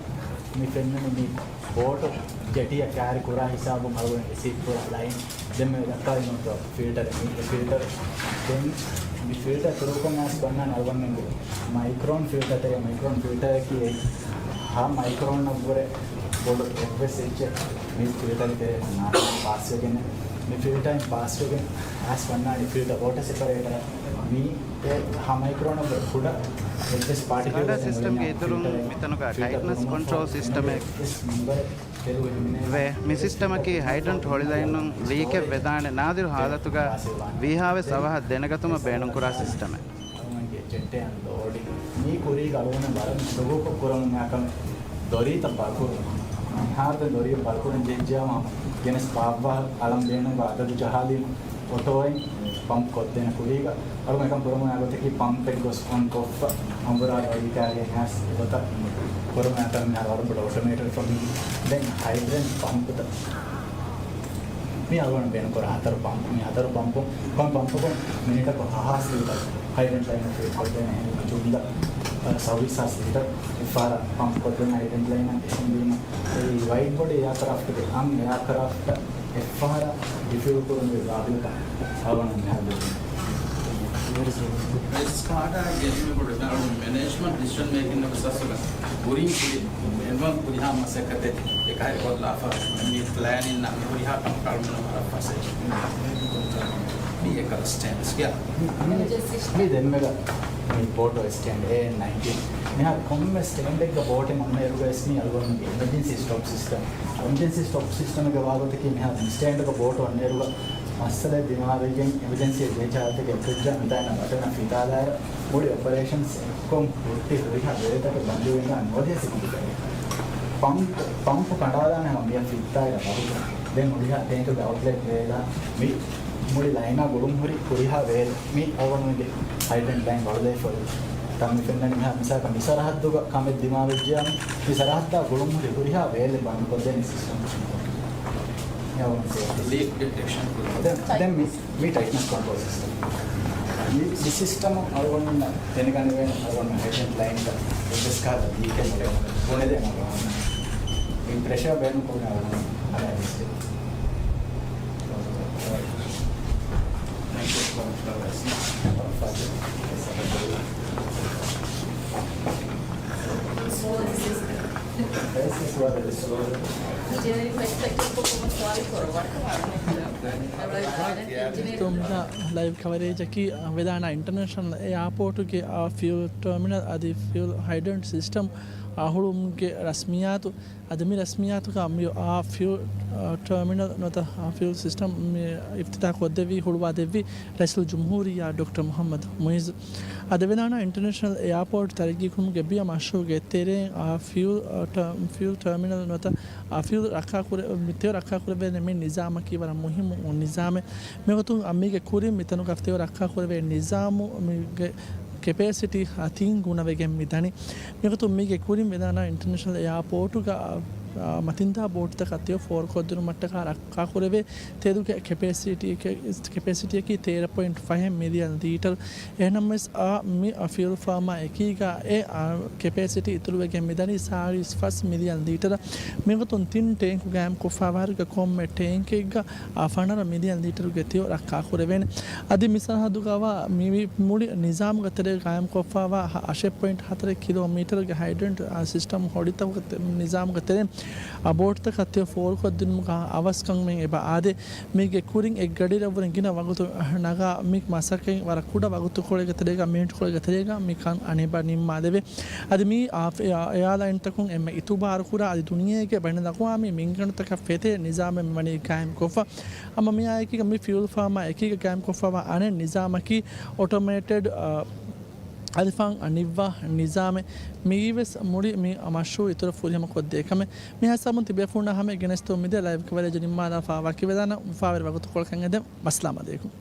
މި ފެންނަނީ މި ބޯޓު ޖެޓީއަށް ކާރި ކުރާ ހިސާބުން އަޅުގަނޑު ރިސީވް ކުރާ ލައިން. ދެން މި ދައްކާލި ނުވަތަ ފިލްޓަރެއް، މީ ފިލްޓަރ. ދެން މި ފިލްޓަރ ކުރުކޮށް މާސް ބަންނާނެ އަޅުގަނޑުމެންގެ މައިކްރޯން ފިލްޓަރ ތެރޭ، މައިކްރޯން ފިލްޓަރަކީ އެއީ ހަ މައިކްރޯނަށްވުރެ ބޮޑު އެއްވެސް އެއްޗެއް މި ފިލްޓަރގެ ތެރޭ ނާކަމެއް ޕާސްވެގެން، މި ފިލްޓަރ ޕާސްވެގެން އައިސް ވަންނާނީ ފިލްޓަރ ވޯޓަ ސެޕަރޭޓަރ. މީ އެ ހަ މައިކްރޯނަށްވުރެ ކުޑަ އެއްވެސް ސްކާޑާ ސިސްޓަމްގެ އިތުރުން ފިލްޓަރ މިތަނުގަ ޓައިޓްނަސް ކޮންޓްރޯލް ސިސްޓަމެއް ވޭ. މި ސިސްޓަމަކީ ހައިޑްރަންޓް ހޮޅިލައިނުން ލީކެއް ވެދާނެ ނާދިރު ހާލަތުގަ ވީހާވެސް އަވަހަށް ދެނެގަތުމަށް ބޭނުންކުރާ ސިސްޓަމެއް. އަޅުގަނޑުގެ ޖެއްޓެއް އަން ލޯޑިން. މީ ކުރީގަ އަޅުގަނޑު ވަރަށް ދޮގުކޮށް ކުރަމުން އާކަމެއް ދޮރީތައް ބަރުކުރުން. މިހާރު ދެން ދޮރީ ބަރުކުރަން ޖެހިއްޖެއްޔާމަ ގެނެސް ބާއްވާ އަޅަން ބޭނުންވާ އަދަދު ޖަހާލީމަ އޮޓޯއިން ޕަމްޕް ކޮށްދޭނެ ކުރީގަ އަޅުގަނޑު އެކަން ކުރަމުން އާ ގޮތަކީ ޕަމްޕެއް ގޮސް އޮން ކޮށްފަ އަނބުރާ ގަޑީގައި ހާސް ގޮތަށް ކުރަމުން އާކަމެއް މިހާރު ވަރަށް ބޮޑަށް އޮޓޯމޭޓެޑް ކޮށް ދެން ހައިޑްރަންޓް ޕަމްޕުތައް މި އަޅުގަނޑު ބޭނުންކުރާ ހަތަރު ޕަމްޕު. މި ހަތަރު ޕަމްޕު، ކޮން ޕަމްޕަކުން މިނިޓަކު ހަ ހާސް ލީޓަރު ހައިޑްރަންޓް ލައިނަށް ފީޑް ކޮށްދޭނެ އެހެން ޖުމްލަ، އަ، ސައުވީސް ހާސް ލީޓަރު އެއްފަހަރަށް ޕަމްޕް ކޮށްދޭނެ ހައިޑްރަންޓް ލައިނަށް އެހެންވީމަ، އެ ވައިޑް ބޮޑީ އެއާކްރާފްޓްގެ އަން އެއާކްރާފްޓަށް އެއްފަހަރަށް ރިފިއުލް ކުރުމުގެ ގާބިލްކަން އަޅުގަނޑަށް މިހާރު ލިބުނީ. ސްކާޑާ ގެންނެވި ބޮޑު މެނޭޖްމަންޓް ޑިސިޝަން މޭކިން އަސަސްގަ ކުރިން ކުރި މެންވަން ކުރިހާ މަސައްކަތެއް އެކަހެރި ކޮށްލާފަ މި ޕްލޭނިން މި ހުރިހާ ކަންކަން މި އެކަލަ ސްޓޭންޑްސް ކިޔާ. މި ދެންމެގަ މި ބޯޓު ސްޓޭންޑް އޭ އެން ނައިންޓީން. މިހާރު ކޮންމެ ސްޓޭންޑެއްގަ ބޯޓެއް އޮންނައިރުގަ ވެސް މި އަޅުގަނޑުގެ އެމަޖެންސީ ސްޓޮޕް ސިސްޓަމް. އެމަޖެންސީ ސްޓޮޕް ސިސްޓަމްގެ ވާގޮތަކީ މިހާރު މި ސްޓޭންޑްގަ ބޯޓު އޮންނައިރުގަ މައްސަލައެއް ދިމާވެގެން އެމަޖެންސީ ޖެހި ޖަހާތަކެއް އެއްކޮށް މިތާނަ ބަޓަނަށް ފިތާލާއިރު މުޅި އޮޕަރޭޝަންސް ކޮން ހުއްޓި ހުރިހާ ވޭތަކެއް ބަންދުވެގެން ނޯދިޔަ ސިކުނޑި ކައި. ޕަމްޕް، ޕަމްޕް ކަނޑާލާނެ ހަމަ މިއަށް ފިއްތާއިރަށް ވަގުތު. ދެން ހުރިހާ ޓޭންކުގެ އައުޓްލެޓް ވޭލާ މި މުޅި ލައިނާ ގުޅުން ހުރި ހުރިހާ ވޭލެއް މި އަޅުގަނޑުގެ ހައިޑްރަންޓް ލައިން ވަޅުލައިފައި. ތަން މި ފެންނަނީ މިހާ މިސާލަކަށް މި ސަރަހައްދުގަ ކަމެއް ދިމާވެއްޖެޔާ މި ސަރަހައްދާ ގުޅުން ހުރި ހުރިހާ ވޭލެއް ބަންދުކޮށްދޭނެ ސިސްޓަމް. ލީކް ޑިޓެކްޝަން ކުރުން. ދެން، ދެން މި މި ޓައިޓްނަސް ކޮންޓްރޯލް ސިސްޓަމް. މި، މި ސިސްޓަމު އަޅުގަނޑު ދެނެގަނެވޭނެ އަޅުގަނޑު ހައިޑްރަންޓް ލައިންގަ އެއްވެސް ކަހަލަ ލީކެއް ނުވޭ. ބުނެދޭނެ އަޅުގަނޑު. މި ޕްރެޝަރ ބޭނުންކުރުން އަޅުގަނޑު އަނެއް ވެސް. ލައިވް ކަވަރޭޖަކީ ވެދާނާ އިންޓަރނޭޝަނަލް އެއާޕޯޓުގެ އާ ފިއުލް ޓާމިނަލް އަދި ފިއުލް ހައިޑްރަންޓް ސިސްޓަމް އަހުޅުމުގެ ރަސްމިއްޔާތު. އަދި މި ރަސްމިއްޔާތުގަ މި އާ ފިއުލް، އާ، ޓާމިނަލް ނުވަތަ އާ ފިއުލް ސިސްޓަމް މި އިފްތިތާ ކޮށްދެއްވީ ހުޅުވާ ދެއްވީ ރައީސުލް ޖުމްހޫރިއްޔާ ޑޮކްޓަރ މުޙައްމަދު މުޢިއްޒު. އަދި ވެދާނާ އިންޓަރނޭޝަނަލް އެއާޕޯޓް ތަރައްގީކުރުމުގެ ބިޔަ މަޝްރޫޢުގެ ތެރެއިން އާ ފިއުލް، އާ، ޓާ-، ފިއުލް ޓާމިނަލް ނުވަތަ އާ ފިއުލް ރައްކާކުރެ-، ތެޔޮ ރައްކާކުރެވޭނެ މި ނިޒާމަކީ ވަރަށް މުހިއްމު ނިޒާމެއް. މިގޮތުން މީގެ ކުރިން މިތަނުގަ ތެޔޮ ރައްކާކުރެވޭ ނިޒާމު މީގެ ކެޕޭސިޓީ ތިން ގުނަވެގެން މި ދަނީ. މިގޮތުން މީގެ ކުރިން ވެދާނާ އިންޓަރނޭޝަނަލް އެއާޕޯޓުގަ، އާ، މަތިންދާ ބޯޓުތަކަށް ތެޔޮ ފޯރުކޮށްދިނުމަށްޓަކާ ރައްކާކުރެވޭ ތެލުގެ ކެޕޭސިޓީ، ކެ-، ކެޕޭސިޓީއަކީ ތޭރަ ޕޮއިންޓް ފަހެއް މިލިއަން ލީޓަރު. އެހެންނަމަވެސް އާ މި ފިއުލް ފާމާ އެކީގަ އެ، އާ، ކެޕޭސިޓީ އިތުރުވެގެން މިދަނީ ސާޅީސް ފަސް މިލިއަން ލީޓަރަށް. މިގޮތުން ތިން ޓޭންކު ގާއިމްކޮށްފައިވާ ހަރުގެ ކޮންމެ ޓޭންކެއްގަ އާ ފަނަރަ މިލިއަން ލީޓަރުގެ ތެޔޮ ރައްކާކުރެވޭނެ. އަދި މި ސަރަހައްދުގަވާ މި މުޅި ނިޒާމުގެ ތެރޭ ގާއިމްކޮށްފައިވާ އަށެއް ޕޮއިންޓް ހަތަރެއް ކިލޯމީޓަރުގެ ހައިޑްރަންޓް، އާ، ސިސްޓަމް ހޮޑިތަކުގެ ތެ-، ނިޒާމުގެ ތެރެއިން އާ ބޯޓުތަކަށް ތެޔޮ ފޯރުކޮށްދިނުމުގަ އަވަސްކަން އެބަ އާދޭ. މީގެ ކުރިން އެއްގަޑިއިރަށްވުރެ ގިނަ ވަގުތު ނަގާ މި މަސައްކަތް ވަރަށް ކުޑަ ވަގުތުކޮޅެއްގެ ތެރޭގަ، މިނިޓުކޮޅެއްގެ ތެރޭގަ މި ކަން އަނެއްބަ ނިންމާލެވޭ. އަދި މި އާ-، އެއާ-، އެއާލައިންތަކުން އެންމެ އިތުބާރުކުރާ އަދި ދުނިޔޭގެ ބައިނަލްއަގުވާމީ މިންގަނޑުތަކަށް ފެތޭ ނިޒާމެއް މިވަނީ ގާއިމްކޮށްފަ. ހަމަ މިއާއެކީގަ މި ފިއުލް ފާމާ އެކީގަ ގާއިމްކޮށްފައިވާ އަނެއް ނިޒާމަކީ އޮޓޯމޭޓެޑް، އާ، އަލިފާން ނިއްވާ ނިޒާމެއް. މިއީވެސް މުޅި މި މަޝްރޫޢު އިތުރަށް ފުރިހަމަ ކޮށްދޭ ކަމެއް. މިހާ ހިސާބުން ތިބޭފުޅުންނާ ހަމައަށް ގެނެސްދެމުން މިދިޔަ ލައިވް ކަވަރޭޖް ނިންމާލާފަ ވަކިވެދާނަން. އުފާވެރި ވަގުތުކޮޅަކަށް އެދެން. ވައްސަލާމް އަލައިކުމް.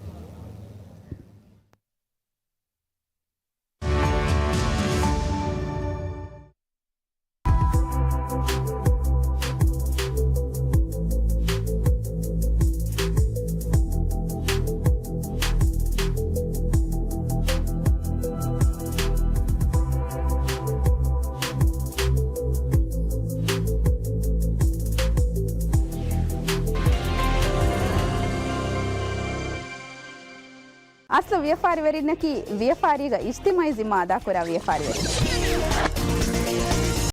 އަސްލު ވިޔަފާރިވެރިންނަކީ ވިޔަފާރީގަ އިޖްތިމާޢީ ޒިންމާ އަދާކުރާ ވިޔަފާރިވެރިން.